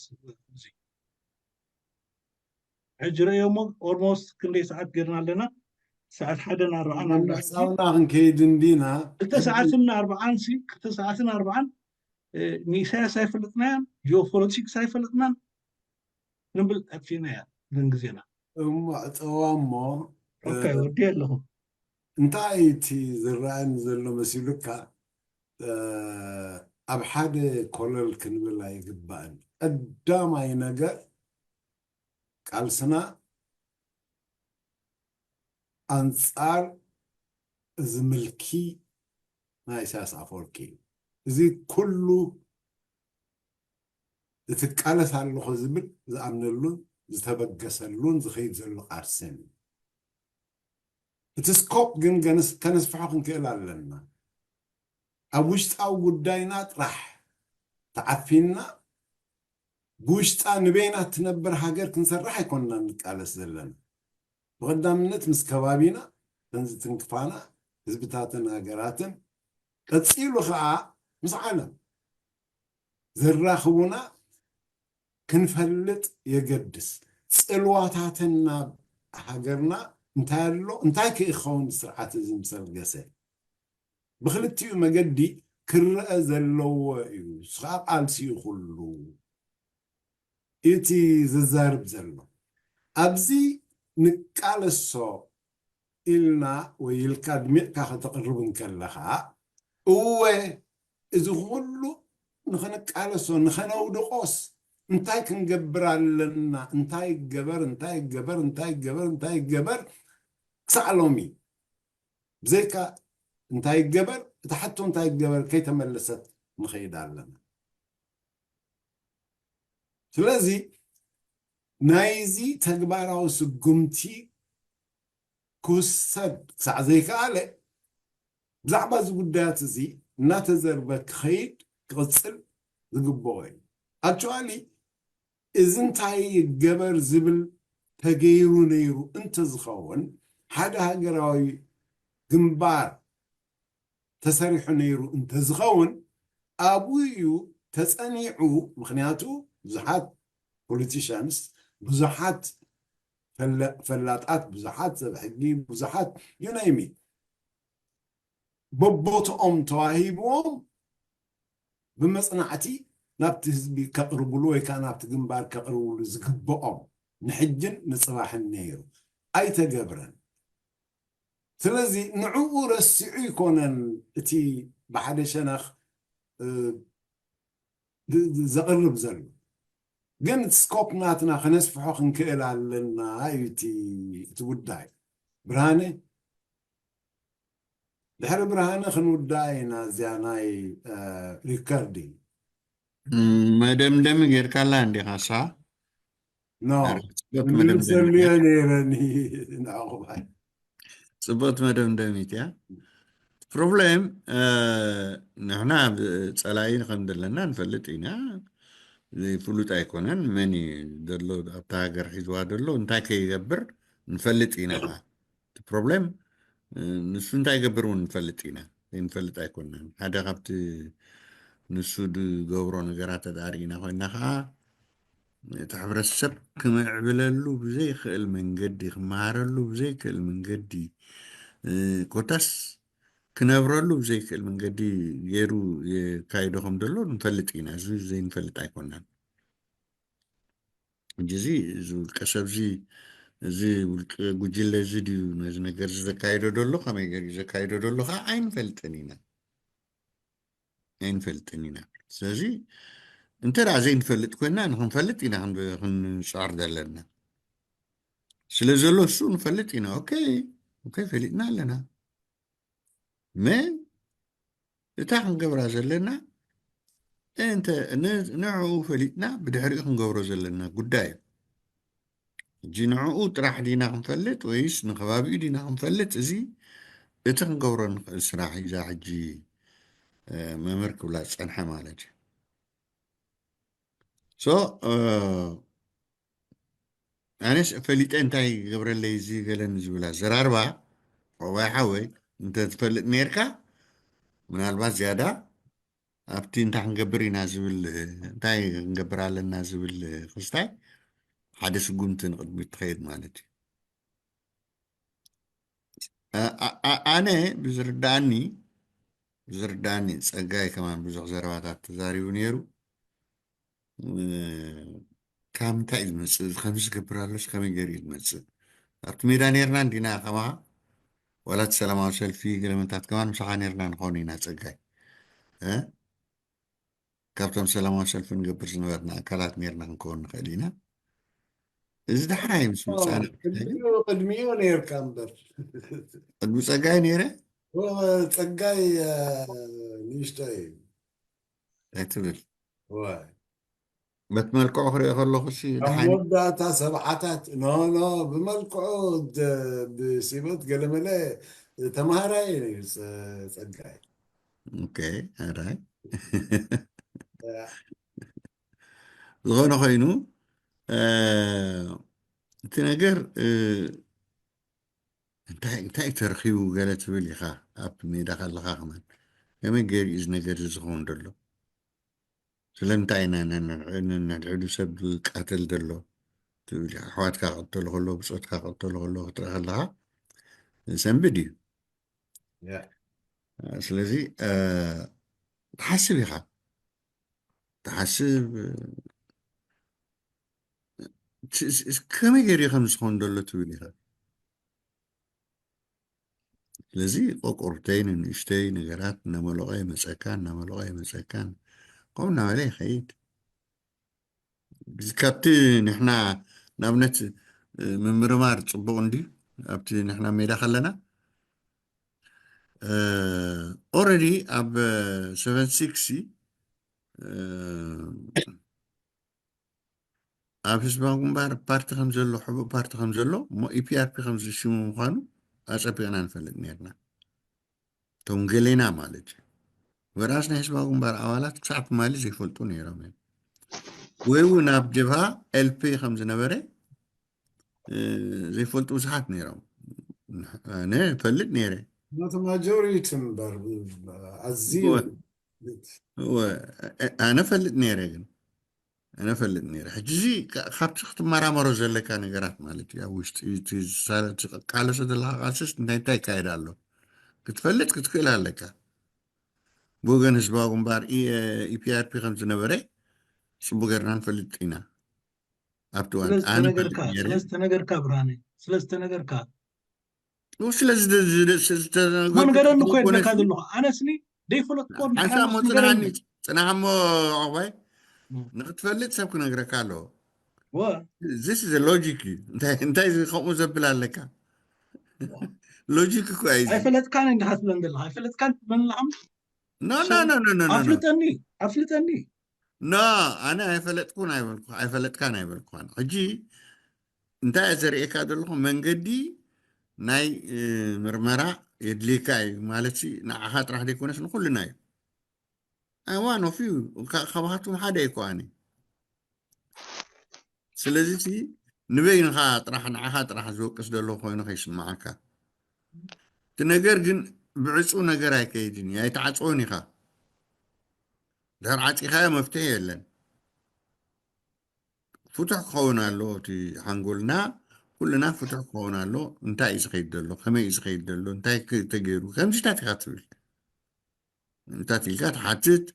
ሕጂ ረእዮሞ ኦልሞስት ክንደይ ሰዓት ጌርና ኣለና? ሰዓት ሓደን ኣርባዓን ሳውና ክንከይድ እንዲና። ክልተ ሰዓትን ኣርባዓን ሲ ክልተ ሰዓትን ኣርባዓን ንኢሳያስ ኣይፈለጥናያን፣ ጂኦፖለቲክስ ኣይፈለጥናን ንብል ኣጥፊእናያ ግን ግዜና። እሞ ዕፀዋ እሞ ወዲ ኣለኹ። እንታይ እቲ ዝረኣየኒ ዘሎ መሲሉካ? ኣብ ሓደ ኮለል ክንብል ኣይግባእን። ቀዳማይ ነገር ቃልስና ኣንፃር እዚ ምልኪ ናይ ኢሳያስ ኣፈወርቂ እዩ። እዚ ኩሉ ዝትቃለስ ኣለኹ ዝብል ዝኣምነሉን ዝተበገሰሉን ዝኸይድ ዘሎ ቃልስን እዩ። እቲ ስኮፕ ግን ከነስፍሖ ክንክእል ኣለና። ኣብ ውሽጣዊ ጉዳይና ጥራሕ ተዓፊንና ብውሽጣ ንበይና እትነብር ሃገር ክንሰርሕ ኣይኮንና ንቃለስ ዘለና። ብቐዳምነት ምስ ከባቢና፣ እተን ዝትንክፋና ህዝብታትን ሃገራትን፣ ቀጺሉ ኸዓ ምስ ዓለም ዘራኽቡና ክንፈልጥ የገድስ። ጽልዋታተን ናብ ሃገርና እንታይ ኣሎ፣ እንታይ ከ ይኸውን ስርዓት እዚ ምስ ኣልገሰ? ብክልቲኡ መገዲ ክረአ ዘለዎ እዩ። ንሱ ከዓ ቃልሲ እዩ ኩሉ እቲ ዝዛርብ ዘሎ። ኣብዚ ንቃለሶ ኢልና ወይ ኢልካ ኣድሚቕካ ከተቕርብ እንከለኻ፣ እወ፣ እዚ ኩሉ ንኽንቃለሶ ንኸነውድቖስ እንታይ ክንገብር ኣለና? እንታይ ይገበር፣ እንታይ ይገበር፣ እንታይ ይገበር፣ እንታይ ይገበር ክሳዕ ሎሚ ብዘይካ እንታይ ይገበር፣ እታ ሕቶ እንታይ ይገበር ከይተመለሰት ንኸይድ ኣለና። ስለዚ ናይዚ ተግባራዊ ስጉምቲ ክውሰድ ክሳዕ ዘይከኣለ፣ ብዛዕባ እዚ ጉዳያት እዚ እናተዘርበ ክኸይድ ክቕጽል ዝግብኦ እዩ። ኣክቹዋሊ እዚ እንታይ ይገበር ዝብል ተገይሩ ነይሩ እንተዝኸውን፣ ሓደ ሃገራዊ ግንባር ተሰሪሑ ነይሩ እንተዝኸውን፣ ኣብኡ እዩ ተጸኒዑ። ምኽንያቱ ብዙሓት ፖለቲሽያንስ፣ ብዙሓት ፈላጣት፣ ብዙሓት ሰብ ሕጊ፣ ብዙሓት you name it በቦትኦም ተዋሂብዎም ብመጽናዕቲ ናብቲ ህዝቢ ከቕርብሉ ወይ ከዓ ናብቲ ግንባር ከቕርብሉ ዝግብኦም ንሕጅን ንጽባሕን ነይሩ፣ ኣይተገብረን። ስለዚ ንዕኡ ረሲዑ ይኮነን እቲ ብሓደ ሸነኽ ዘቕርብ ዘሎ፣ ግን እቲ ስኮፕ ናትና ከነስፍሖ ክንክእል ኣለና እዩ እቲ ጉዳይ። ብርሃነ፣ ድሕሪ ብርሃነ ክንውዳእ ኢና እዚኣ ናይ ሪከርዲንግ። መደምደሚ ጌርካላ እንዲኻ ሳ ኖ ምልሰልዮ ነይረኒ ንዕቑባይ። ፅቡቕቲ መደምደሚት እያ። ፕሮብሌም ንሕና ጸላኢ ከም ዘለና ንፈልጥ ኢና። ፍሉጥ ኣይኮነን መን እዩ ዘሎ ኣብታ ሃገር ሒዝዋ ዘሎ እንታይ ከይገብር ንፈልጥ ኢና። እቲ ፕሮብሌም ንሱ እንታይ ይገብር እውን ንፈልጥ ኢና። ዘይንፈልጥ ኣይኮንናን። ሓደ ካብቲ ንሱ ዝገብሮ ነገራት ተዳሪእና ኮይና ከዓ እቲ ሕብረተሰብ ክምዕብለሉ ብዘይክእል መንገዲ፣ ክመሃረሉ ብዘይክእል መንገዲ፣ ኮታስ ክነብረሉ ብዘይክእል መንገዲ ገይሩ የካይዶ ከም ዘሎ ንፈልጥ ኢና። እዚ ዘይንፈልጥ ኣይኮናን። ሕጂ እዚ እዚ ውልቀ ሰብዚ፣ እዚ ውልቀ ጉጅለ እዚ ድዩ ነዚ ነገር እዚ ዘካይዶ ዘሎ? ከመይ ገይሩ እዩ ዘካይዶ ዘሎ ከዓ ኣይንፈልጥን ኢና፣ ኣይንፈልጥን ኢና። ስለዚ እንተ ደኣ ዘይንፈልጥ ኮይና ንክንፈልጥ ኢና ክንብ- ክንፅዕር ዘለና። ስለ ዘሎ እሱ ንፈልጥ ኢና። ኦኬ፣ ኦኬ፣ ፈሊጥና ኣለና። መ እታ ክንገብራ ዘለና እንተ ን- ንዕኡ ፈሊጥና ብድሕሪኡ ክንገብሮ ዘለና ጉዳይ እዩ። ሕጂ ንዕኡ ጥራሕ ዲና ክንፈልጥ ወይስ ንከባቢኡ ዲና ክንፈልጥ? እዚ እቲ ክንገብሮ ንኽእል ስራሕ እዩ። እዛ ሕጂ እ፣ መምህር ክብላ ዝጸንሐ ማለት እዩ። ሶ እ፣ ኣነስ ፈሊጠ እንታይ ገብረለይ እዚ ገለን ዝብላ ዘራርባ ዋይ ሓወይ እንተ ትፈልጥ ነርካ ምናልባት ዝያዳ ኣብቲ እንታይ ክንገብር ኢና ዝብል እንታይ ክንገብር ኣለና ዝብል ክስታይ ሓደ ስጉምቲ ንቕድሚት ትኸይድ ማለት እዩ። ኣ- ኣ- ኣ- ኣነ ብዝርዳእኒ ብዝርዳእኒ ጸጋይ ከማን ብዙሕ ዘረባታት ተዛሪቡ ነይሩ። እ፣ ካብ ምንታይ እዩ ዝመጽእ? እዚ ከምዚ ዝገብር ኣሎስ ከመይ ገይሩ እዩ ዝመጽእ? ኣብቲ ሜዳ ነርና እንዲና ከማኻ ዋላ እቲ ሰላማዊ ሰልፊ ገለመንታት ከማን ምሳኻ ነርና ንኸውን ኢና ጸጋይ እ? ካብቶም ሰላማዊ ሰልፊ ንገብር ዝነበርና ኣካላት ነርና ክንከውን ንኽእል ኢና። እዚ ዳሕራይ ምስ መጻና ቅድሚኡ ቅድሚኡ ነርካ እምበር ቅድሚ ጸጋይ ነይረ። ጸጋይ ንእሽቶ እዩ ኣይትብል። በቲ መልክዑ ክሪኦ ከለኹ ሲ ኣብ መወዳእታ ሰብዓታት ኖ ኖ ብመልክዑ ብሲበት ገለመለ ተማሃራይ እዩ። ጸጋይ ኦኬ ኣራይ ዝኾነ ኮይኑ እቲ ነገር እንታይ እንታይ ተረኺቡ ገለ ትብል ኢኻ ኣብ ሜዳ ከለኻ ከማን ከመይ ገይሩ እዚ ነገር እዚ ዝኸውን ዘሎ ስለምንታይ ኢና ነንሕዱ ሰብ ዝቃተል ዘሎ ትብል ኢኻ ኣሕዋትካ ክቅተሉ ከሎ ብፆትካ ክቅተሉ ከሎ ክትርኢ ከለኻ ሰንብድ እዩ ስለዚ ትሓስብ ኢኻ ትሓስብ ከመይ ገይሩ ከም ዝኸውን ዘሎ ትብል ኢኻ ስለዚ ቆቆርተይ ንንእሽተይ ነገራት እናመለቆ ይመፀካ እናመለቆ ይመፀካን ከምኡ እናበለ ይኸይድ ካብቲ ንሕና ንኣብነት ምምርማር ፅቡቅ እንዲ ኣብቲ ንሕና ሜዳ ከለና ኦረዲ ኣብ ሰቨን ሲክስ ኣብ ህዝባዊ ግንባር ፓርቲ ከም ዘሎ ሕቡእ ፓርቲ ከም ዘሎ እሞ ኢፒኣርፒ ከም ዝሽሙ ምዃኑ ኣፀቢቕና ንፈልጥ ነርና እቶም ገሌና ማለት እዩ ወራስ ናይ ህዝባዊ ግንባር ኣባላት ክሳዕ ትማሊ ዘይፈልጡ ነይሮም እዮም ወይ እውን ኣብ ጀብሃ ኤልፒ ከም ዝነበረ ዘይፈልጡ ብዙሓት ነይሮም ኣነ ፈልጥ ነይረ ማጆሪቲ እምበር ኣዝዩ ኣነ ፈልጥ ነይረ ግን ኣነ ፈልጥ ነይረ ሕጂ እዚ ካብቲ ክትመራመሮ ዘለካ ነገራት ማለት እዩ ኣብ ውሽጢ ቃለሶ ዘለካ ቃልስስ እንታይ እንታይ ይካየድ ኣሎ ክትፈልጥ ክትክእል ኣለካ ብወገን ህዝባዊ ግንባር ኢፒኣርፒ ከም ዝነበረ ፅቡቅ ገርና ንፈልጥ ኢና ኣብቲ እዋን ኣነ ፈልጥ ነይረ ስለዝተነገርካ ብርሃነ ስለዝተነገርካ ስለዚ መንገደኒ እኮ የድለካ ዘለኹ ኣነስኒ ደይፈለጥኮ ሓንሳብ ሞ ፅናሓኒ ፅናሕ ሞ ዕቁባይ ንክትፈልጥ ሰብ ክነግረካ ኣለዎ this is a logic እዩ እንታይ ከምኡ ዘብል ኣለካ ሎጂክ እኮ እዩ ኣይፈለጥካን እንዲካ ትብለን ዘለካ ኣይፈለጥካን ትብለን ዘለካ no no no no no no ኣፍልጠኒ ኣፍልጠኒ no ኣነ ኣይፈለጥኩን ኣይበልኩ ኣይፈለጥካን ኣይበልኩን ሕጂ እንታይ እየ ዘርእየካ ዘለኹ መንገዲ ናይ ምርመራ የድልየካ እዩ ማለት ንዓኻ ጥራሕ ዘይኮነስ ንኩልና እዩ ኣዋን ኦፍ ዩ ካባኻትኩም ሓደ እኮ ኣነ ስለዚ ንበይንኻ ጥራሕ ንዓኻ ጥራሕ ዝወቅስ ዘሎ ኮይኑ ከይስማዓካ እቲ ነገር ግን ብዕፁ ነገር ኣይከይድን እዩ ኣይተዓፅወን ኢኻ ድሕር ዓፂኻዮ መፍትሒ የለን ፍቱሕ ክኸውን ኣሎ እቲ ሓንጎልና ኩልና ፍቱሕ ክኸውን ኣሎ እንታይ እዩ ዝኸይድ ዘሎ ከመይ እዩ ዝኸይድ ዘሎ እንታይ ተገይሩ ከምዚታት ኢኻ ትብል እንታት ኢልካ ትሓትት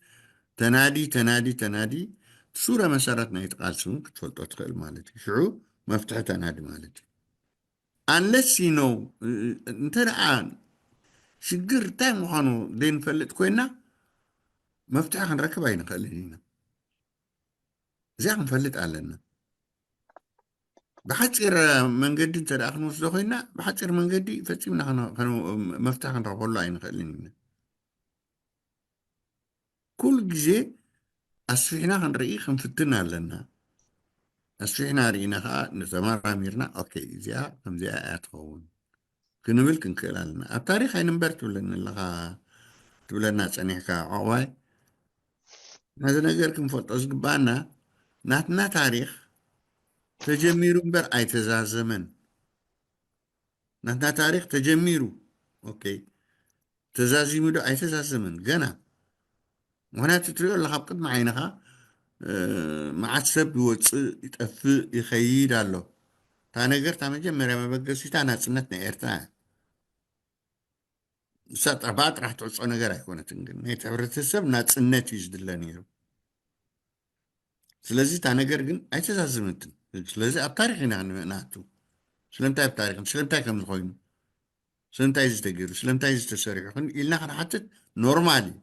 ተናዲ ተናዲ ተናዲ ሱረ መሰረት ናይቲ ቃልሲ እውን ክትፈልጦ ትኽእል ማለት እዩ። ሽዑ መፍትሒ ተናዲ ማለት እዩ። Unless you know፣ እንተ ደኣ ሽግር እንታይ ምዃኑ ዘይንፈልጥ ኮይና፣ መፍትሒ ክንረክብ ኣይንኽእልን ኢና። እዚኣ ክንፈልጥ ኣለና። ብሓፂር መንገዲ እንተ ደኣ ክንወስዶ ኮይና፣ ብሓፂር መንገዲ ፈፂምና ከነ- ከነ- መፍትሒ ክንረኽበሉ ኣይንኽእልን ኢና። ኩሉ ግዜ ኣስፊሕና ክንርኢ ክንፍትን ኣለና። ኣስፊሕና ርኢና ከዓ ንተመራሚርና፣ ኦኬ፣ እዚኣ ከምዚኣ እያ ትኸውን ክንብል ክንክእል ኣለና። ኣብ ታሪኽ ኣይንንበር ትብለኒ ኣለኻ፣ ትብለና ጸኒሕካ፣ ዕቑባይ። ነዚ ነገር ክንፈልጦ ዝግባኣና፣ ናትና ታሪኽ ተጀሚሩ እምበር ኣይተዛዘመን። ናትና ታሪኽ ተጀሚሩ፣ ኦኬ፣ ተዛዚሙ ዶ ኣይተዛዘመን? ገና። ምኽንያቱ ትሪኦ ኣለኻ፣ ኣብ ቅድሚ ዓይንኻ፣ እ፣ መዓት ሰብ ይወፅእ፣ ይጠፍእ፣ ይኸይድ ኣሎ። እታ ነገር፣ እታ መጀመርያ መበገሲታ ናፅነት ናይ ኤርትራ እያ። ንሳ ጥራ-፣ ብኣ ጥራሕ ትዕጾ ነገር ኣይኮነትን፣ ግን ናይቲ ሕብረተሰብ ናፅነት እዩ ዝድለ ነይሩ። ስለዚ እታ ነገር ግን ኣይተዛዘመትን። ስለዚ ኣብ ታሪኽ ኢና ንኣቱ። ስለምንታይ ኣብ ታሪኽ? ስለምንታይ ከም ዝኾይኑ? ስለምንታይ እዚ ተገይሩ? ስለምንታይ እዚ ተሰሪሑ? ክን-፣ ኢልና ክንሓትት ኖርማል እዩ።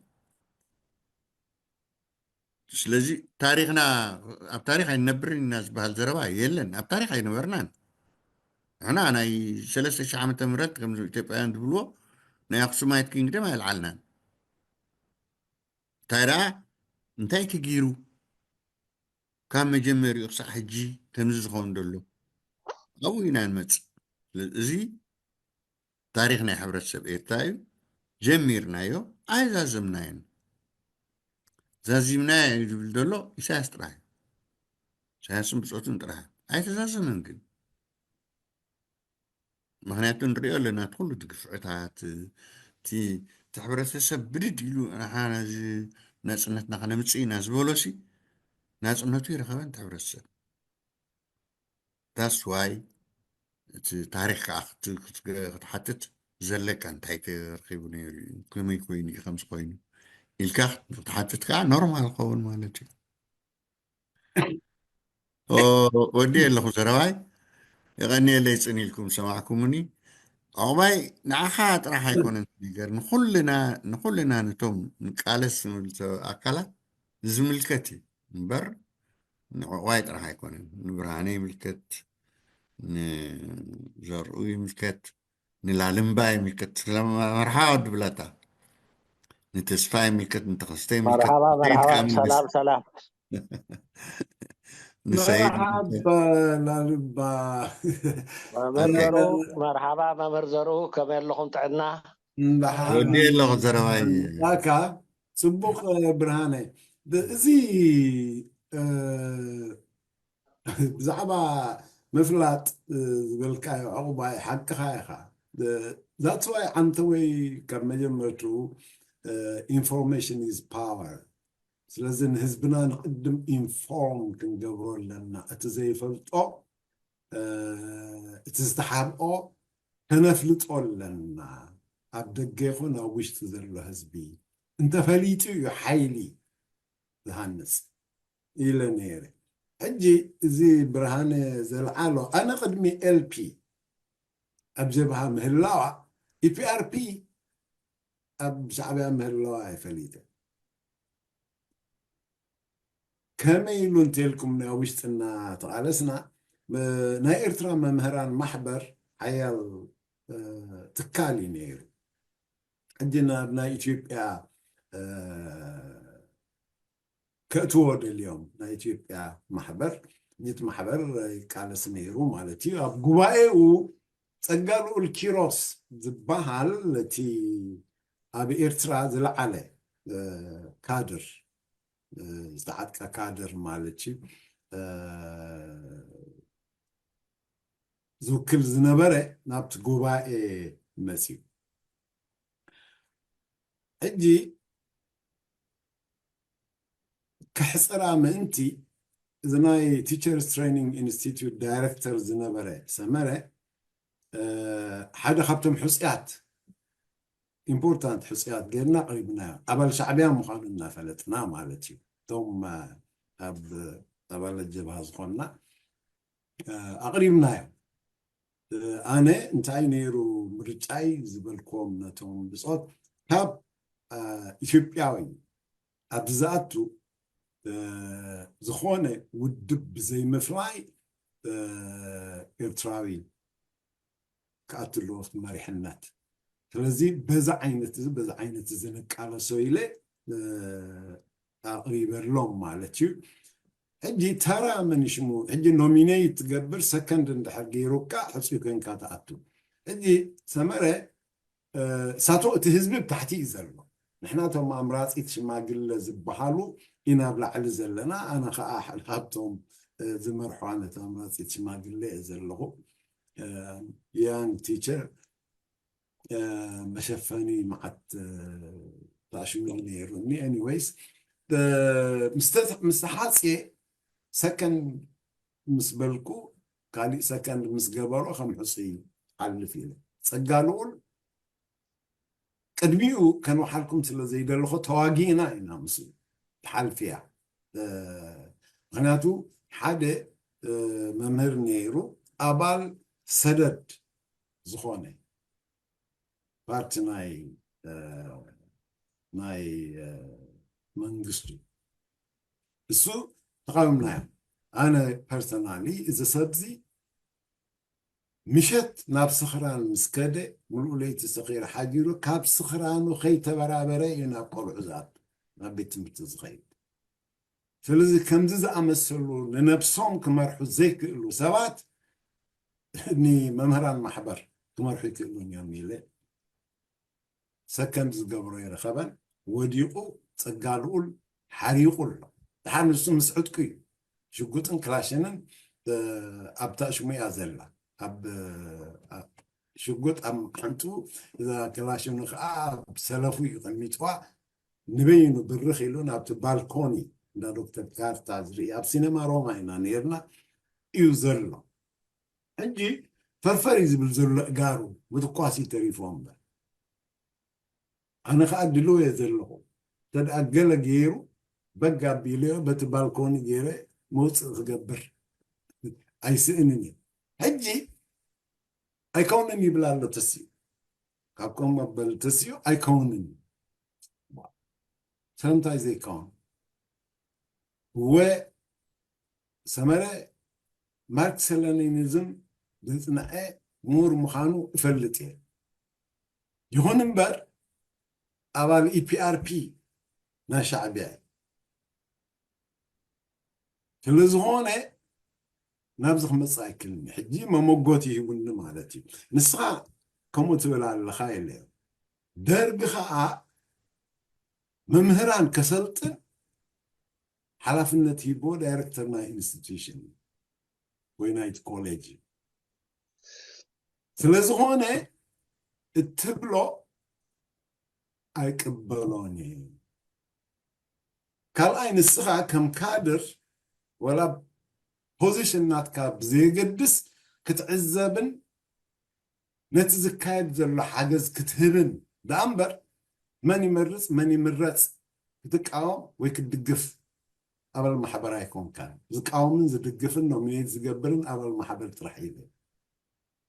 ስለዚ ታሪኽና፣ ኣብ ታሪኽ ኣይንነብርን ኢና ዝበሃል ዘረባ የለን። ኣብ ታሪኽ ኣይነበርናን። ንሕና ናይ ሰለስተ ሺሕ ዓመተ ምህረት ከምዚ ኢትዮጵያውያን ዝብልዎ ናይ ኣክሱማይት ኪንግደም ኣይልዓልናን። እንታይ ደኣ፣ እንታይ ተገይሩ ካብ መጀመሪኡ ክሳዕ ሕጂ ከምዚ ዝኸውን ዘሎ? ኣብኡ ኢና ንመጽእ። እዚ ታሪኽ ናይ ሕብረተሰብ ኤርትራ እዩ። ጀሚርናዮ፣ ኣይዛዘምናዮን። ዛዚምናዮ እዩ ዝብል ዘሎ ኢሳያስ ጥራሕ እዩ። ኢሳያስን ብጾቱን ጥራሕ እዩ። ኣይተዛዘመን ግን። ምኽንያቱ ንሪኦ ኣለና፣ እቲ ኩሉ እቲ ግፍዕታት፣ እቲ፣ እቲ ሕብረተሰብ ብድድ ኢሉ፣ "ንሓ ነዚ ናጽነትና ከነምጽእ ኢና" ዝበሎሲ፣ ናጽነቱ ይረኸበን እቲ ሕብረተሰብ። That's why እቲ ታሪኽ ከዓ ክት-፣ ክት-፣ ክትሓትት ዘለካ፣ እንታይ ተረኺቡ ነይሩ እዩ፣ ከመይ ኮይኑ እዩ፣ ከምዚ ኮይኑ ኢልካ ክትሓትት ከዓ ኖርማል ክኸውን ማለት እዩ። ኦ፣ ወዲ ኣለኹ ዘረባይ። የቐንየለይ ጽን ኢልኩም ሰማዕኩምኒ። ዕቑባይ፣ ንዓኻ ጥራሕ ኣይኮነን ነገር፣ ንኹልና፣ ንኹልና ነቶም ንቃለስ ንብል ሰብ ኣካላት ዝምልከት እዩ እምበር፣ ንዕቑባይ ጥራሕ ኣይኮነን። ንብርሃነ ይምልከት፣ ንዘርኡ ይምልከት፣ ንላልምባ ይምልከት። ስለማ-፣ መርሓባ ወዲ ብላታ። ንተስፋ ይምልከት፣ ንተኸስተ ይምልከት። መርሓባ፣ ሰይድ መርሓባ፣ ከኣ ይምልከት። ሰላም፣ ሰላም። ንሰይድ መርሓባ፣ ላልምባ። መምህር ኦኬ። ዘርኡ፣ መርሓባ፣ መምህር ዘርኡ፣ ከመይ ኣለኹም ጥዕና? እምበሓር ወዲ ኣለኹ ዘረባይ። ዳካ፣ ጽቡቕ፣ ብርሃነ። ብ-፣ እዚ፣ እ፣ ብዛዕባ ምፍላጥ፣ እ፣ ዝበልካዮ ዕቑባይ ሓቅኻ ኢኻ። እ፣ that's why ዓንተወይ ካብ መጀመርቱ፣ እ፣ information is power። ስለዚ ንህዝብና ንቕድም ኢንፎርም ክንገብሮ ኣለና። እቲ ዘይፈልጦ፣ እ፣ እቲ ዝተሓብኦ ከነፍልጦ ኣለና። ኣብ ደገ ይኹን ኣብ ውሽጢ ዘሎ ህዝቢ እንተፈሊጡ እዩ ሓይሊ ዝሃንጽ ኢለ ነይረ። ሕጂ እዚ ብርሃነ ዘልዓሎ፣ ኣነ ቅድሚ ኤልፒ ኣብ ጀብሃ ምህላዋ፣ ኢፒኣርፒ ኣብ ሻዕብያ ምህላዋ ኣይፈሊጠ። ከመይ ኢሉ እንተልኩም፣ ናይ ውሽጥና ተቓለስና፣ ም-፣ ናይ ኤርትራ መምህራን ማሕበር ሓያል፣ እ፣ ትካል እዩ ነይሩ። ሕጂ ናብ ናይ ኢትዮጵያ፣ እ፣ ከእትዎ ደልዮም፣ ናይ ኢትዮጵያ ማሕበር፣ ሕጂ እቲ ማሕበር ይቃለስ ነይሩ ማለት እዩ። ኣብ ጉባኤኡ ጸጋ ልኡል ኪሮስ ዝበሃል፣ እቲ ኣብ ኤርትራ ዝለዓለ፣ እ፣ ካድር፣ እ፣ ዝተዓጥቀ ካድር ማለት እዩ፣ እ፣ ዝውክል ዝነበረ ናብቲ ጉባኤ መጺኡ። ሕጂ ከሕጽራ ምእንቲ፣ እዚ ናይ ቲቸርስ ትሬኒንግ ኢንስቲትዩት ዳይሬክተር ዝነበረ ሰመረ፣ እ፣ ሓደ ካብቶም ሕጹያት፣ ኢምፖርታንት ሕጹያት ጌርና ኣቕሪብናዮ። ኣባል ሻዕብያ ምዃኑ እናፈለጥና ማለት እዩ። እቶም፣ እ፣ ካብ ኣባላት ጀብሃ ዝኾንና ኣቕሪብናዮ። ኣነ እንታይ ነይሩ ምርጫይ ዝበልክዎም ነቶም ብጾት፣ ካብ ኢትዮጵያዊ ኣብዚ ዝኣቱ ዝኾነ ውድብ ብዘይምፍላይ ኤርትራዊ ክኣቱ ኣለዎ ኣብቲ መሪሕነት። ስለዚ በዚ ዓይነት እዚ በዚ ዓይነት እዚ ንቃለሶ ኢለ ኣቕሪበሎም ማለት እዩ። ሕጂ ተራ መን ሽሙ ሕጂ ኖሚኔት ትገብር ሰከንድ እንድሕር ገይሩካ ሕፁይ ኮንካ ትኣቱ። ሕጂ ሰመረ ሳቶ እቲ ህዝቢ ብታሕቲ እዩ ዘሎ። ንሕና እቶም ኣምራፂት ሽማግለ ዝበሃሉ ኢና ኣብ ላዕሊ ዘለና። ኣነ ከዓ ሓደ ካብቶም ዝመርሖ ነቲ ኣምራፂት ሽማግለ እየ ዘለኹ። ያንግ ቲቸር መሸፈኒ መዓት ተኣሽሙ ነይሩኒ። ኤኒዌይስ ምስ ተሓፅየ ሰከንድ ምስ በልኩ ካሊእ ሰከንድ ምስ ገበሮ ከም ሕፁይ ሓልፍ ኢለ ጸጋ ልኡል ቅድሚኡ ከንወሓልኩም ስለ ዘይደለኹ ተዋጊእና ኢና ምስኡ ትሓልፍያ። ምክንያቱ ሓደ መምህር ነይሩ ኣባል ሰደድ ዝኾነ ፓርቲ ናይ ናይ መንግስቱ እሱ ተቃዊምናዮ። ኣነ ፐርሰናሊ እዚ ሰብዚ ምሸት ናብ ስኽራን ምስ ከደ ምሉእ ለይቲ ሰኺሩ ሓዲሩ ካብ ስኽራኑ ከይተበራበረ እዩ ናብ ቆልዑ ዝኣቱ ናብ ቤት ትምህርቲ ዝኸይድ። ስለዚ ከምዚ ዝኣመሰሉ ንነብሶም ክመርሑ ዘይክእሉ ሰባት ንመምህራን ማሕበር ክመርሑ ይክእሉን እዮም ኢለ ሰከንድ ዝገብሮ ይረኸበን ወዲቑ ጸጋ ልኡል ሓሪቑ ኣሎ። ድሓር ንሱ ምስ ዕጥቁ እዩ ሽጉጥን ክላሽንን ኣብታ ሽሙያ ዘላ ኣብ ሽጉጥ ኣብ ሓንቱ እዛ ክላሽኑ ከዓ ኣብ ሰለፉ እዩ ቀሚጥዋ ንበይኑ ብርኽ ኢሉ ናብቲ ባልኮኒ እንዳ ዶክተር ካርታ ዝርኢ ኣብ ሲነማ ሮማ ኢና ነርና እዩ ዘሎ። ሕጂ ፈርፈር እዩ ዝብል ዘሎ እጋሩ ምትኳስ እዩ ተሪፎ እምበር ኣነ ከዓ ድልው እየ ዘለኹ። ተድኣ ገለ ገይሩ በግ ኣቢለዮ በቲ ባልኮኒ ገይረ መውፅእ ክገብር ኣይስእንን እዩ። ሕጂ ኣይከውንን ይብል ኣሎ ተስዩ። ካብ ከም መበል ተስዩ ኣይከውንን። ስለምንታይ ዘይከውን? ወ ሰመረ ማርክስ ሌኒኒዝም ዘጽንዐ ምሁር ምዃኑ እፈልጥ እየ። ይኹን እምበር ኣባል ኢፒኣርፒ ናይ ሻዕቢያ እዩ። ስለ ዝኾነ ናብዚ ክመፅእ ኣይክልን። ሕጂ መመጎት ይህቡኒ ማለት እዩ። ንስኻ ከምኡ ትብል ኣለኻ ኢለ። ደርግ ኸዓ መምህራን ከሰልጥን ሓላፍነት ሂቦ ዳይረክተር ናይ ኢንስቲትዩሽን ወይ ናይቲ ኮሌጅ እዩ። ስለ ዝኾነ እትብሎ ኣይቅበሎን እየ። ካልኣይ ንስኻ ከም ካድር ወላ ፖዚሽን ናትካ ብዘየገድስ ክትዕዘብን ነቲ ዝካየድ ዘሎ ሓገዝ ክትህብን ደኣ እምበር መን ይመርፅ መን ይምረፅ ክትቃወም ወይ ክትድግፍ ኣባል ማሕበር ኣይኮንካን። ዝቃወምን ዝድግፍን ኖሚኔት ዝገብርን ኣባል ማሕበር ጥራሕ እዩ።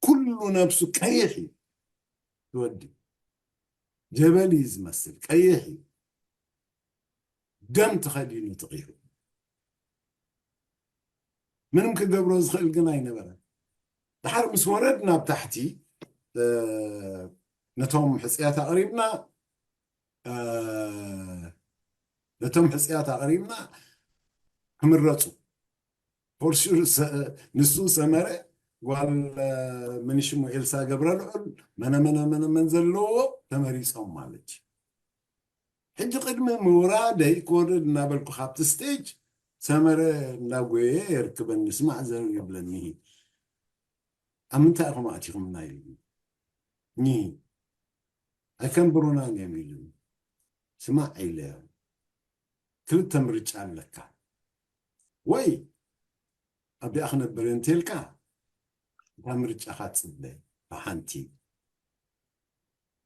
ኩሉ ነብሱ ቀይሕ እዩ። ትወዲ ጀበል እዩ ዝመስል ቀይሕ እዩ። ደም ተኸዲኑ ትቂሩ ምንም ክገብሮ ዝኽእል ግን ኣይነበረን። ድሓር ምስ ወረድ ናብ ታሕቲ ነቶም ሕፅያት ኣቕሪብና ነቶም ሕፅያት ኣቕሪብና ክምረፁ ፎርሹር ንሱ ሰመረ ጓል ምንሽሙ ኤልሳ ገብረ ልዑል መነመነ መነመን ዘለዎ ተመሪፆም ማለት እዩ። ሕጂ ቅድሚ ምውራደይ ክወርድ እናበልኩ ካብቲ ስቴጅ ሰመረ እንዳጎየ የርክበኒ። ስማዕ ዘር ይብለኒ። ኣብ ምንታይ ኢኹም ኣእቲኹምና ኢሉኒ። ኒ ኣይከንብሩናን እዮም ኢሉኒ። ስማዕ ኢለዮ። ክልተ ምርጫ ኣለካ። ወይ ኣብኣ ክነብር እንተልካ እታ ምርጫኻ ትፅበ ብሓንቲ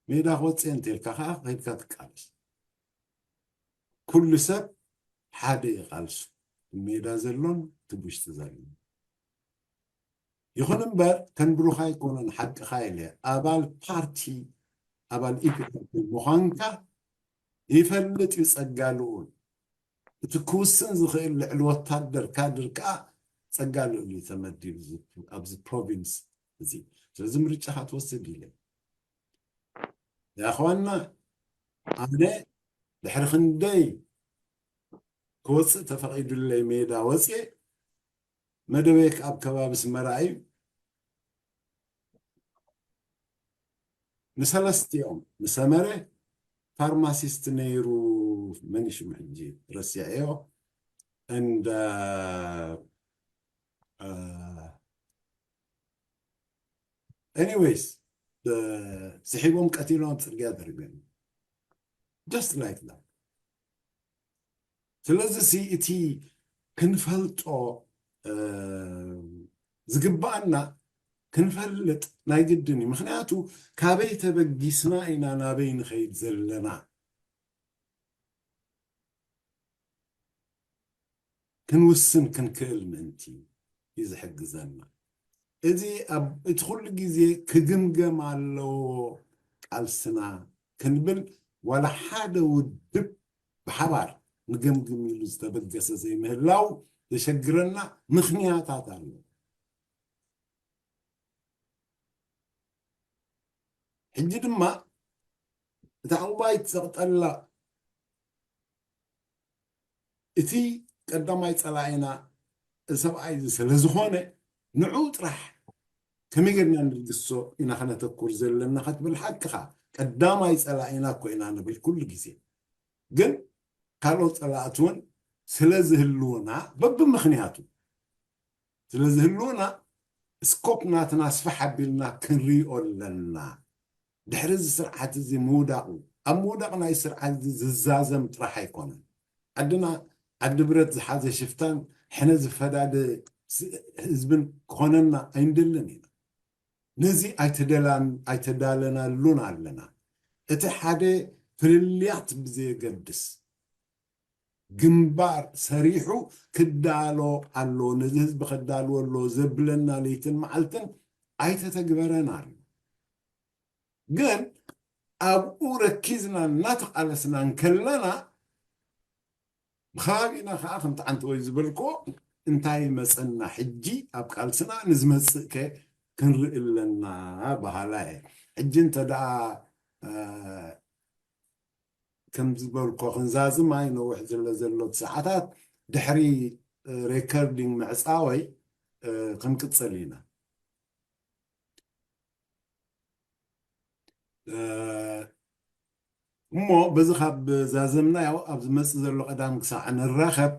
ሜዳ ክወፅእ እንተልካ ከዓ ከይድካ ትቃለስ። ኩሉ ሰብ ሓደ ይቃልሱ። ሜዳ ዘሎን እቲ ውሽጢ ዘሎን። ይኹን እምበር ከንብሩኻ ኣይኮነን፣ ሓቅኻ ኢለ፣ ኣባል ፓርቲ ኣባል ኢፒኤፍ ምዃንካ ይፈልጥ እዩ ጸጋ ልኡል። እቲ ክውስን ዝኽእል ልዕሊ ወታደር ካድር ከኣ ጸጋ ልኡል እዩ ተመዲቡ ኣብዚ ፕሮቪንስ እዚ። ስለዚ ምርጫኻ ትወስድ ኢለ። ያኸዋና ኣነ ድሕሪ ክንደይ ክወፅእ ተፈቒዱለይ ሜዳ ወፅየ መደበይ ኣብ ከባቢ ስመራ እዩ። ንሰለስቲኦም ንሰመረ ፋርማሲስት ነይሩ። መን ሽሙ ሕጂ ረሲዐዮ። እንደ ኤኒዌይስ ስሒቦም ቀቲሎም ኣብ ፅርግያ ደርብዮም። Just like that። ስለዚ ሲ እቲ ክንፈልጦ ዝግባኣና ክንፈልጥ ናይ ግድን እዩ። ምክንያቱ ካበይ ተበጊስና ኢና ናበይ ንኸይድ ዘለና ክንውስን ክንክእል ምእንቲ እዩ ዝሕግዘና። እዚ እቲ ኩሉ ግዜ ክግምገም ኣለዎ ቃልስና ክንብል ዋላ ሓደ ውድብ ብሓባር ንገምግም ኢሉ ዝተበገሰ ዘይምህላው ዘሸግረና ምኽንያታት ኣሎ። ሕጂ ድማ እታ ዕቑባይ ትዘቕጠላ እቲ ቀዳማይ ጸላኢና ሰብኣይ እዚ ስለ ዝኾነ ንዑ ጥራሕ ከመይ ጌርና ንድግሶ ኢና ከነተኩር ዘለና ክትብል ሓቅኻ ቀዳማይ ጸላኢና እኮ ኢና ንብል ኩሉ ግዜ። ግን ካልኦት ጸላእቲ እውን ስለ ዝህልውና በብምኽንያቱ ስለ ዝህልውና ስኮፕ ናትና ስፍሕ ኣቢልና ክንሪኦ ኣለና። ድሕሪ እዚ ስርዓት እዚ ምውዳቑ ኣብ ምውዳቕ ናይ ስርዓት እዚ ዝዛዘም ጥራሕ ኣይኮነን። ዓድና ዓዲ ብረት ዝሓዘ ሽፍታን ሕነ ዝፈዳደ ህዝብን ክኾነና ኣይንደልን ኢና። ነዚ ኣይተደላን ኣይተዳለናሉን ኣለና። እቲ ሓደ ፍልልያት ብዘየገድስ ግንባር ሰሪሑ ክዳሎ ኣሎ፣ ነዚ ህዝቢ ከዳልዎ ኣሎ ዘብለና ለይትን መዓልትን ኣይተተግበረን ኣሎ። ግን ኣብኡ ረኪዝና እናተቓለስና እንከለና ብከባቢና ከዓ ከምቲ ዓንተወይ ዝበልክዎ እንታይ መፀና ሕጂ ኣብ ቃልስና ንዝመፅእ ከ ክንርኢ ኣለና በሃላ እየ። ሕጂ እንተ ደኣ ከም ዝበልኮ ክንዛዝም ኣይነውሕ ዝለ ዘሎ ሰዓታት ድሕሪ ሬከርዲንግ ምዕፃወይ ክንቅፅል ኢና። እሞ በዚ ካብ ዛዘምናዮ ኣብ ዝመፅእ ዘሎ ቀዳም ክሳዕ ንራኸብ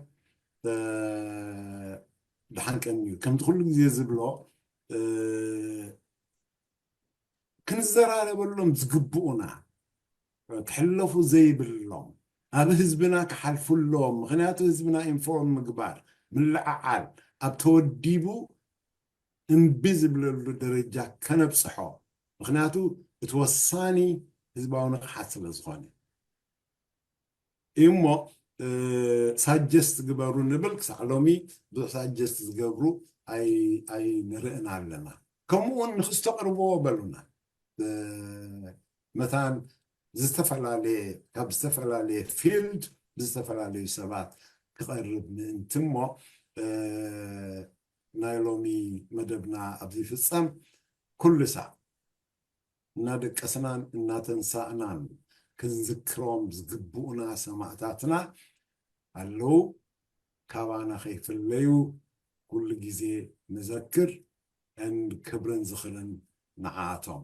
ደሓን ቀን እዩ። ከምቲ ኩሉ ግዜ ዝብሎ ክንዘራረበሎም ዝግብኡና ክሕለፉ ዘይብሎም ኣብ ህዝብና ክሓልፉሎም። ምክንያቱ ህዝብና ኢንፎርም ምግባር ምልዓዓል ኣብ ተወዲቡ እምቢ ዝብለሉ ደረጃ ከነብፅሖ። ምክንያቱ እቲ ወሳኒ ህዝባዊ ንቕሓት ስለ ዝኾነ እዩ። እሞ ሳጀስት ግበሩ ንብል ክሳዕ ሎሚ ብዙሕ ሳጀስት ዝገብሩ ኣይንርእን ኣለና። ከምኡውን ንክስተቕርብዎ በሉና። መታን ዝተፈላለየ ካብ ዝተፈላለየ ፊልድ ብዝተፈላለዩ ሰባት ክቐርብ ምእንቲ እሞ ናይ ሎሚ መደብና ኣብዚ ይፍጸም። ኩሉ ሳዕ እናደቀስናን እናተንሳእናን ክንዝክሮም ዝግብኡና ሰማእታትና ኣለዉ። ካባና ከይፍለዩ ኩሉ ግዜ ንዘክር። And ክብርን ዝኽርን ንዓኣቶም።